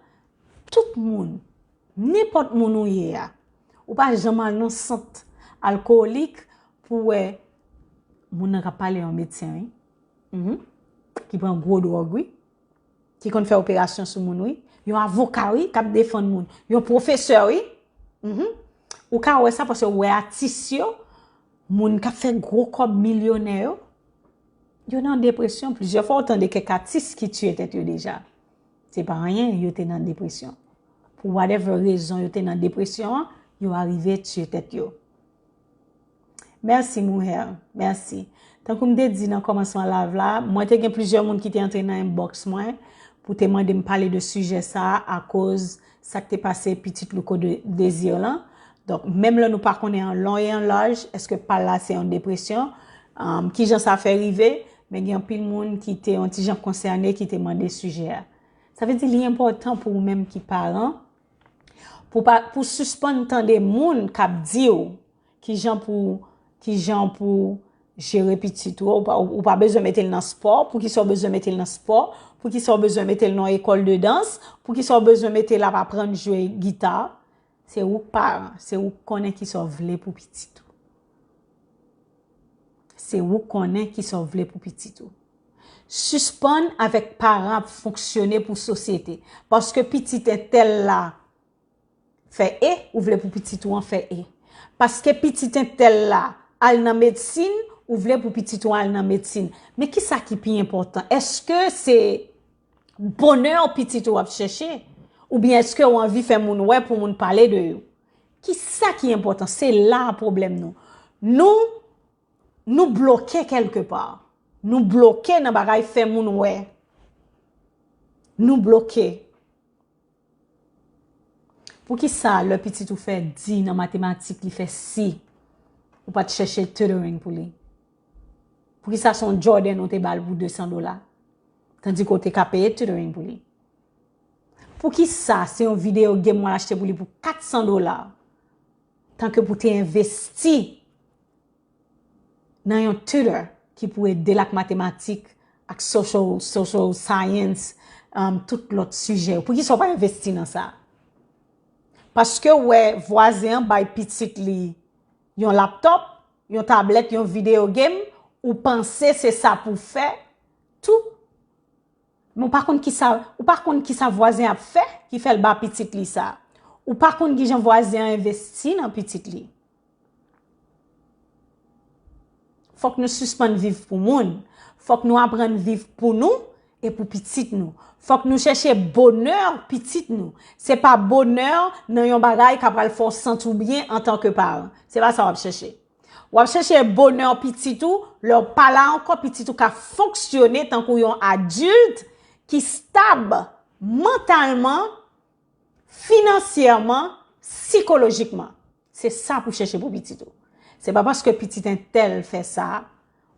tout moun, nenpòt moun ou ye a, ou pa janm al nan sant alkolik pou wè moun nan k ap pale yon medsen, wi. Mhm. Ki pran gwo dwòg, wi. Ki konn fè operasyon sou moun, wi. Yon avoka, wi, k ap defann moun. Yon pwofesè, wi. Mhm. Ou ka wè sa paske ou wè atis yo, moun k ap fè gwo kòb, milyonè yo, yo nan depresyon. Plizyè fwa, ou tande kèk atis ki tiye tèt yo deja. Se pa anyen, yo te nan depresyon. whatever rezon yo te nan depresyon an, yo arive tiye tèt yo. Mèsi, Mouhèl. Mèsi. Tankou m te di nan kòmansman live la, mwen te gen plizyè moun ki te antre nan inbox mwen pou te mande m pale de sijè sa a akoz sa k te pase pitit Louko de, Désir lan. Donk, menm lè nou pa konnen an lon e an laj, èske pa l la se yon depresyon, um, kijan sa fè rive, men gen anpil moun ki te yon ti jan konsène, ki te mande sijè a. Sa vle di li enpòtan pou ou menm ki paran, pou pa, pou sispann tande moun k ap di w kijan pou, kijan pou jere pitit ou, ou pa, ou pa bezwen mete l nan spò, poukisa w bezwen mete l nan spò, poukisa w bezwen mete l nan ekòl de dans, poukisa w bezwen mete l ap aprann jwe gita, se ou k paran, se ou k konnen kisa w vle pou pitit ou. Se ou k konnen kisa w vle pou pitit ou. Sispann avèk paran ap fonksyone pou sosyete. Paske pitit entèl la fè E, ou vle pou pitit ou an fè E. Paske pitit entèl la al nan medsin, ou vle pou pitit ou an al nan medsin. Men kisa ki pi enpòtan? Èske se bonè pitit ou ap chèche? Oubyen èske ou anvi fè moun wè pou moun pale de yo? Kisa ki enpòtan? Se la pwoblèm nou. Nou, nou bloke kèlke pa. Nou bloke nan bagay fè moun wè. Nou bloke. Poukisa lè pitit ou fè di nan matematik li fè si, ou pa t chèche tutoring pou li? Poukisa se yon Jordan ou te ba l pou de san dola, tandike w te ka peye tutoring pou li? Poukisa se yon videyo game w al achte pou li pou kat san dola, tanke pou te envesti nan yon tutor ki pou ede l ak matematik, ak social, social science, um, tout lòt sijè yo? Poukisa w pa envesti nan sa? Paske w wè vwazen an bay pitit li yon laptop, yon tablèt, yon videyo game, ou panse se sa pou fè tou. Men ou pa konn kisa, ou pa konn kisa vwazen ap fè ki fè l ba pitit li sa. Ou pa konn kijan vwazen an envesti nan pitit li. Fòk nou sispann viv pou moun. Fòk nou aprann viv pou nou e pou pitit nou. Fòk nou chèche bonè pitit nou. Se pa bonè nan yon bagay k ap pral fè w santi w byen antanke paran. Se pa sa w ap chèche. W ap chèche bonè pitit ou, lè w pa la ankò, pitit ou ka fonksyone tankou yon adilt ki stab mantalman, finansyèman, sikolojikman. Se sa pou chèche pou pitit ou. Se pa paske pitit entèl fè sa,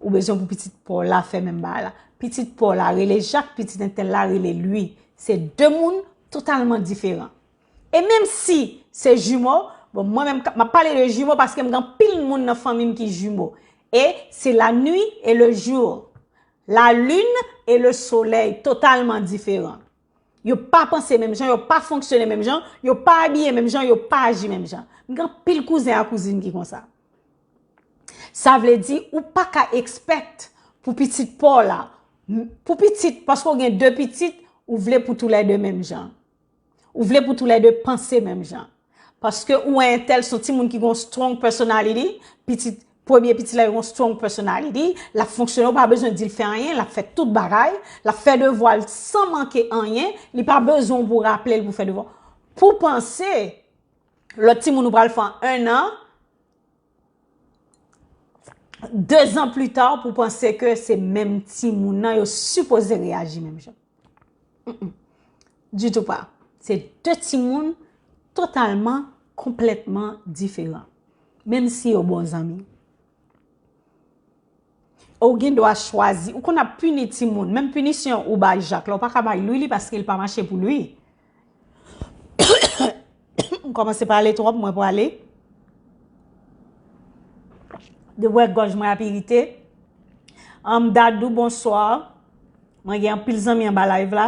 ou bezwen pou pitit pa w la fè menm bagay la. Pitit pa w la rele Jak, pitit entèl la rele Lwi. Se de moun totalman diferan. E menm si se jimo, bon, mwen menm, m ap pale de jimo paske m gen anpil moun nan fanmi m ki jimo. E se la nuit et le jour. La lune et le soleil, totalman diferan. Yo pa panse menm jan, yo pa fonksyone menm jan, yo pa abiye menm jan, yo pa aji menm jan. M gen anpil kouzen ak kouzin ki konsa. Sa vle di, ou pa ka expect pou pitit pa w la, m-, pou pitit, paske w gen de pitit, ou vle pou toulède menm jan. Ou vle pou toulède panse menm jan. Paske ou wè entèl se yon timoun ki gon strong personality, pitit, premye pitit la yo gon strong personality, l ap fonksyone, ou pa bezwen di l fè anyen, l ap fè tout bagay, l ap fè devwa l san manke anyen, li pa bezwen w pou raple l pou fè devwa. Pou panse, lòt timoun ou pral fè an en an, de zan pli ta, pou panse ke se menm timoun nan, yo sipoze reyaji menm jan. Mm-mm. Ditou pa. Se de timoun totalman, konplètman diferan. Menm si yo bon zanmi. Ou gen dwa chwazi, ou konn ap pini timoun. Menm pinisyon ou bay Jak la, ou pa ka bay Lwi li paske l pa mache pou Lwi. M kòmanse pale twòp, mwen prale. Depi w wè gòj mwen ap irite. Anm, Dadou, bonswa. Mwen gen anpil zanmi anba live la.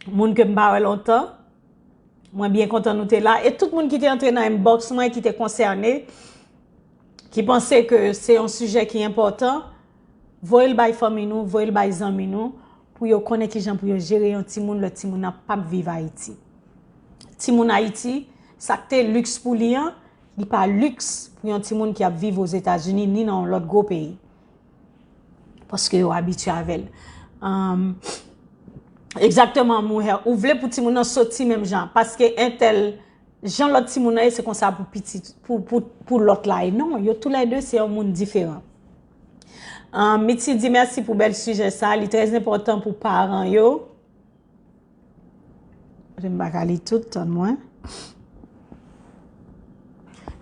Moun ke m pa wè lontan. Mwen byen kontan nou te la. E tout moun ki te antre nan inbox mwen, ki te konsène, ki panse ke se yon sijè ki enpòtan, voye l bay fanmi nou, voye l bay zanmi nou, pou yo konnen kijan pou yo jere yon timoun, lè timoun nan p ap viv Ayiti. Timoun Ayiti, sa k te liks pou li an, li pa liks pou yon timoun ki ap viv Ozetazini ni nan yon lòt gwo peyi. Paske yo abitye avè l. Anm, Egzakteman, Mouhè. Ou vle pou timoun nan soti menm jan. Paske entèl, jan lòt timoun nan ye, se konsa pou pitit, pou, pou, pou lòt la ye. Non, yo toulède se yon moun diferan. Mitty di mèsi pou bèl sijè sa. Li trè enpòtan pou paran yo. M pa ka li tout, tann mwen.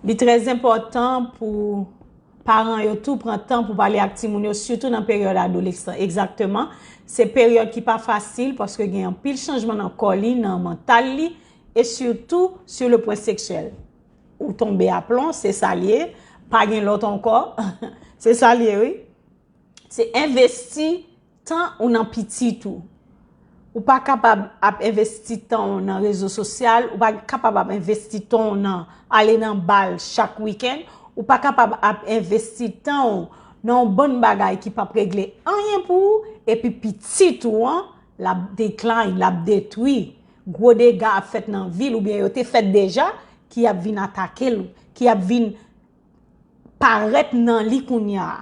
Li trè enpòtan pou paran yo tou pran tan pou pale ak timoun yo, sitou nan peryòd adolesan. Egzakteman. Se peryòd ki pa fasil paske gen anpil chanjman nan kò li, nan mantal li, e sitou sou le pwen seksyèl. Ou tonbe aplon, se sa l ye. Pa gen lòt ankò. Se sa l ye, wi. Se envesti tan ou nan pitit ou. Ou pa kapab ap envesti tan ou nan rezo sosyal, ou pa kapab ap envesti tan ou nan ale nan bal chak wikenn, ou pa kapab ap envesti tan ou nan yon bann bagay ki p ap regle anyen pou ou, epi pitit ou an, l ap decline, l ap detwi. Gwo dega ap fèt nan vi l, oubyen yo te fèt deja, ki ap vin atake l, ki ap vin parèt nan li kounye a.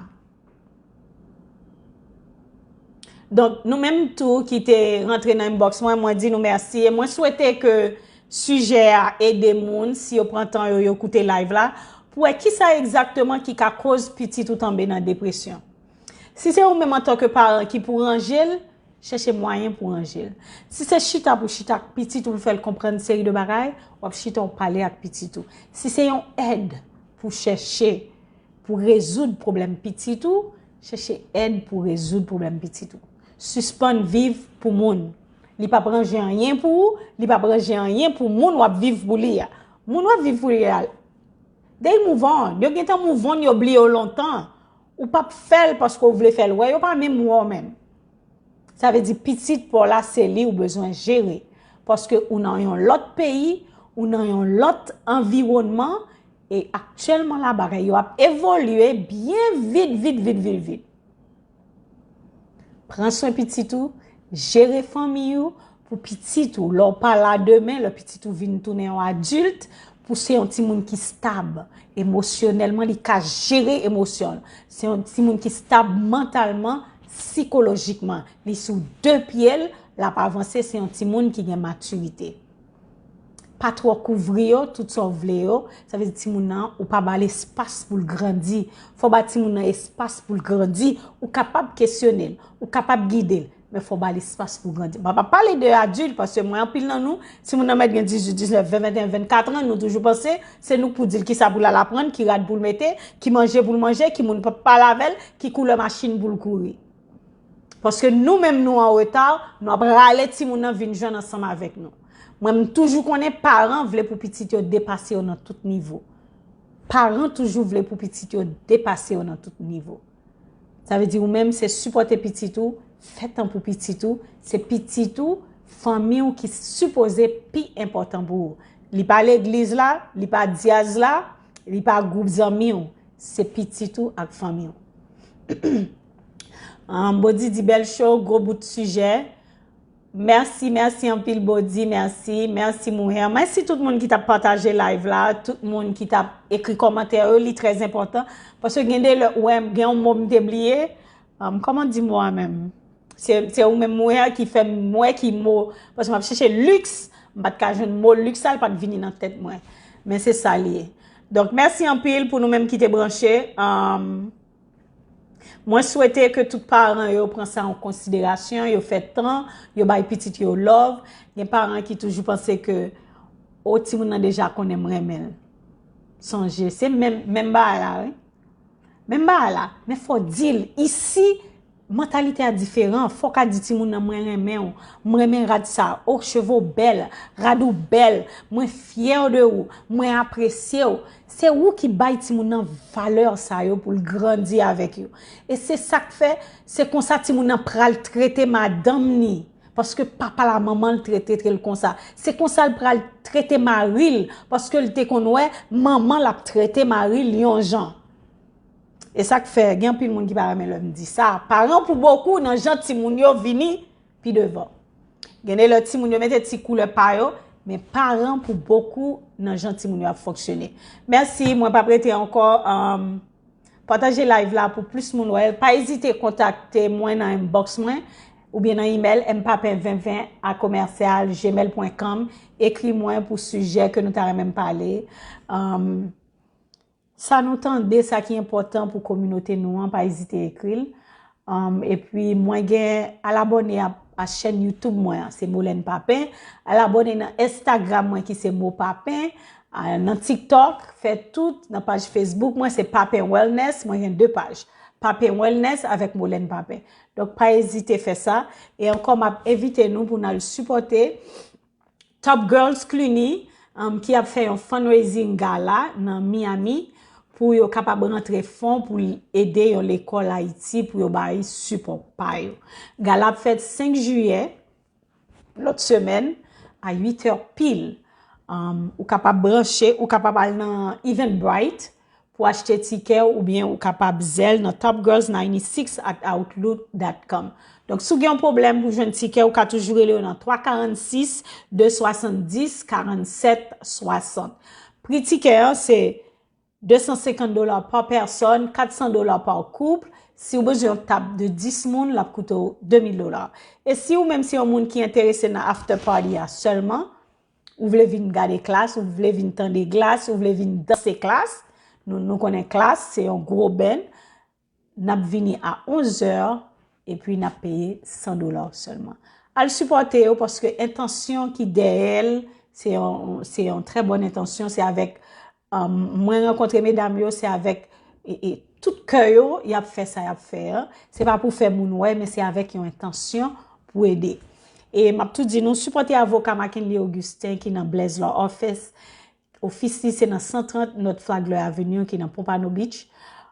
Donk, nou menm tou ki te rantre nan inbox mwen, mwen di nou mèsi. E mwen swete ke sijè a ede moun, si yo pran tan yo, yo koute live la, pou wè kisa egzakteman ki ka koz pitit ou tonbe nan depresyon. Si se ou menm antanke paran ki pou ranje l, chèche mwayen pou ranje l. Si se chita pou chita ak pitit ou pou fè l konprann seri de bagay, w ap chita w pale ak pitit ou. Si se yon èd pou chèche pou rezoud pwoblèm pitit ou, chèche èd pou rezoud pwoblèm pitit ou. Sispann viv pou moun. Li p ap ranje anyen pou ou, li p ap ranje anyen pou moun w ap viv pou li a. Moun w ap viv pou li a, they move on. Yo gentan move on, yo bliye w lontan. Ou p ap fè l paske w vle fè l. Wè, yo pa menm wè w menm. Sa vle di pitit pa w la, se li ou bezwen jere. Paske ou nan yon lòt peyi, ou nan yon lòt anviwònman, e aktyèlman la, bagay yo ap evolye byen vit, vit, vit, vit, vit. Pran swen pitit ou, jere fanmi ou, pou pitit ou, lè w pa la demen, lè pitit ou vin tounen yon adilt, pou se yon timoun ki stab emosyonèlman, li ka jere emosyon l. Se yon timoun ki stab mantalman, sikolojikman. Li sou de pye l, l ap avanse, se yon timoun ki gen matirite. Pa twò kouvri yo, tout sa w vle yo, sa vle di timoun nan, ou pa ba l espas pou l grandi. Fò w ba timoun nan espas pou l grandi. Ou kapab kesyone l, ou kapab gide l, men fò w ba l espas pou grandi. Mwen p ap pale de adilt, paske mwen, anpil nan nou, timoun nan mèt gen dizuit, diznèf, ven, venteyen, vennkat an, nou toujou panse se nou k pou di l kisa pou l al aprann, ki rad pou l mete, ki manje pou l manje, ki moun p ap pale avè l, ki koulè machin pou l kouri. Paske nou menm nou an reta, nou ap rale timoun nan vin jwenn ansanm avèk nou. Mwen, m toujou konnen paran vle pou pitit yo depase yo nan tout nivo. Paran toujou vle pou pitit yo depase yo nan tout nivo. Sa vle di ou menm se sipòte pitit ou, fè tan pou pitit ou, se pitit ou, fanmi w ki sipoze pi enpòtan pou ou. Li pa legliz la, li pa dyaz la, li pa gwoup zanmi w, se pitit ou ak fanmi w. Body di bèl show, gwo bout sijè. Mèsi, mèsi anpil Body, mèsi, mèsi Mouhè. Mèsi tout moun ki t ap pataje live la, tout moun ki t ap ekri kòmantè yo, li trè enpòtan. Paske gen de lè, ou wè, gen yon mo m te bliye. Kòman di mo a menm? Se, se ou menm Mouhè ki fè m wè ki mo, paske m ap chèche liks, m pa t ka jwenn mo liks la, l pa t vini nan tèt mwen. Men se sa l ye. Donk, mèsi anpil pou nou menm ki te branche. Mwen swete ke tout paran yo pran sa an konsiderasyon, yo fè tan, yo bay pitit yo love. Gen paran ki toujou panse ke, o, timoun nan deja konnen m renmen l. Sonje, se menm, menm bagay la, wi. Menm bagay la, men fò w di l. Isi, mantalite a diferan. Fò w ka di timoun nan, mwen renmen w, mwen renmen rad sa, o, cheve w bèl, rad ou bèl, mwen fyè de ou, mwen apresye w. Se ou ki bay timoun nan valè sa yo pou l grandi avèk yo. E se sa k fè, se konsa timoun nan pral trete madanm ni. Paske papa l a manman l trete l konsa. Se konsa l pral trete mari l, paske l te konn wè manman l ap trete mari l yon jan. E sa k fè, gen anpil moun ki pa renmen lè m di sa. Paran pou bokou nan jan timoun yo vini pi devan. Gen de lè timoun yo mete ti koulè pa yo, men paran pou bokou nan jan timoun yo ap fonksyone. Mèsi, mwen p ap rete ankò. Pataje live la pou plis moun wè l. Pa ezite kontakte mwen nan inbox mwen. oubyen nan imèl m papen ven ven a commercial gmail point com. Ekri mwen pou sijè ke nou ta renmen m pale. Sa nou tande, sa ki enpòtan pou kominote nou an, pa ezite ekri l. Epi mwen gen, al abòne a, a chèn YouTube mwen an, se Molène Papin. Al abòne nan Instagram mwen ki se Mo Papin, nan TikTok, fè tout, nan paj Facebook mwen se Papin Wellness, mwen gen de paj, Papin Wellness avèk Molène Papin. Donk pa ezite fè sa. E ankò m ap envite nou pou n al sipòte Top Girls Cluny, um, ki ap fè yon fundraising gala nan Miami pou yo kapab rantre fon pou ede yon lekòl Ayiti pou yo bay sipò pa yo. Gala ap fèt senk jiyè, lòt semèn, a uit è pil. Um, ou kapab branche, ou kapab al nan Eventbrite pou achte tikè w oubyen ou kapab zèl nan top girls ninety six at outlook dot com. Donk, si w gen yon pwoblèm pou jwenn tikè, ou ka toujou rele yo nan twa karannsis, de swasanndis, karannsèt swasant. Pri tikè an se de san senkant dola pa pèsòn, kat san dola pa koup. Si w bezwen yon tab de dis moun, l ap koute w de mil dola. E si w menm se yon moun ki enterese nan after party a sèlman, ou vle vin gade klas, ou vle vin tande glas, ou vle vin danse klas, nou, nou konnen klas se yon gwo band, n ap vini a onz è epi n ap peye san dola sèlman. Al sipòte yo paske entansyon ki dèyè l, se yon, se yon trè bòn entansyon, se avèk, um, mwen rankontre medam yo, se avèk e, e, tout kè yo, y ap fè sa y ap fè an. Se pa pou fè moun wè, men se avèk yon entansyon pou ede. E m ap tou di nou, sipòte avoka Mackenley Augustin ki nan Blaise Law Office. Ofis li se nan san trant North Flagler Avenue ki nan Pompano Beach.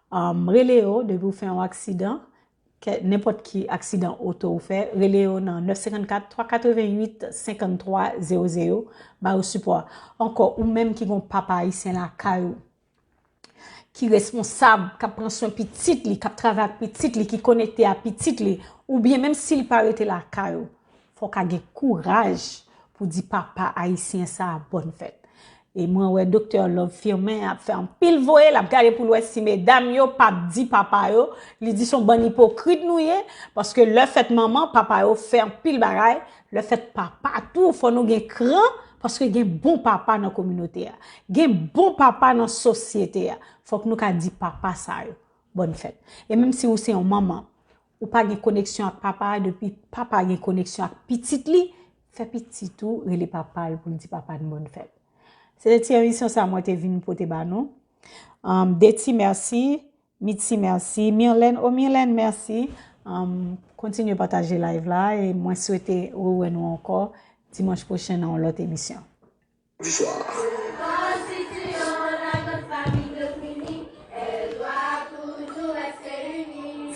Um, rele yo depi w fè yon aksidan, kè, nenpòt ki aksidan oto ou fè, rele yo nan nèf senkannkat, twa katrevennuit, senkanntwa zewo zewo, ba yo sipò a. Ankò, ou menm ki gon papa ayisyen lakay ou, ki responsab, k ap pran swen pitit li, k ap travay ak pitit li, ki konekte a pitit li, oubyen menm si l pa rete lakay ou, fò w ka gen kouraj pou di papa ayisyen sa a bòn fèt. E mwen wè Doktè Love Firmin ap fè anpil voye, l ap gade pou l wè si medam yo p ap di papa yo, li di se yon bann ipokrit nou ye, paske lè fèt manman, papa yo fè anpil bagay, lè fèt papa tou, fò nou gen kran, paske gen bon papa nan kominote a. Gen bon papa nan sosyete a. Fòk nou ka di papa sa yo bòn fèt. E menm si ou se yon manman, ou pa gen koneksyon ak papa a, depi papa gen koneksyon ak pitit li, fè pitit ou rele papa l pou l di papa n bòn fèt. Se te ti emisyon sa mwen te vin pote ba nou. Um, Deti, mèsi. Mitsi, mèsi. Mirlène, oh Mirlène, mèsi. Um, kontinye pataje live la e mwen swete rewè nou ankò dimanch pwochen nan yon lòt emisyon. Du soir.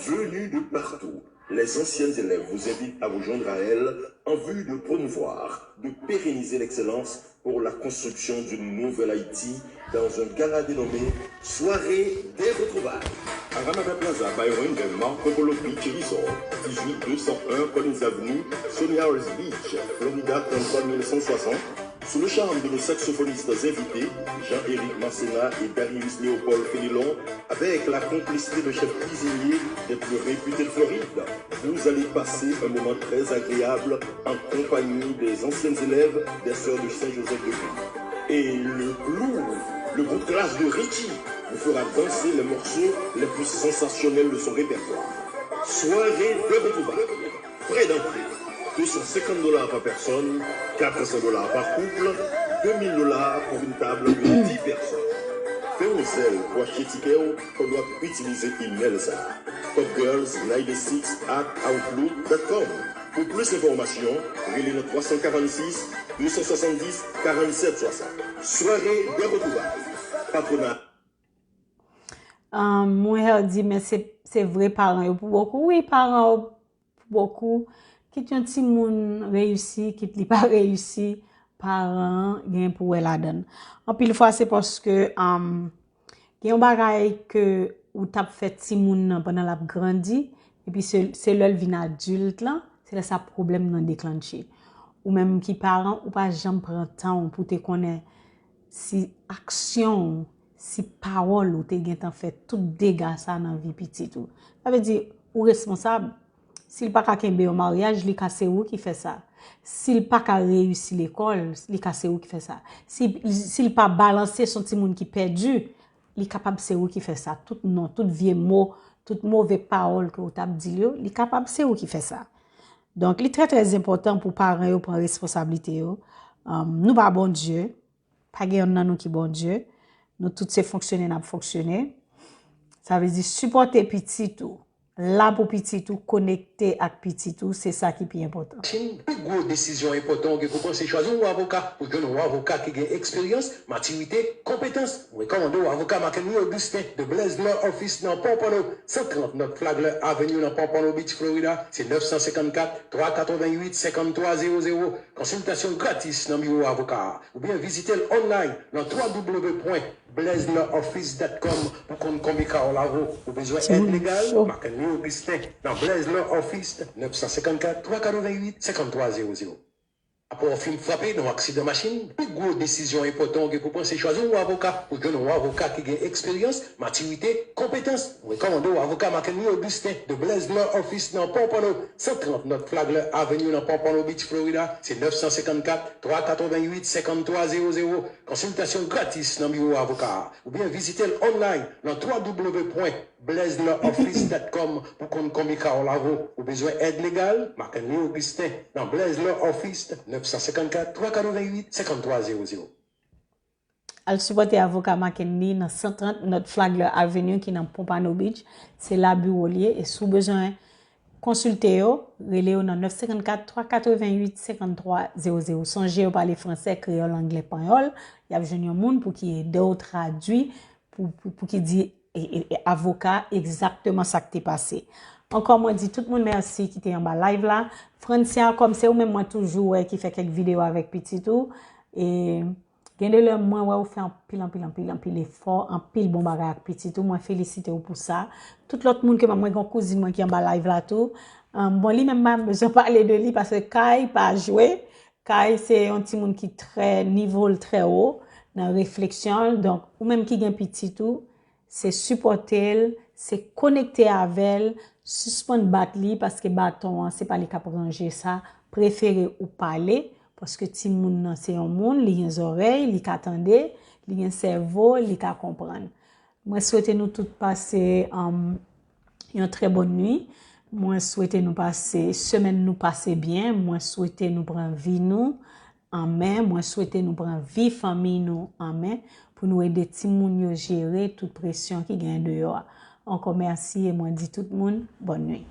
Venus de partout, les anciennes élèves vous invitent à vous joindre à elles en vue de promouvoir, de pérenniser l'excellence pour la construction d'une nouvelle Haïti dans un gala dénommé Soirée des retrouvailles. À Ramada Plaza, Byron, Marco Polo Beach Resort, dix-huit deux cent un Collins Avenue, Sunny Isles Beach, Florida trente-trois mille cent soixante, sous le charme de nos saxophonistes invités, Jean-Éric Masséna et Darius Léopold Fénelon, avec la complicité de chefs cuisiniers des plus réputés de Floride, vous allez passer un moment très agréable en compagnie des anciennes élèves des Sœurs de Saint-Joseph de Cluny. Et le clou, le groupe classe de Richie, vous fera danser les morceaux les plus sensationnels de son répertoire. Soirée de retrouvailles. Frais d'entrée, deux cent cinquante dollars par personne, quatre cents dollars par couple, deux mille dollars pour une table de dix personnes. Fè yon zèl pou achte tikè w pandan w ap itilize imèl sa a, top girls ninety six at outlook dot com. Pou plis enfòmasyon, rele nan twa san karannsis, de san swasanndis, karannsèt swasant. Soirée des retrouvailles. Patwona. Mwen di, men se, se vre paran yo pou bokou. Wi, paran yo pou bokou. Kit yon timoun reyisi, kit li pa reyisi, paran an gen pou wè ladan l. Anpil fwa, se paske, um, gen yon bagay ke ou t ap fè timoun nan pandan l ap grandi, epi se, se lè l vin adilt lan, se lè sa pwoblèm nan deklannche. Ou menm ki paran, ou pa janm pran tan w pou te konnen si aksyon w, si pawòl ou te gentan fè tout dega sa nan vi pitit ou. Sa vle di, ou responsab. Si l pa ka kenbe yon maryaj, li ka se ou ki fè sa. Si l pa ka reyisi lekòl, li ka se ou ki fè sa. Si, si l pa balanse, se yon timoun ki pèdi, li kapab se ou ki fè sa. Tout non, tout vye mo, tout move pawòl ke w t ap di l yo, li kapab se ou ki fè sa. Donk, li trè, trè enpòtan pou paran yo pran responsablite yo. Um, nou pa Bondye, pa gen yonn nan nou ki Bondye. Nou tout se fonksyone n ap fonksyone. Sa vle di sipòte pitit ou, la pou pitit ou, konekte ak pitit ou, se sa ki pi enpòtan. Machin, pi gwo desizyon enpòtan w gen pou pran se chwazi yon avoka. Pou jwenn yon avoka ki gen eksperyans, matirite, konpetans, mwen rekòmande w avoka Marc-Henry Augustin de Blaise Law Office nan Pompano, san trant North Flagler Avenue nan Pompano Beach, Florida. Se nèf san senkannkat, twa katrevenn uit, senkanntwa zewo zewo. Konsiltasyon gratis nan biwo avoka a. Oubyen vizite l online nan w w w pwen blaise law office dot com pou konn konbyen ka w la vo. Ou bezwen èd legal? Marc-Henry Augustin nan Blaise Law Office, nèf san senkannkat, twa katrevenn uit, senkanntwa zewo zewo. Apre w fin frape nan yon aksidan machin, pi gwo desizyon enpòtan w gen pou pran se chwazi yon avoka. Pou jwenn yon avoka ki gen eksperyans, matirite, konpetans, mwen rekòmande w avoka Marc-Henry Augustin de Blaise Law Office nan Pompano, san trant North Flagler Avenue nan Pompano Beach, Florida. Se nèf san senkannkat, twa katrevenn uit, senkanntwa zewo zewo. Konsiltasyon gratis nan biwo avoka a. Oubyen vizite l online nan w w w pwen blaise law office dot com pou konn konbyen ka w la vo. Ou bezwen èd legal? Marc-Henry Augustin nan Blaise Law Office, nèf san senkannkat, twa katrevenn uit, senkanntwa zewo zewo. Al sipòte avoka Marc-Henry nan san trant North Flagler Avenue ki nan Pompano Beach. Se la biwo l ye. E si w bezwen konsilte yo, rele yo nan nèf senkannkat, twa katrevenn uit, senkanntwa zewo zewo. Sonje yo pale fransè, kreyòl, anglè, panyòl. Y ap jwenn yon moun pou ki ede w tradui, pou, pou, pou ki di e, e, e, avoka egzakteman sa k te pase. Ankò, mwen di tout moun mèsi ki te anba live la. Francia, kòm se ou menm mwen toujou wè ki fè kèk videyo avèk pitit ou. E gen de lè mwen wè ou fè anpil, anpil, anpil, anpil efò, anpil bon bagay ak pitit ou. Mwen felisite w pou sa. Tout lòt moun ke mwen, mwen gen yon kouzin mwen ki anba live la tou. Ahn, bon, li menm pa bezwen pale de li paske Kay pa jwe. Kay se yon timoun ki trè, nivo l trè wo nan refleksyon l. Donk, ou menm ki gen pitit ou, se sipòte l, se konekte avè l, sispann bat li paske baton an, se pa li k ap ranje sa. Prefere ou pale, paske timoun nan se yon moun, li gen zòrèy, li ka tande, li gen sèvo, li ka konprann. Mwen swete nou tout pase, um, yon trè bòn nwi. Mwen swete nou pase, semèn nou pase byen. Mwen swete nou pran vi nou an men. Mwen swete nou pran vi fanmi nou an men pou nou ede timoun yo jere tout presyon ki gen deyò a. Ankò mèsi e mwen di tout moun bòn nwi.